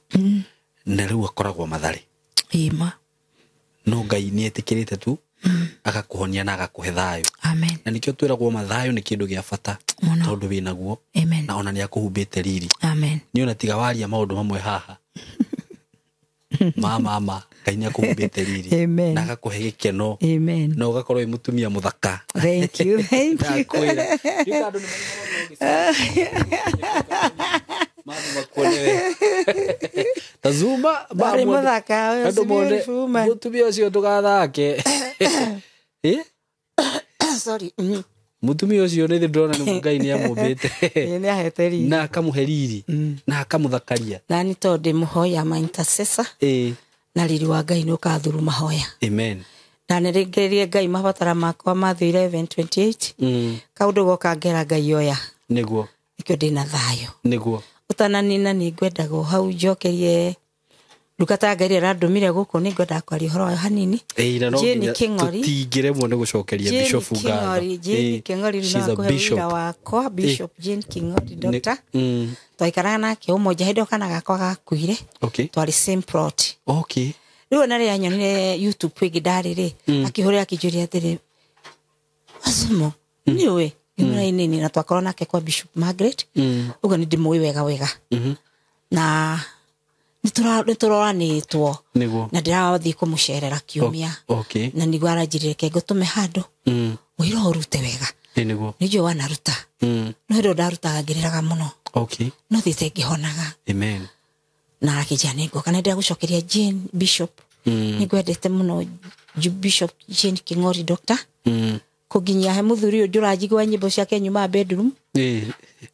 na rĩu akoragwo Mathare. Ĩma. No Ngai nĩ etĩkĩrĩte tu agakũhonia na agakũhe thayũ. Amen. Na nĩkĩo twĩragwo mathayũ nĩ kĩndũ gĩa bata Mũno. tondũ wĩnaguo. Amen. Na ona nĩ akũhumbĩte riri. Amen. Nĩ ona tiga waria maũndũ mamwe haha, mama Ngai nĩ akũhumbĩte riri. Amen. Na agakũhe gĩkeno. Amen. Na ũgakorwo wĩ mũtumia mũthaka. Thank you, thank you. Ndakwĩra. Ndiũĩ andũ nĩ marigagwo makuone we. Ta Zuma, Ndarĩ mũthaka, andũ mone beautiful woman. mũtumia ũcio ndũgathake. Eh? Sorry. Mũtumia ũcio nĩ ndĩrona nĩ Ngai nĩ amũmbĩte. Ĩĩ, nĩ ahete riri. Na akamũhe riri, na akamũthakaria. Na nĩ tondũ ndĩmũhoya ma intercessor, Ĩĩ. na riri wa Ngai nĩ ũkathuru mahoya. Amen. Na nĩrĩngĩrĩrie Ngai mabatara makwa Matthew 11:28. Kaũndũ goka ngera Ngai oya. Nĩguo. Nĩkĩo ndĩna thayũ. Nĩguo. Ũtananina nĩ ngwendaga o hau njokerie ndungata ya Ngai ĩrĩa ĩrandũmire gũkũ, nĩ ngwendaga kwaria ũhoro wayo hanini. Ĩĩ, na no Jane nginya Kĩng'ori. tũtingĩremwo nĩ gũcokeria Jane Bishop ngatho. Kĩng'ori, Jane Ĩĩ, Kĩng'ori, rĩu she's a no akũhe bishop. wĩra wakwa, Bishop Jane Kĩng'ori, doctor. Twaikaraga nake ũmwe hĩndĩ ĩyo kana gakwa gakuire. Okay. Twarĩ same plot. Okay. Rĩu ona rĩrĩa nyonire YouTube ĩngĩ ndarĩ rĩ, akĩhũrĩra akĩnjũria atĩrĩ, Azumo, nĩũĩ? Ngĩmwĩra ĩĩ nĩ, na twakorwo nake kwa Bishop Margaret. Ũguo nĩ ndĩmũĩ wega wega. Na nĩ tũroranĩtwo. Nĩguo. Na ndĩrathiĩ kũmũcerera kiumia. Okay. Na nĩguo aranjĩrire reke ngũtũme handũ. Ũira ũrute wega. Ĩĩ, nĩguo. Nĩ njũĩ wanaruta. No hĩndĩ ĩyo ndarutaga ngĩrĩraga mũno. Okay. No thiĩte ngĩhonaga. Amen. Na akĩnjĩra nĩ ngũka. Na ndĩragũcokeria Jane Bishop. Nĩ ngwendete mũno Bishop Jane Kĩng'ori doctor. Kũnginyia he mũthuri ũyũ ndũranjigua nyĩmbo ciake nyumaga bedroom. Ĩĩ.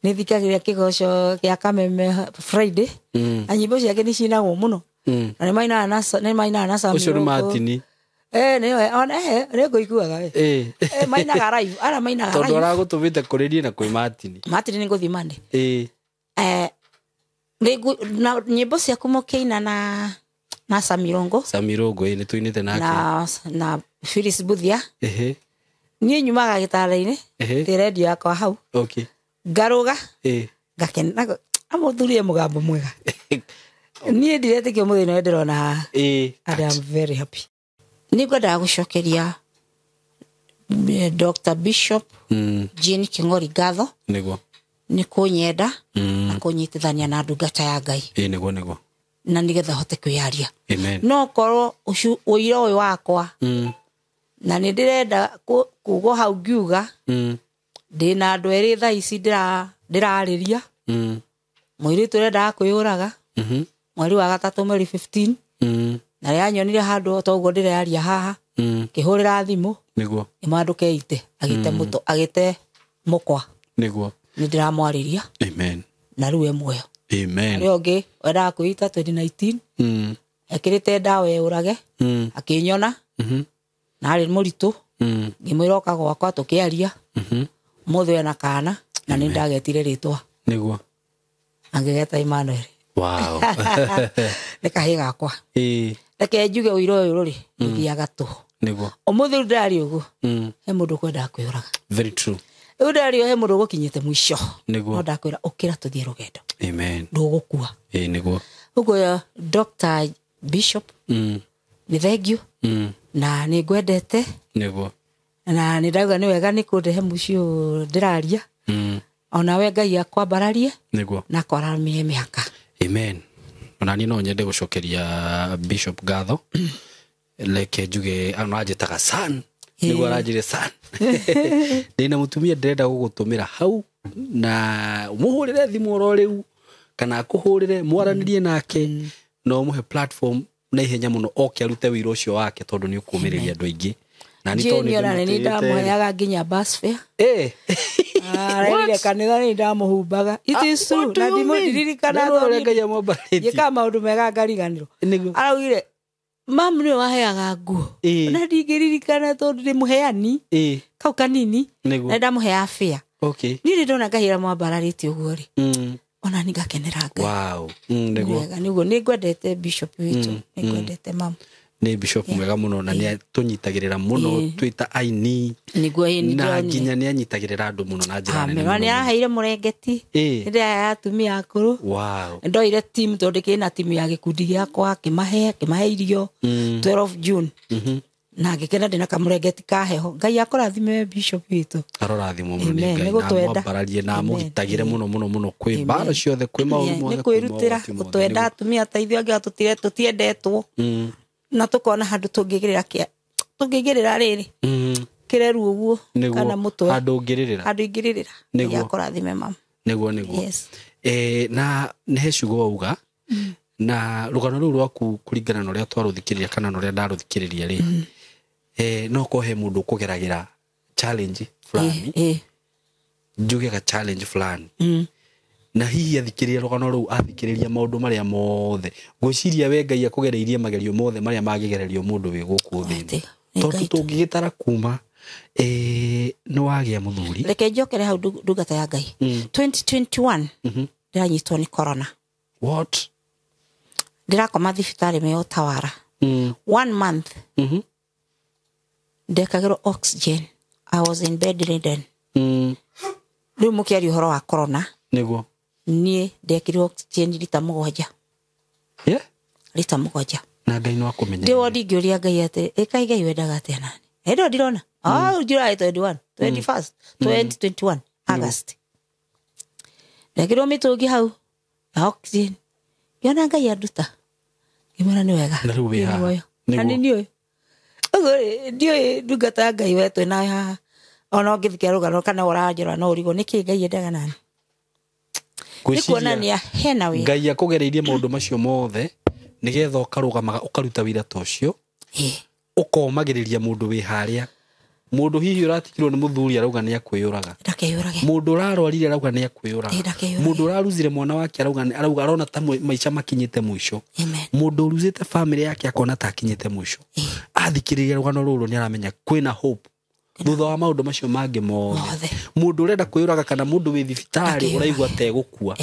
Nĩ thikagĩrĩria kĩgoco gĩa Kameme Friday. Na nyĩmbo ciake nĩ cinagwo mũno. Na nĩ mainaga na nĩ mainaga na Sam Ũcio nĩ Irũngũ. Martin. Nĩwe, ona, nĩ ngũiguaga we. Ĩĩ. Mainaga live, ara mainaga Tondũ live. aragũtũmĩte kũrĩ niĩ na kwĩ Martin. Martin nĩ ngũthiĩ Monday. Ĩĩ. Na nyĩmbo ciaku mũkĩina na Sam Irũngũ. Sam Irũngũ, ĩĩ, nĩ tũinĩte nake. Na Phyllis Buthia. Ehe. Niĩ nyumaga gĩtanda-inĩ, Ehe. ndĩ redio yakwa hau. Okay. Ngarũga. Ĩĩ. Ngakena. Amũthurie mũgambo mwega. Niĩ ndiretĩkia ũmũthĩ nĩwe ndĩrona haha. Ĩĩ. And I'm very happy. Nĩ ngwendaga gũcokeria Dr. Bishop Jane Kĩng'ori ngatho. Nĩguo. Nĩ kũnyenda na kũnyitithania na ndungata ya Ngai. Ĩĩ, nĩguo, nĩguo. Na nĩgetha hote kwĩyaria. Amen. No korwo ũira ũyũ wakwa, na nĩ ndĩrenda kuga hau ngiuga, ndĩna andũ erĩ thaa ici ndĩrarĩria. Mũirĩtu ũrendaga kwĩyũraga, mweri wa gatatũ, mweri 15. Na rĩrĩa nyonire handũ ta ũguo ndĩrearia haha, Ngĩhũrĩra thimũ. Nĩguo. Ngĩmwĩra ndũkeite, agĩte mũtũ, agĩte mũkwa. Nĩguo. Nĩ ndĩramwarĩria. Amen. Na rĩu e muoyo. Amen. Ũrĩa ũngĩ wendaga kwĩita 2019, ekĩrĩte ndawa ĩũrage, akĩnyona, na arĩ mũritũ. Ngĩmwĩra oka gwakwa, tũkĩaria. Ũmũthĩ ena kana, na nĩ ndagetire rĩtwa. Nĩguo. Angĩgeta Emmanuel. Wow. Nĩ kahĩĩ gakwa. Ĩĩ. Reke njuge ũira ũyũ rĩ, ndũthiaga tũhũ. Nĩguo. Ũmũthĩ rĩu ndĩraria ũguo, he mũndũ ũkwendaga kwĩyũraga. Very true. Rĩu ndĩraria he mũndũ ũgũkinyĩte mũico. Nĩguo. No ndakwĩra ũkĩra tũthiĩ rũgendo. Amen. Ndũgũkua. Ĩĩ, nĩguo. Ũguo Dr. Bishop, nĩ thengiũ, na nĩ ngwendete. Nĩguo. Na nĩ ndauga nĩ wega nĩ kũndehe mũciĩ ũyũ ndĩraria. Onawe Ngai akwambararie. Nĩguo. Na akwaramie mĩhaka. Amen. Ona niĩ no nyende gũcokeria Bishop ngatho. Reke njuge anjĩtaga san. Nĩguo aranjĩre san. Ndĩna mũtumia ndĩrenda gũgũtũmĩra hau, na mũhũrĩre thimũ oro rĩu, kana akũhũrĩre mwaranĩrie nake, na ũmũhe platform na ihenya mũno oke arute wĩra ũcio wake, tondũ nĩ ũkũmĩrĩria andũ aingĩ. Na nĩ tondũ Jane ona nĩ nĩndĩmũtĩĩte. ndamũheaga nginya bus fare. Eh. Arerire kanitha nĩ ndamũhumbaga. It is true. What do Na you mean? ndimũririkana Nĩ ũrĩa tondũ Ngai amwambarĩtie. njĩkaga maũndũ mega ngariganĩrwo. Nĩguo. Araugire mamu nĩwe waheaga nguo. Ĩĩ. Na ndingĩririkana tondũ ndĩ mũheani. Ĩĩ. Kau kanini. Nĩguo. Na ndamũheaga fare. Okay. Niĩ rĩ ndona Ngai aramwambararĩtie ũguo rĩ, ona nĩ ngakenera Ngai. Wow. Nĩguo. Wega, nĩguo nĩ ngwendete Bishop witũ, nĩ ngwendete mamu. Nĩ Bishop mwega mũno, na nĩ atũnyitagĩrĩra mũno twĩ ta aini. Nĩguo, ĩĩ, nĩ Na ndĩronire. nginya nĩ anyitagĩrĩra andũ mũno na njĩra nene Amera mũno. nĩ araheire mũrengeti. Ĩĩ. Nĩ ndĩrahe atumia akũrũ. Wow. Ndoire team tondũ kĩna timu ya gĩkundi gĩakwa, kĩmahe irio 12 June. Na ngĩkena ndĩna kamũrengeti ka heho. Ngai akũrathime Bishop witũ. Arorathimwo mũno nĩ Amen. Ngai, Nĩ na gũtwenda. amwambararie na Amen. amũgitagĩre mũno mũno mũno kwĩ mbara ciothe, kwĩ maũru Nĩ mothe, kwĩ kwĩrutĩra mogwati mothe. gũtwenda atumia ta ithuĩ angĩ tũtiendetwo. Na tũkona handũ tũngĩgĩrĩra tũngĩgĩrĩra rĩrĩ, kĩreru ũguo, Nĩguo. kana mũtwe. Handũ ũngĩrĩrĩra. Handũ ingĩrĩrĩra. Ngai Nĩguo. akũrathime mama. Nĩguo, nĩguo. Yes. Na nĩ he ciugo wauga, na rũgano rũu rwaku kũringana na ũrĩa twarũthikĩrĩria kana na ũrĩa ndarũthikĩrĩria rĩ, no korwo he mũndũ ũkũgeragĩra challenge fulani, njuge ga challenge fulani, na hihi athikĩrĩria rũgano rũu, athikĩrĩria maũndũ marĩa mothe, ngwĩciria we Ngai akũgereirie magerio mothe marĩa mangĩgererio mũndũ wĩ gũkũ thĩ ĩno. Atĩ, nĩ Tondũ Ngai tu. tũngĩgĩtara kuma nĩ wagĩa mũthuri. Reke njokere hau, ndungata ya Ngai. 2021 ndĩranyitwo nĩ corona. What? Ndĩrakoma thibitarĩ me Utawara one month. Ndekagĩrwo oxygen, I was in bedridden. Rĩu mũkĩaria ũhoro wa corona, Nĩguo. niĩ ndekĩrirwo oxygen rita 7. Yeah? Rita 7. Na Ngai no akũmenye. Ndĩ wondi ngĩũria Ngai atĩ ĩkai Ngai wendaga atĩa nani hĩndĩ ĩyo ndirona. July 21, 21st, 2021 August ndekĩrirwo mĩtũngi hau ya oxygen, ngĩona Ngai anduta, ngĩmwĩra nĩ wega. Na rĩu wĩ Ndĩ haha. muoyo. Na Nĩguo. nĩ niĩ ũyũ. Ũguo rĩ, ndiũĩ ndungata ya Ngai we twĩ nayo haha, ona ũngĩthikia rũgano kana ũranjĩra no ũrigwo nĩkĩ Ngai endaga nani. Nĩ Ngwĩciria kuonania hena wĩra. Ngai akũgereirie maũndũ macio mothe nĩgetha ũkarũgamaga ũkaruta wĩra ta ũcio, ũkomagĩrĩria mũndũ wĩ harĩa, mũndũ hihi ũratigirwo nĩ mũthuri arauga nĩ akwĩyũraga, Ndakeyũrage. mũndũ ũrarwarire arauga nĩ akwĩyũraga, Ĩ, ndakeyũrage. mũndũ ũraruzire mwana wake arauga arauga arona ta maica makinyĩte mũico, Amen. mũndũ ũruzĩte famĩlĩ yake akona ta akinyĩte mũico. Athikĩrĩria rũgano rũrũ nĩ aramenya kwĩna hope thutha wa maũndũ macio mangĩ mothe. Mothe. Mũndũ ũrenda kwĩyũraga kana mũndũ wĩ thibitarĩ Ndakeyũrage. ũraigua tegũkua,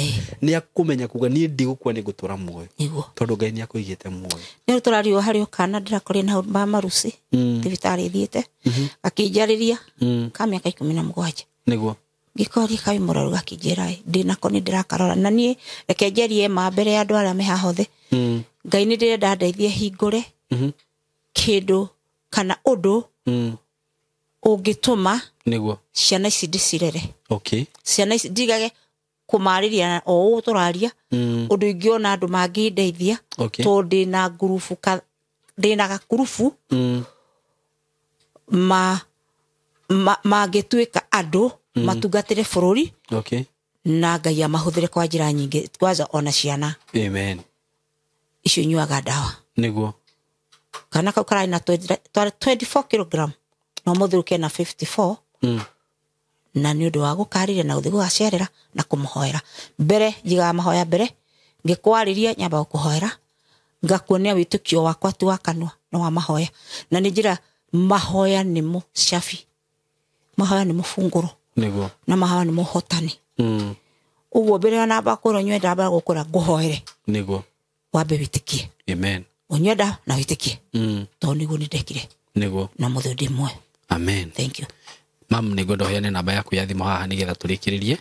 nĩ akũmenya kuga niĩ ndigũkua, nĩ ngũtũra muoyo, Nĩguo. tondũ Ngai nĩ akũigĩte muoyo. Nĩ tũrario harĩ o kana ndĩrakorire na hau maruci thibitarĩ thiĩte akĩnjarĩria ka mĩaka 17. Nĩguo. Ngĩkoria kaĩ mũrwaru, gakĩnjĩra ĩ ndĩnako nĩ ndĩrakarora na niĩ reke njarie ma mbere ya andũ arĩa me haha othe. Ngai nĩ ndĩrenda ndeithie hingũre kĩndũ kana ũndũ ũngĩtũma Nĩguo. ciana ici ndĩcirere. Okay. Ciana ici ndigage kũmarĩria o ũũ tũraria, ũndũ ingĩona andũ mangĩndeithia, tondũ ndĩna ngurubu ndĩna gakurubu mangĩtuĩka andũ matungatĩre bũrũri, na Ngai amahũthĩre kwa njĩra nyingĩ, kwanza ona ciana Amen. icio inyuaga ndawa. Nĩguo. Kana kau kararĩ na 24 kilogram no mũthĩ ũrĩ kena 54. Na nĩ ũndũ wa gũkarĩria na gũthiĩ gũgacerera na kũmũhoera. Mbere njigaga mahoya mbere, ngĩkwarĩria nyamba gũkũhoera, ngakuonia wĩtĩkio wakwa ti wa kanua no wa mahoya. Na nĩ njĩra mahoya nĩmo cabi, mahoya nĩmo bungũro, nĩguo, na mahoya nĩmo ũhotani. Ũguo mbere ya namba kwĩrwo nyue ndawa gũkũra ngũhoere, nĩguo, wambe wĩtĩkie. Amen. Ũnyue ndawa na wĩtĩkie. Tondũ nĩguo nĩ ndekire. Nĩguo. Na mũthĩ ndĩ muoyo. Amen. Thank you. Mam, nĩngwenda ũheane namba yaku ya thimũ haha nĩgetha tũrĩkĩrĩrie.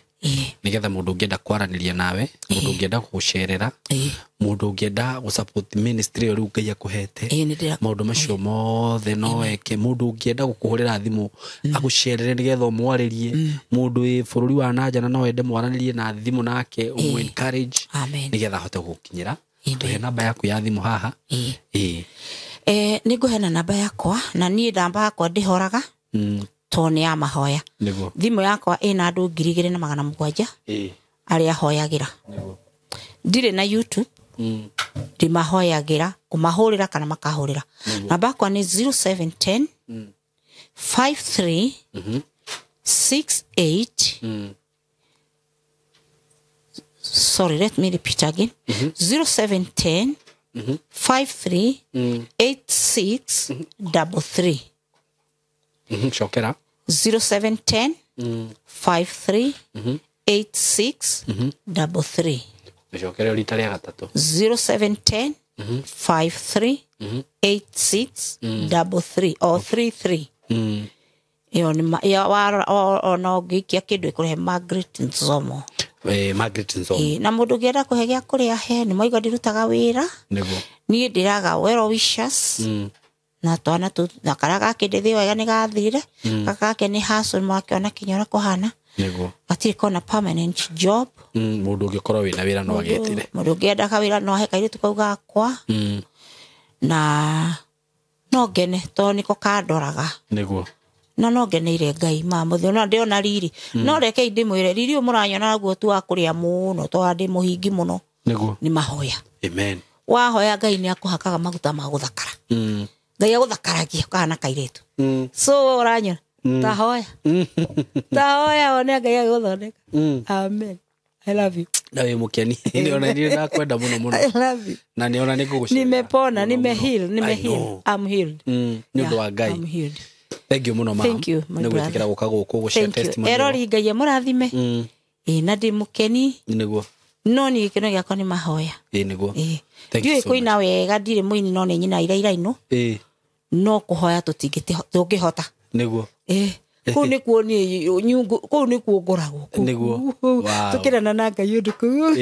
Nĩgetha mũndũ ũngĩenda kwaranĩria nawe, mũndũ ũngĩenda gũgũcerera, mũndũ ũngĩenda gũ-support ministry ĩyo rĩu Ngai akũhete, maũndũ macio mothe no eke. Mũndũ ũngĩenda gũkũhũrĩra thimũ agũcerere nĩgetha ũmwarĩrie, mũndũ wĩ bũrũri wa nanja na no ende mwaranĩrie na thimũ nake, ũmũ encourage nĩgetha ahote gũgũkinyĩra. Tũhe namba yaku ya thimũ haha. Nĩngũheana namba yakwa, na niĩ namba yakwa ndĩhoraga tondũ nĩ ya mahoya. Thimũ yakwa ĩna andũ 2700 arĩa hoyagĩra. Ndirĩ na YouTube, ndimahoyagĩra, kũmahũrĩra kana makahũrĩra. Namba yakwa nĩ 0710 53 68. Sorry, let me repeat again. 0710 53 86 33. Shokera. 0710 53 86 33. Shokera rita rĩa gatatũ. 0710 53 86 33 or 33. Iyo ni ya ona ũngĩikia kĩndũ ĩkũrehe Margaret Nzomo. Margaret Nzomo. Na mũndũ ũngĩenda kũhe gĩa kũrĩa he, nĩ mwaigua ndirutaga wĩra. Nĩguo. Niĩ ndĩraga well wishers. Na twana tu na karĩa gake ndĩthĩ wega nĩ gathire, gaka gake nĩ hustle mwakĩona kinya ũrĩa kũhana. Nĩguo. Gatirĩ kona permanent job. Mũndũ ũngĩkorwo wĩna wĩra no agetire. Mũndũ ũngĩenda kawĩra no ahe kairĩtu kau gakwa. Na no ngene tondũ nĩko kandoraga. Nĩguo. Na no ngeneire Ngai ma mũthĩ no ndĩona riri. No rekei ndĩmwĩre riri ũyũ mũranyona naguo tu wa kũrĩa mũno tondũ ndĩ mũhingi mũno. Nĩguo. Nĩ mahoya. Amen. Wahoya Ngai nĩ akũhakaga maguta ma gũthakara. Ngai agũthakaragia ũkahana kairĩtu. So ũranyona tahoya. Tahoya wone Ngai agũthondeka. Amen. I love you. Na wĩ mũkeni. Nĩ ona nĩ ndakwenda mũno mũno. I love you. Na nĩ ona nĩ ngũgũcerera. Nimepona, nimeheal, nimeheal. I'm healed. Nĩ ũndũ wa Ngai. I'm healed. Thank you mũno ma'am. Thank you, my Nĩ brother. gwĩtĩkĩra gũka gũkũ gũshare Thank you. testimony. Erori Ngai amũrathime. Na ndĩ mũkeni. Nĩguo. No niĩ gĩkeno gĩakwa nĩ mahoya. Nĩguo. Thank you Ndiũĩ so much. kũina wega, ndirĩ mũini no nĩ nyina irairainũ. No kũhoya tũtingĩhota. Nĩguo. Kũu nĩkuo niĩ nyungu, kũu nĩkuo ngoragwo. Nĩguo. Wow. Tũkĩrana na Ngai ũndũ kũu.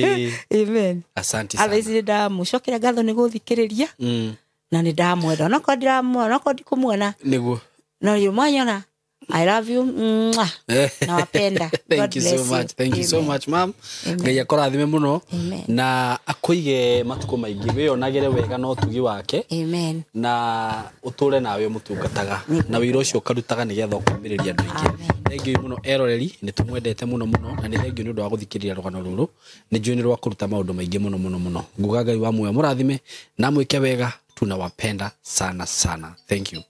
Amen. Asante sana. Atha ici nĩ ndamũcokera ngatho nĩ gũthikĩrĩria. Na nĩ ndamwenda. Onokorwo ndiramuona, onokorwo ndikũmuona. Nĩguo. No you mwanyona. I love you. Mwah. Nawapenda. Thank God you so bless you. much. Thank you so much, ma'am. Ngai akũrathime mũno. Amen. Na akũige matukũ maingĩ, wĩyonagĩre wega na ũtugi wake. Amen. Na ũtũre nawe ũmũtungataga. Na wĩra ũcio ũkarutaga nĩgetha ũkomĩrĩria andũ aingĩ. Thank you mũno eroreri, nĩ tũmwendete mũno mũno, na nĩ thank you nĩ ũndũ wa gũthikĩrĩria rũgano rũrũ. Nĩ njũĩ nĩ rwa kũruta maũndũ maingĩ mũno mũno mũno. Nguga Ngai wa muoyo mũrathime na mwĩke wega, tunawapenda sana sana. Thank you.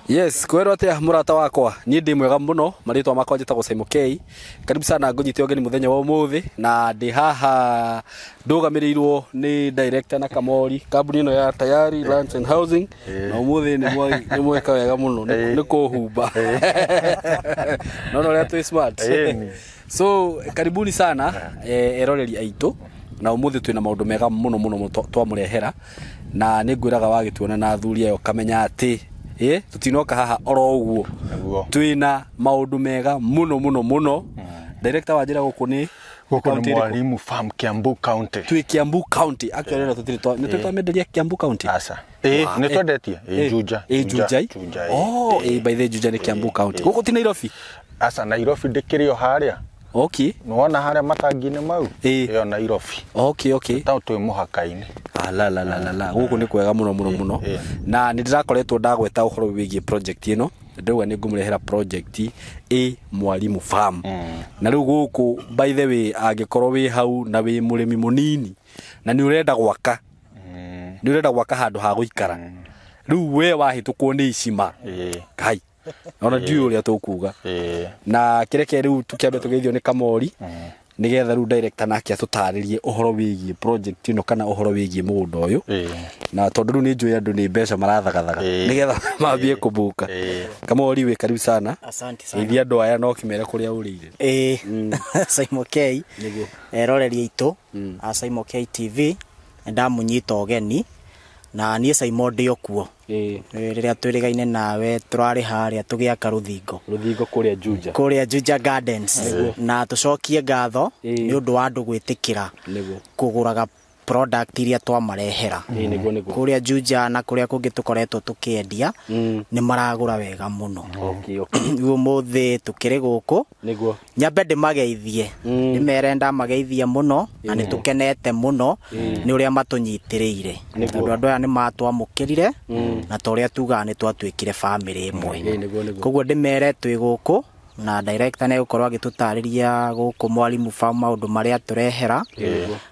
Yes, kwero atia murata wakwa niĩ ndĩ mwega mũno, marĩtwa makwa njĩtagwo Simon K. Karibu sana ngũnyite ũgeni mũthenya wa ũmũthĩ, na ndĩ haha ndũgamĩrĩirwo nĩ director na Kamori kambuni ĩno ya Tayari Lands and Housing, na ũmũthĩ nĩ mweka wega mũno nĩ kũhumba. No no ũrĩa twĩ smart. So karibuni sana eroreri aitũ, na ũmũthĩ twĩna maũndũ mega mũno mũno mũno twamũrehera, na nĩ ngwĩraga wagĩtuona na athuri aya ũkamenya atĩ tutinoka haha oro ũguo, twĩna maũndũ mega mũno mũno mũno. Director wa njĩra gũkũ nĩ gũkũ nĩ Mwalimu Farm, Kiambu County. Twĩ Kiambu County. Actually no tũtirĩ nĩ twamenderia Kiambu County. Aca. Nĩ twendetie. Juja. Juja. Oh, by the Juja nĩ Kiambu County. Gũkũ ti Nairobi? Aca, Nairobi ndĩkĩrĩ o harĩa. Okay. Nĩwona harĩa matangi-inĩ mau? Ĩyo Nairobi. Okay, okay. Tao twĩ mũhaka-inĩ. La la la la la. Gũkũ nĩ kwega mũno mũno mũno. Na nĩ ndĩrakoretwo ndagweta ũhoro wĩgiĩ project ĩno. Ndauga nĩ ngũmũrehera project ĩ Mwalimu Farm. Na rĩu gũkũ by the way angĩkorwo wĩ hau na wĩ mũrĩmi mũnini na nĩ ũrenda gwaka. Nĩ ũrenda gwaka handũ ha gũikara. Rĩu we wahĩtũkwo nĩ icima. Kai. Ona ndiũĩ ũrĩa tũkuga. Na kĩreke rĩu tũkĩambe tũgeithio nĩ Kamori. Nĩgetha rĩu director nake atũtarĩrie ũhoro wĩgiĩ project ĩno kana ũhoro wĩgiĩ mũgũnda ũyũ. Na tondũ rĩu nĩ njũĩ andũ nĩ mbeca marathagathaga nĩgetha mambie kũbuka. Kamori wĩ karibu sana. Asante sana. Geithia andũ aya no ũkĩmere kũrĩa ũrĩire. Saimo K. Nĩguo. Eroreri aitũ a Saimo K TV ndamunyita ũgeni na niĩ Saimo ndĩ o kuo. Rĩrĩa twĩrĩgaine nawe tũrarĩ harĩa tũgĩaka rũthingo. Rũthingo kũrĩa Juja. Kũrĩa Juja Gardens. Na tũcokie ngatho nĩ ũndũ wa andũ gwĩtĩkĩra kũgũraga product iria twamarehera. Nĩguo nĩguo. Kũrĩa Juja na kũrĩa kũngĩ tũkoretwo tũkĩendia nĩ maragũra wega mũno. Okay, okay. Rĩu ũmũthĩ tũkĩrĩ gũkũ. Nĩguo. Nyambe ndĩmageithie. Ndĩmere ndamageithia mũno na nĩ tũkenete mũno nĩ ũrĩa matũnyitĩrĩire. Tondũ andũ aya nĩ matwamũkĩrire na ta ũrĩa tugaga nĩ twatuĩkire bamĩrĩ ĩmwe. Nĩguo nĩguo. Koguo ndĩmere twĩ gũkũ na director nĩ egũkorwo agĩtũtarĩria gũkũ Mwalimu Farm maũndũ marĩa tũrehera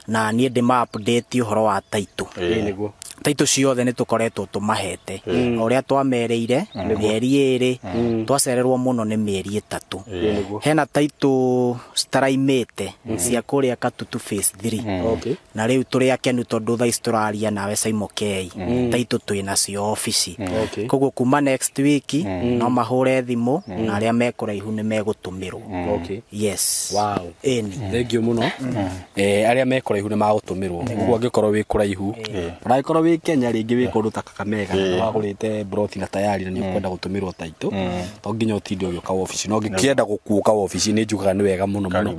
na niĩ ndĩma update ũhoro wa title. Nĩguo. Title ciothe nĩ tũkoretwo tũmahete. O ũrĩa twamerĩire mĩeri 2 twacererwo mũno nĩ mĩeri 3. Hena title citaraimĩte cia kũrĩa Katutu phase 3. Okay. Na rĩu tũrĩ akenu tondũ thaa ici tũraria nawe Saimo K. Title twĩ nacio obici. Koguo kuma next week no mahũre thimũ na arĩa me kũraihu nĩ megũtũmĩrwo. Okay. Yes. Wow. Ĩni. Thank you mũno. Arĩa me kũraihu nĩ magũtũmĩrwo. Koguo angĩkorwo wĩ kũraihu, ona angĩkorwo wĩ Kenya rĩngĩ wĩ kũndũ ta Kakamega na wagũrĩte broti na tayari na nĩ ũkwenda gũtũmĩrwo title, to nginya ũtinde ũgĩũka wabici. No ũngĩkĩenda gũkuũka wabici nĩ njugaga nĩ wega mũno mũno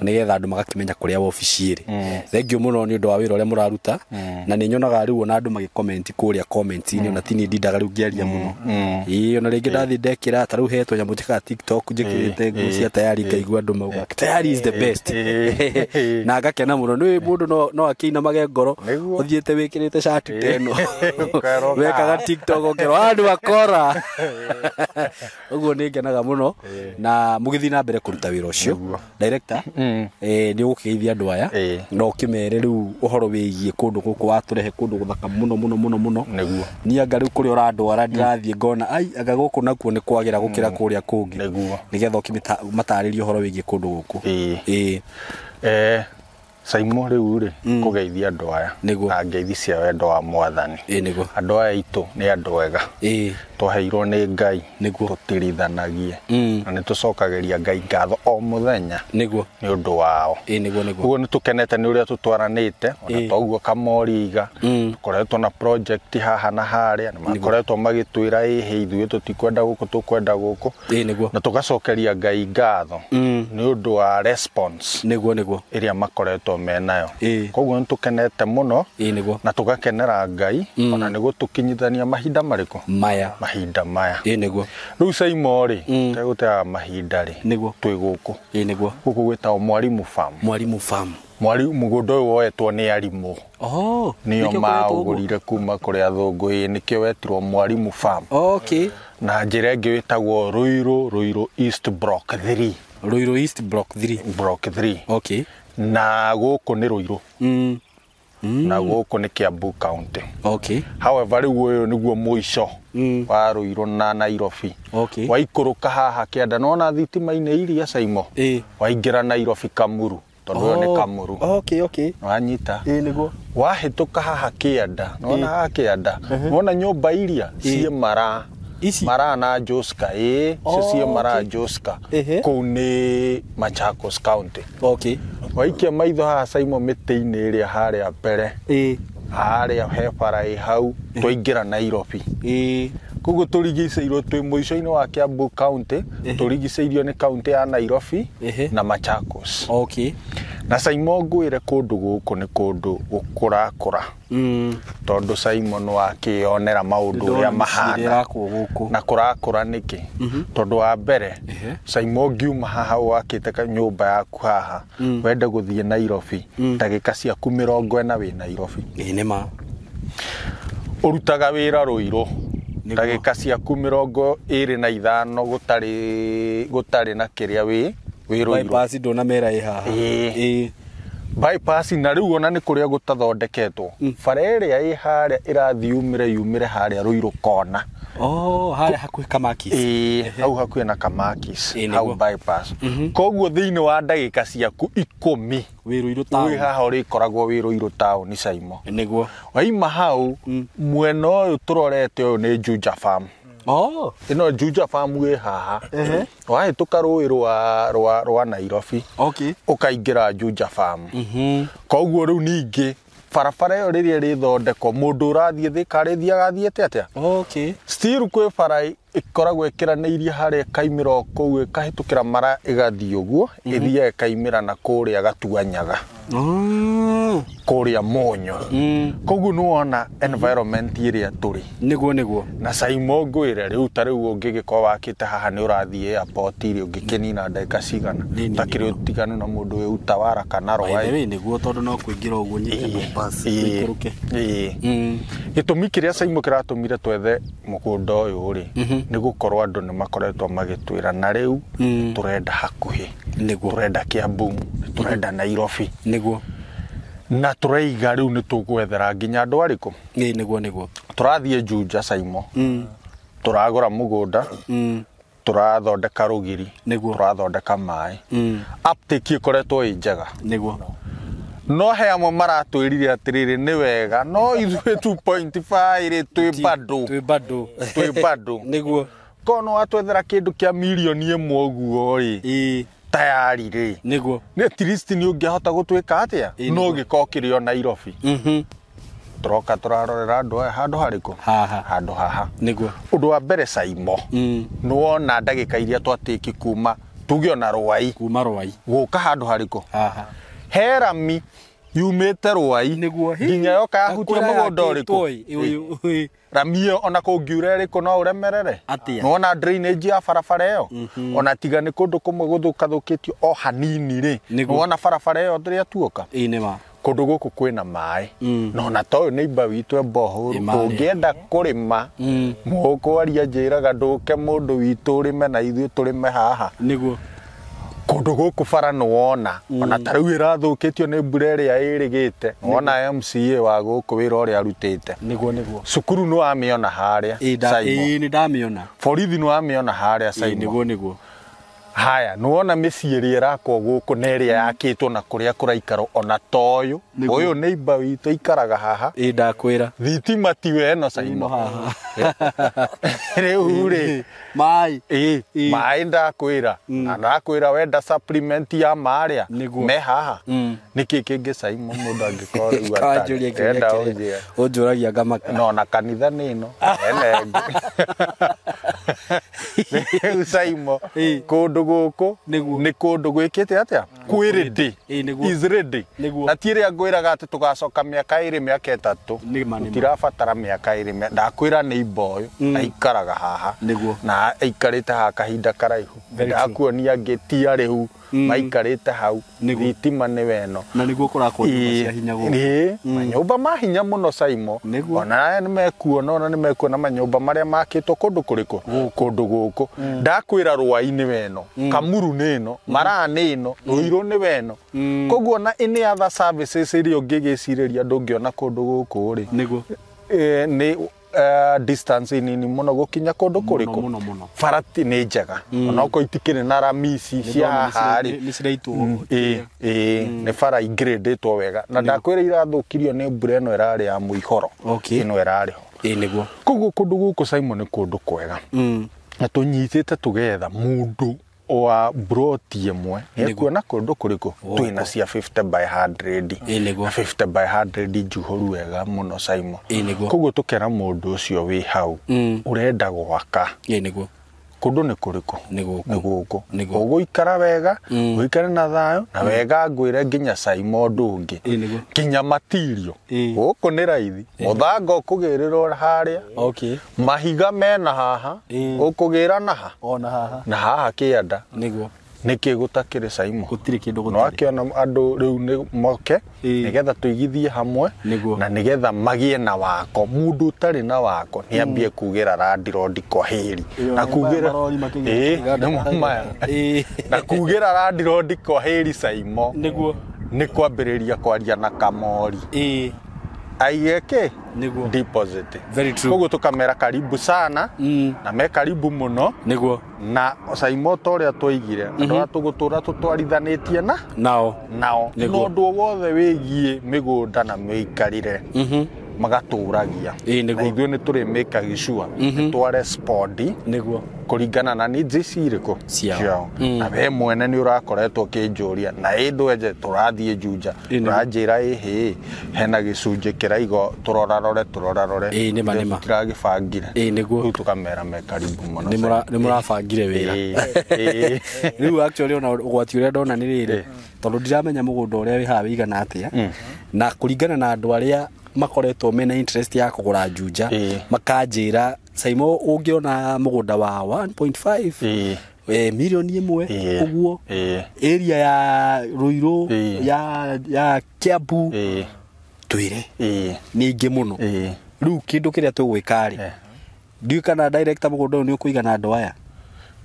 nĩgetha andũ magakĩmenya kũrĩa wabici ĩrĩ. Thank you mũno nĩ ũndũ wa wĩra ũrĩa mũraruta na nĩ nyonaga rĩu ona andũ magĩcomment kũrĩa comment-inĩ ona ti niĩ ndindaga rĩu ngĩaria mũno. Ona rĩngĩ ndathiĩ ndekĩra ta rĩu hetwo nyamũ njĩkaga TikTok njĩkĩrĩte nguo cia tayari ngaigua andũ mauga tayari is the best. Na ngakena mũno nĩ mũndũ no akĩinamage ngoro ũthiĩte wĩkĩrĩte shati teno wekaga TikTok ũkerwo andũ akora. Ũguo nĩ ngenaga mũno na mũgĩthiĩ na mbere kũruta wĩra ũcio. Director, nĩ ũgũkĩgeithia andũ aya na ũkĩmere rĩu ũhoro wĩgiĩ kũndũ gũkũ watũrehe kũndũ gũthaka mũno mũno mũno mũno. Nĩguo. Niĩ anga rĩu kũrĩa ũrandwara ndĩrathiĩ ngona ai anga gũkũ nakuo nĩ kwagĩra gũkĩra kũrĩa kũngĩ. Nĩguo. Nĩgetha ũkĩmatarĩrie ũhoro wĩgiĩ kũndũ gũkũ. Saimo rĩu rĩ kũgeithia andũ aya na ngeithi cia wendo wa Mwathani. Nĩguo. Andũ aya aitũ nĩ andũ ega. Twaheirwo nĩ Ngai. Nĩguo. Tũtirithanagie. Na nĩ tũcokagĩria Ngai ngatho o mũthenya. Nĩguo. Nĩ ũndũ wao. Nĩguo nĩguo. Koguo nĩ tũkenete nĩ ũrĩa tũtwaranĩte ona toguo Kamori iga. Tũkoretwo na project haha na harĩa na makoretwo magĩtwĩra ĩhĩ ithuĩ tũtikwenda gũkũ tũkwenda gũkũ. Nĩguo. Na tũgacokeria Ngai ngatho nĩ ũndũ wa response. Nĩguo nĩguo. Ĩrĩa makoretwo menayo. Koguo nĩ tũkenete mũno. Nĩguo. Na tũgakenera Ngai ona nĩ gũtũkinyithania mahinda marĩkũ? Maya. Mahinda maya. Nĩguo. Rĩu Saimo rĩ, tegũteaga mahinda rĩ. Nĩguo. Twĩ gũkũ. Nĩguo. Gũkũ gwĩtagwo Mwalimu Farm. Mwalimu Farm. Mwalimu mũgũnda ũyũ woetwo nĩ arimũ. Oh, nĩo maũgũrire kuma kũrĩ athũngũ. Nĩkĩo wetirwo Mwalimu Farm. Okay. Na njĩra ĩngĩ wĩtagwo Ruiru East Block 3. Ruiru East Block 3. Block 3. Okay. Na gũkũ nĩ Ruiru. Na gũkũ nĩ Kiambu County. Okay. However rĩu ũyũ nĩguo mũico wa Ruiru na Nairobi. Okay. Waikũrũka haha kĩanda nĩwona thitima-inĩ iria Saimo. Waingĩra Nairobi Kamuru. Tondũ ũyũ nĩ Kamuru. Okay, okay. Wanyita. Nĩguo. Wahĩtũka haha kĩanda, nĩwona haha kĩanda. Nĩwona nyũmba iria ciĩ maraa. Ici? Maraa na Joska, icio ciĩ maraa Joska. Kũu nĩ Machakos County. Okay. Waikia maitho haha Saimo mĩtĩ-inĩ ĩrĩa harĩa mbere. Harĩa he bara ĩ hau twaingĩra Nairobi. Koguo tũrigicĩirio twĩ mũico-inĩ wa Kiambu County, tũrigicĩirio nĩ county ya Nairobi na Machakos. Okay. Na Saimo ngwĩre kũndũ gũkũ nĩ kũndũ gũkũrakũra. Tondũ Saimo nĩ wakĩonera maũndũ ũrĩa mahana. Na kũrakũra nĩkĩ? Tondũ wa mbere, Saimo ngiuma haha wakĩte nyũmba yaku haha, wende gũthiĩ Nairobi, ndagĩka ciaku 40 wĩ Nairobi. Nĩ ma. Ũrutaga wĩra Ruiru. Ndagĩka ciaku 25 gũtarĩ na kĩrĩa wĩ Ruiru. Bypass ndona mera ĩ haha. Bypass na rĩu ona nĩ kũrĩa gũtathondeketwo. Bara ĩrĩa ĩ harĩa ĩrathiĩ yumĩre harĩa Ruiru kona. Oh, harĩa hakuhĩ Kamakis. Ĩĩ, hau hakuhĩ na Kamakis, hau bypass. Koguo thĩinĩ wa ndagĩka ciaku 10 wĩ Ruiru town. Wĩ haha ũrĩkoragwo wĩ Ruiru town Saimo. Nĩguo. Waima hau mwena ũyũ tũrorete ũyũ nĩ Juja Farm. Oh, ĩno Juja Farm ĩ haha. Wahĩtũka rũĩ rwa Nairobi. Okay. Ũkaingĩra Juja Farm. Koguo rĩu ningĩ barabara ĩyo rĩrĩa ĩrĩthondekwo mũndũ ũrathiĩ Thika arĩthiaga athiĩte atĩa? Okay. Still kwĩ bara ĩkoragwo ĩkĩranĩirie harĩa ĩkaimĩra o kũu ĩkahĩtũkĩra mara ĩgathiĩ ũguo ĩthiaga ĩkaimĩra na kũrĩa Gatuanyaga. Kũrĩa Mũnyũ. Koguo nĩ wona environment ĩrĩa tũrĩ. Nĩguo. Na Saimo ngwĩre rĩu ta rĩu ũngĩgĩkorwo wakĩte haha nĩ ũrathiĩ airport rĩ ũngĩkĩnina ndagĩka cigana ũtakĩrĩ ũtiganu na mũndũ wĩ Utawala kana By the Rwai. way nĩguo tondũ no kũingĩra ũguo nyite bypass ũikũrũke. Gĩtũmi kĩrĩa Saimo kĩratũmire twethe mũgũnda ũyũ rĩ nĩ gũkorwo andũ nĩ makoretwo magĩtwĩra na rĩu tũrenda hakuhĩ. Nĩguo. Tũrenda Kiambu, tũrenda Nairobi. Nĩguo. Na tũraiga rĩu nĩ tũgwethera nginya andũ arĩkũ? Ĩĩ nĩguo. Tũrathiĩ Juja Saimo. Tũragũra mũgũnda. Tũrathondeka rũgiri. Nĩguo. Tũrathondeka maĩ. Uptake ĩkoretwo ĩ njega. Nĩguo. No he amwe maratwĩrire atĩrĩrĩ nĩ wega no ithuĩ 2.5 rĩ twĩ bado. Twĩ bado. Nĩguo. Korwo nĩ watwethera kĩndũ kĩa mirioni 1 ũguo rĩ. Ĩĩ. Tayari rĩ. Nĩguo. Nĩ at least nĩ ũngĩahota gũtwĩka atĩa? No gĩkorwo kĩrĩ o Nairobi. Tũroka tũrarorera andũ aya handũ harĩkũ? Haha. Handũ haha. Nĩguo. Ũndũ wa mbere Saimo. Nĩ wona ndagĩka iria twatĩki kuma tuge ona Rwai. Kuma Rwai. Gũka handũ harĩkũ? Haha. He rami yumĩte Rwai. Nĩguo. Nginya yoka yahutia mũgũnda ũrĩkũ? Rami ĩyo ona kũngiura ĩrĩkũ no ũremerere. Atĩa? Nĩwona drainage ya barabara ĩyo? Ona tiga nĩ kũndũ kũmwe gũthũkathũkĩtio o hanini rĩ. Nĩwona barabara ĩyo rĩrĩa tuoka? Ĩĩ nĩ ma. Kũndũ gũkũ kwĩna maĩ. No na toyũ neighbor witũ e borehole ũngĩenda kũrĩma mũkwaria njĩraga ndũke mũndũ witũ ũrĩme na ithuĩ tũrĩme haha. Nĩguo. Kũndũ gũkũ bara nĩ wona ona ta rĩu ĩrathũkĩtio nĩ mbura ĩrĩa ĩrĩgĩte. Wona MCA wa gũkũ wĩra ũrĩa arutĩte. Nĩguo. Cukuru nĩ wamĩona harĩa. Ĩĩ nĩ ndamĩona. Borithi nĩ wamĩona harĩa Saimo. Nĩguo. Haya nĩ wona mĩciĩ ĩrĩa ĩrakwo gũkũ na ĩrĩa yakĩtwo na kũrĩa kũraikarwo ona toyũ. Ũyũ neighbor witũ aikaraga haha. Ĩĩ ndakwĩra. Thitima tiwe ĩno Saimo. Rĩu rĩ maĩ. Ĩĩ maĩ ndakwĩra. Na ndakwĩra wenda supplement ya marĩa me haha. Nĩkĩ kĩngĩ Saimo mũndũ angĩkorwo rĩu atarĩ. Enda ũnjĩre. Ũnjũragia ngamaka. No na kanitha nĩ ĩno. Ene ĩngĩ. Rĩu Saimo kũndũ gũkũ nĩ kũndũ gwĩkĩte atĩa? Kwĩ ready. Is ready. Na ti ĩrĩa ngwĩraga atĩ tũgacoka mĩaka 2 mĩaka 3. Tũtirabatara mĩaka 2. Ndakwĩra neighbor ũyũ aikaraga haha. Na aikarĩte haha kahinda karaihu. Ndakuonia angĩ ti arĩhu maikarĩte hau. Thitima nĩ weno. Na nĩguo kũrakwo nyũmba cia hinya gũkũ. Ĩĩ, manyũmba ma hinya mũno Saimo. Ona aya nĩmekuona, ona nĩmekuona manyũmba marĩa makĩtwo kũndũ kũrĩkũ? Kũndũ gũkũ. Ndakwĩra Rwai nĩ weno, Kamuru nĩ ĩno, Maraa nĩ ĩno, Ruiru nĩ weno. Koguo na any other services iria ũngĩgĩcirĩria ndũngĩona kũndũ gũkũ rĩ. Nĩguo. Nĩ distance nini mũno gũkinya kũndũ kũrĩkũ. Mũno. Bara nĩ njega. Onokorwo itikĩrĩ na rami ici cia haha rĩ. Nĩ ciraitwo. Ĩĩ, nĩ bara ingĩrĩndĩtwo wega. Na ndakwĩra irathũkirio nĩ mbura ĩno ĩrarĩ ya mũihoro. Ĩno ĩrarĩ ho. Ĩĩ nĩguo. Koguo kũndũ gũkũ Saimo nĩ kũndũ kwega. Na tũnyitĩte tũgetha mũndũ wa broti ĩmwe nĩekuona kũndũ kũrĩkũ? Twĩna cia 50 by 100. Nĩguo. Na 50 by 100 njuhũru wega mũno Saimo. Nĩguo. Koguo tũkera mũndũ ũcio wĩ hau ũrenda gwaka. Nĩguo. Kũndũ nĩ kũrĩkũ? Nĩ gũkũ. Nĩ gũkũ. Nĩguo. Ũgũikara wega, ũikare na thayũ, na wega ngwĩre nginya Saimo ũndũ ũngĩ. Nĩguo. Nginya matirio. Gũkũ nĩ raithi. Mũthanga ũkũgĩrĩrwo harĩa. Okay. Mahiga mena haha. Ũkũgĩra na ha? Ona haha. Na haha kĩanda. Nĩguo. Nĩkĩ gũtakĩrĩ Saimo? Gũtirĩ kĩndũ gũtarĩ. No akĩona andũ rĩu nĩ moke nĩgetha tũigithie hamwe na nĩgetha magĩe na wako. Mũndũ ũtarĩ na wako nĩ ambie kugĩra landlord kwa heri. Na kugĩra nĩmo maya. Na kugĩra landlord kwa heri Saimo. Nĩguo. Nĩ kwambĩrĩria kwaria na Kamori. Ĩĩ. Aige kĩ? Nĩguo. Deposit. Very true. Koguo tũkamera karibu sana. Na me karibu mũno. Nĩguo. Na Saimo ta ũrĩa twoigire, andũ arĩa tũgũtũra tũtwarithanĩtie na Nao. nao. Nĩguo. Na ũndũ o wothe wĩgiĩ mĩgũnda na mĩikarĩre magatũragia. Ĩĩ, nĩguo. Na ithuĩ nĩ tũrĩmĩkaga sure nĩ twarespondi Nĩguo. kũringana na needs ici irĩkũ Ciao. Na we mwene nĩ ũrakoretwo ũkĩnjũria na ĩ ndwenje tũrathiĩ Juja, Ĩĩ, nĩguo. ũranjĩra ĩhĩ hena gĩcunjĩ kĩraigo tũrorarore tũrorarore. Ĩĩ, nĩma, nĩma. Tũtiragĩbangire. Ĩĩ, nĩguo. Rĩu tũkamera me karibu mũno. Nĩ mũrabangire wĩra. Ĩĩ. Rĩu actually ona ũgwati ũrĩa ndona nĩ rĩrĩ, tondũ ndiramenya mũgũnda ũrĩa wĩ haha wĩigana atĩa, na kũringana na andũ arĩa makoretwo mena interest ya kũgũra Juja, makanjĩra Saimo ũngĩona mũgũnda wa 1.5 milioni ĩmwe ũguo, area ya Ruiru, ya Kiambu, twĩre nĩ ingĩ mũno. Rĩu kĩndũ kĩrĩa tũgwĩka rĩ, ndiũĩ kana director mũgũnda ũyũ nĩ ũkũigana andũ aya.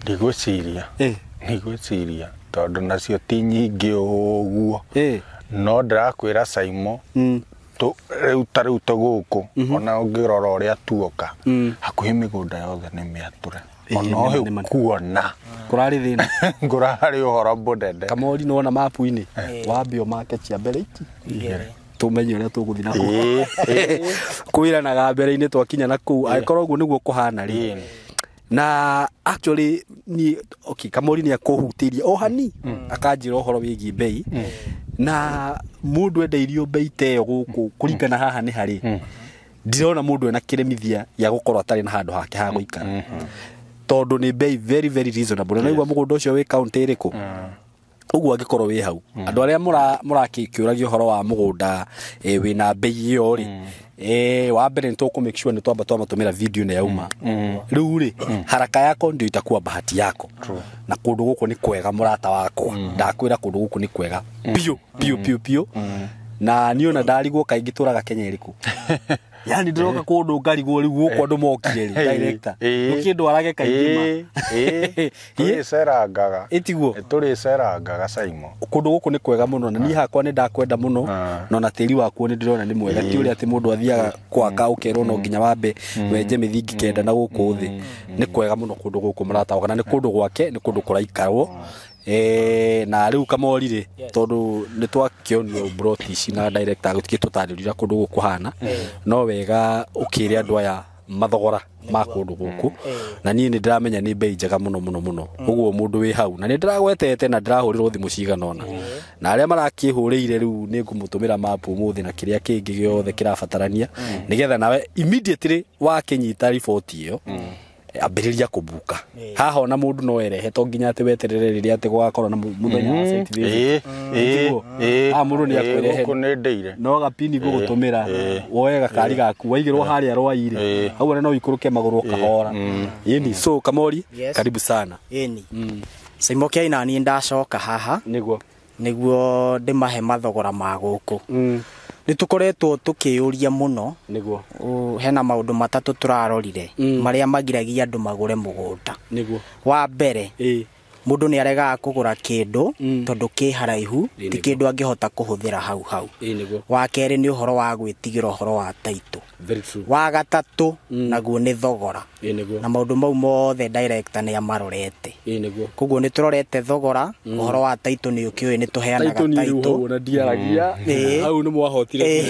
Ndigwĩciria. Ndigwĩciria tondũ nacio ti nyingĩ ũguo. No ndĩrakwĩra Saimo, rĩu ta rĩu tũgũkũ, ona ũngĩrora ũrĩa tuoka, hakuhĩ mĩgũnda yothe nĩ mĩatũre. Ona ũyũ kuona kũrarĩ thĩna. Kũrarĩ ũhoro mũnene. Kamori nĩwona mapu-inĩ wambe ũmake cia mbere iki tũmenye ũrĩa tũgũthiĩ na kũu. Kwĩranaga mbere-inĩ twakinya na kũu, angĩkorwo ũguo nĩguo kũhana rĩ. Na actually ni okay, Kamori nĩ akũhutĩria o hani akanjĩra ũhoro wĩgiĩ bei, na mũndũ endeirio bei ta ĩyo gũkũ kũringana haha nĩ harĩ, ndirona mũndũ ena kĩremithia gĩa gũkorwo atarĩ na handũ hake ha gũikara, tondũ nĩ bei very very reasonable. Na naigua mũgũnda ũcio wĩ kaunti ĩrĩkũ ũguo angĩkorwo wĩ hau, andũ arĩa mũrakĩũragia ũhoro wa mũgũnda wĩna bei ĩyo rĩ, wa mbere nĩ tũkũ make sure nĩ twamba twamatũmĩra video nĩ yauma. Rĩu rĩ, haraka yako ndio itakuwa bahati yako. Na kũndũ gũkũ nĩ kwega mũrata wakwa, ndakwĩra kũndũ gũkũ nĩ kwega biũ biũ biũ biũ. Na niĩ ona ndarigwo kaingĩ tũraga Kenya ĩrĩkũ. Yani ndĩroka kũndũ ngarigwo rĩu gũkũ andũ mokire rĩ, director ndũkĩndwarage kaingĩ ma. Tũrĩcerangaga. Ĩtiguo? Tũrĩcerangaga Saimo. Kũndũ gũkũ nĩ kwega mũno, na niĩ hakwa nĩ ndakwenda mũno, na ona tĩri wakuo nĩ ndĩrona nĩ mwega. Ti ũrĩa atĩ mũndũ athiaga gwaka ũkerwo no nginya wambe wenje mĩthingi kenda na gũkũ thĩ. Nĩ kwega mũno kũndũ gũkũ mũrata wakwa, na nĩ kũndũ gwake, nĩ kũndũ kũraikarwo. Na rĩu Kamori rĩ, tondũ nĩ twakĩonio broti ici na director gũtigĩtũtarĩria kũndũ gũkũ hana, no wega ũkĩre andũ aya mathogora ma kũndũ gũkũ, na niĩ nĩ ndĩramenya nĩ bei njega mũno mũno mũno. Ũguo mũndũ wĩ hau, na nĩ ndĩragwetete na ndĩrahũrĩrwo thimũ cigana ũna, na arĩa marakĩhũrĩire rĩu nĩ ngũmũtũmĩra mapu ũmũthĩ na kĩrĩa kĩngĩ gĩothe kĩrabatarania, nĩgetha nawe immediately wakĩnyita riboti ĩyo ambĩrĩria kũbuka. Haha ona mũndũ no erehe, to nginya atĩ weterere rĩrĩa atĩ gũgakorwo na mũthenya wa site visit. Haha mũndũ nĩ akwerehe. Gũkũ nĩ ndĩire. No gapini gũgũtũmĩra, woe gakari gaku waigĩrwo harĩa rwaire, hau ona no ũikũrũke magũrũ ũkahora. Ĩni, so Kamori, karibu sana. Ĩni. Saimo Kĩa na niĩ ndacoka haha. Nĩguo. Nĩguo ndĩmahe mathogora ma gũkũ. Nĩ tũkoretwo tũkĩũria mũno. Nĩguo. Hena maũndũ matatũ tũrarorire marĩa magiragia andũ magũre mũgũnda. Nĩguo. Wa mbere, mũndũ nĩ aregaga kũgũra kĩndũ tondũ kĩ haraihu, ti kĩndũ angĩhota kũhũthĩra hau hau. Nĩguo. Wa kerĩ nĩ ũhoro wa gwĩtigĩra ũhoro wa taitũ. Very true. Wa gatatũ naguo nĩ thogora. Nĩguo. Na maũndũ mau mothe director nĩ amarorete. Nĩguo. Koguo nĩ tũrorete thogora, ũhoro wa taitũ nĩ ũkĩũĩ nĩ tũheanaga Taitũ nĩ rĩu taitũ. hau ona ndiaragia. Hau nĩ mwahotire.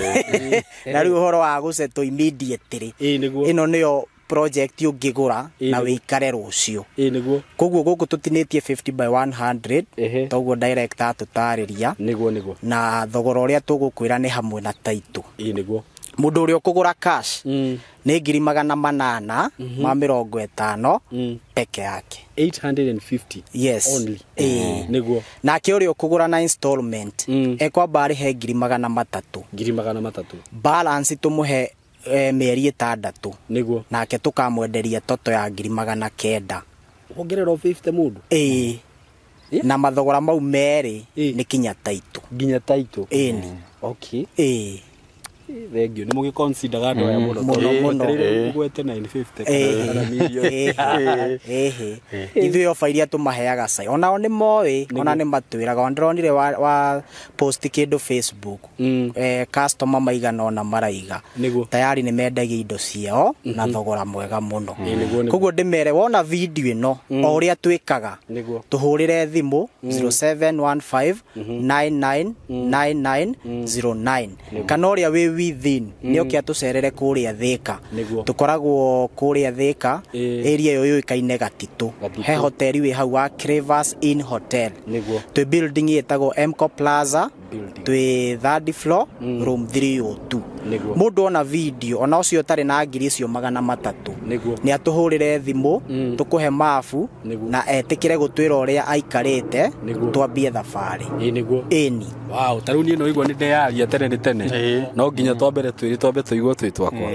Na rĩu ũhoro wa gũsettle immediately. Nĩguo. Ĩno nĩyo project ũngĩgũra na wĩikare rũciũ. Nĩguo. Koguo gũkũ tũtinĩtie 50 by 100, toguo director atũtarĩria. Nĩguo, nĩguo. Na thogora ũrĩa tũgũkwĩra nĩ hamwe na taitũ. Nĩguo. Mũndũ ũrĩa ũkũgũra cash nĩ 850 peke yake. 850. Yes. Only. Nĩguo. Nake ũrĩa ũkũgũra na installment ekwamba arĩhe 300,000. 300,000. Balance tũmũhe mĩeri 6. Nĩguo. Nake tũkamwenderia toto ya 900,000. Wongerera 50 mũndũ. Na mathogora mau merĩ nĩ kinya taitũ. Nginya taitũ. Ĩni. Okay. Thank you. Nĩ mũgĩconsideraga andũ aya mũno Mũno, mũno. Ũgwete 950 kana million. Ĩhĩ ithuĩ oba iria tũmaheaga cai onao nĩ moĩ, ona nĩ matwĩraga. Ona ndĩronire wa post kĩndũ Facebook, customer maigana ona maraiga Nĩguo. tayari nĩ mendagia indo ciao na thogora mwega mũno. Nĩguo, nĩguo. Koguo ndĩmere wona video ĩno o ũrĩa twĩkaga, Nĩguo. tũhũrĩre thimũ 0715 999909 kana ũrĩa wĩ within nĩ oke atũcerere kũrĩa Thĩka. Nĩguo. Tũkoragwo kũrĩa Thĩka, area ĩyo yũĩkaine Gatitũ. Gatitũ. He hoteli wĩ hau wa Cravers Inn Hotel. Nĩguo. Twĩ building ĩtagwo Mco Plaza. Building. Twĩ third floor, room 302. Nĩguo. Mũndũ ona video ona ũcio ũtarĩ na ngiri icio 300 Nĩguo. nĩ atũhũrĩre thimũ, tũkũhe mabu Nĩguo. na etĩkĩre gũtwĩra ũrĩa aikarĩte, Nĩguo. twambie thabarĩ. Ĩĩ nĩguo. Ĩni. Wow, ta rĩu niĩ no igua nĩ ndeyaria tene nĩ tene. No nginya twambere twĩrĩ twambe tũigue twĩ twakwa.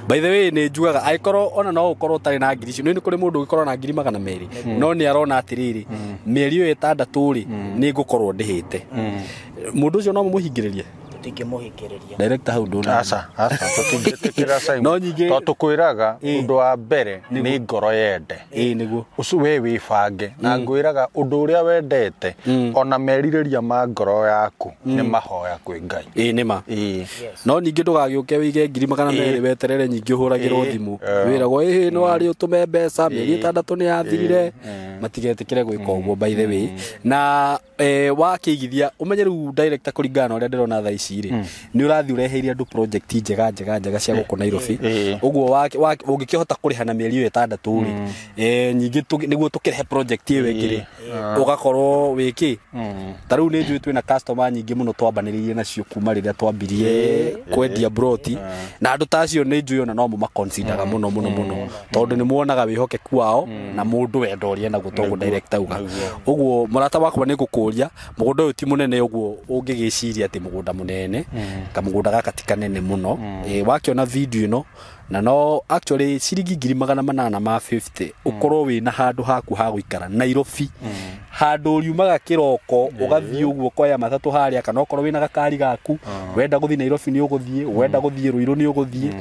By the way, nĩ njugaga angĩkorwo ona no ũkorwo ũtarĩ na ngiri icio, nĩ kũrĩ mũndũ ũngĩkorwo na ngiri 200 no nĩ arona atĩrĩrĩ, mĩeri ĩyo 6 rĩ nĩ ngũkorwo ndĩhĩte. Mũndũ ũcio no mũmũhingĩrĩrie? Tũtingĩmũhingĩrĩria. Director hau ndũna. Aca, aca, tũtingĩtĩkĩra Simon. No nyingĩ- Tondũ tũkwĩraga ũndũ wa mbere nĩ ngoro yende. Ĩĩ nĩguo. Ũcio we wĩbange na ngwĩraga ũndũ ũrĩa wendete, ona merirĩria ma ngoro yaku nĩ mahoya kwĩ Ngai. Ĩĩ nĩ ma. Ĩĩ. No ningĩ ndũgagĩũke wĩige ngiri 200 weterere nyingĩ ũhũragĩrwo thimũ wĩragwo ĩhĩ nĩ warĩ ũtũme mbeca mĩeri 6 nĩ yathirire. Matigetĩkĩre gwĩka ũguo by the way. Na wakĩigithia ũmenye rĩu director, kũringana na ũrĩa ndĩrona thaa ici rĩ, nĩ ũrathiĩ ũreheire andũ project njega njega njega cia gũkũ Nairobi. Ũguo ũngĩkĩhota kũrĩha na mĩeri ĩyo 6 rĩ, nyingĩ nĩguo tũkĩrehe project ĩyo ĩngĩ rĩ, ũgakorwo wĩkĩ. Ta rĩu nĩ njũĩ twĩna customer nyingĩ mũno twambanĩrĩirie nacio kuma rĩrĩa twambirie kwendia broti, na andũ ta acio nĩ njũĩ ona no mũmaconsideraga mũno mũno mũno, tondũ nĩ muonaga wĩhokeku wao na mũndũ wenda ũrĩa naguo toguo director auga. Ũguo mũrata wakwa nĩ ngũkũria, mũgũnda ũyũ ti mũnene ũguo ũngĩgĩciria atĩ mũgũnda mũnene, kamũgũnda gaka ti kanene mũno. Wakĩona video ĩno na no actually ciringi 850,000 ũkorwo wĩna handũ haku ha gũikara Nairobi, handũ ũriumaga kĩroko ũgathiĩ ũguo koya matatũ harĩa, kana okorwo wĩna gakari gaku, wenda gũthiĩ Nairobi nĩ ũgũthiĩ, wenda gũthiĩ Ruiru nĩ ũgũthiĩ,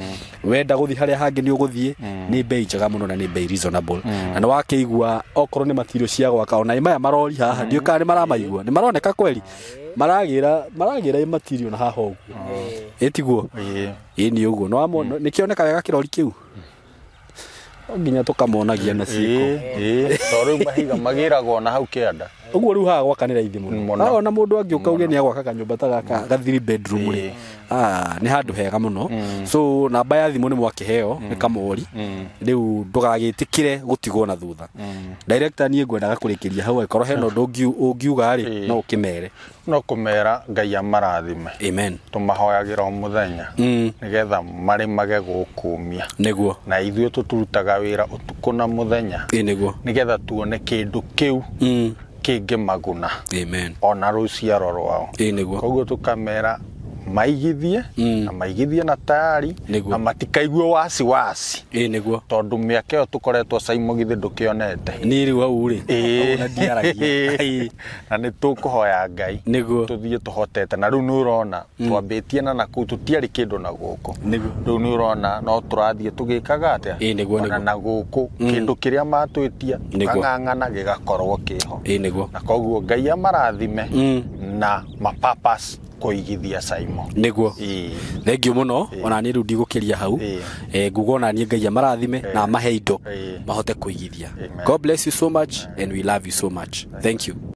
wenda gũthiĩ harĩa hangĩ nĩ ũgũthiĩ. Nĩ bei njega mũno na nĩ bei reasonable. Na nĩ wakĩigua okorwo nĩ material cia gwaka, ona maya marori haha ndiũĩ kana nĩ maramaigua, nĩ maroneka kweli maragĩra material na haha ũguo, ĩtiguo? Ĩĩ nĩ ũguo. No nĩ kĩoneka wega kĩrori kĩu, no nginya tũkamonagia na ciĩko. Ĩĩ, to rĩu mahiga magĩragwo na hau kĩanda. Ũguo rĩu haha gwaka nĩ raithi mũno. Mũno. Ona mũndũ angĩũka uge nĩ agwaka kanyũmba ta gaka ga 3 bedroom rĩ, nĩ handũ hega mũno. So namba ya thimũ nĩ mwakĩheo nĩ kamori, rĩu ndũgagĩtĩkĩre gũtigwo na thutha. Director, niĩ ngwendaga kũrĩkĩria hau, angĩkorwo hena ũndũ ũngiuga rĩ, no ũkĩmere. No kũmera Ngai amarathime. Amen. Tũmahoyagĩra o mũthenya nĩgetha marĩmage gũkũmia. Nĩguo. Na ithuĩ tũtũrutaga wĩra ũtukũ na mũthenya Ĩĩ nĩguo. nĩgetha tuone kĩndũ kĩu kĩngĩmaguna Amen. ona rũciaro rwao. Ĩĩ nĩguo. Koguo tũkamera maigithie na maigithie na tayari Nĩguo. na matikaigue wasiwasi, Ĩĩ nĩguo. tondũ mĩaka ĩyo tũkoretwo Simon githĩ ndũkĩonete. Niĩ rĩu hau rĩ, Ĩĩ. hau na ndiaragia. Ĩĩ. Na nĩ tũkũhoya Ngai Nĩguo. tũthiĩ tũhotete, na rĩu nĩ ũrona twambĩtie na nakũu tũtiarĩ kĩndũ na gũkũ. Nĩguo. Rĩu nĩ ũrona no tũrathiĩ tũgĩkaga atĩa. Ĩĩ nĩguo, ona nĩguo. na gũkũ kĩndũ kĩrĩa matwĩtia Nĩguo. tũkang'ang'ana gĩgakorwo kĩho. Ĩĩ nĩguo. Na koguo Ngai amarathime na mapapas kũigithia Simon. Nĩguo. Ĩĩ. Thank you mũno. Ona niĩ rĩu ndigũkĩria hau. Nguga ona niĩ Ngai amarathime na amahe indo Ĩĩ. mahote kũigithia. Amen. God bless you so much and we love you so much. Thank you.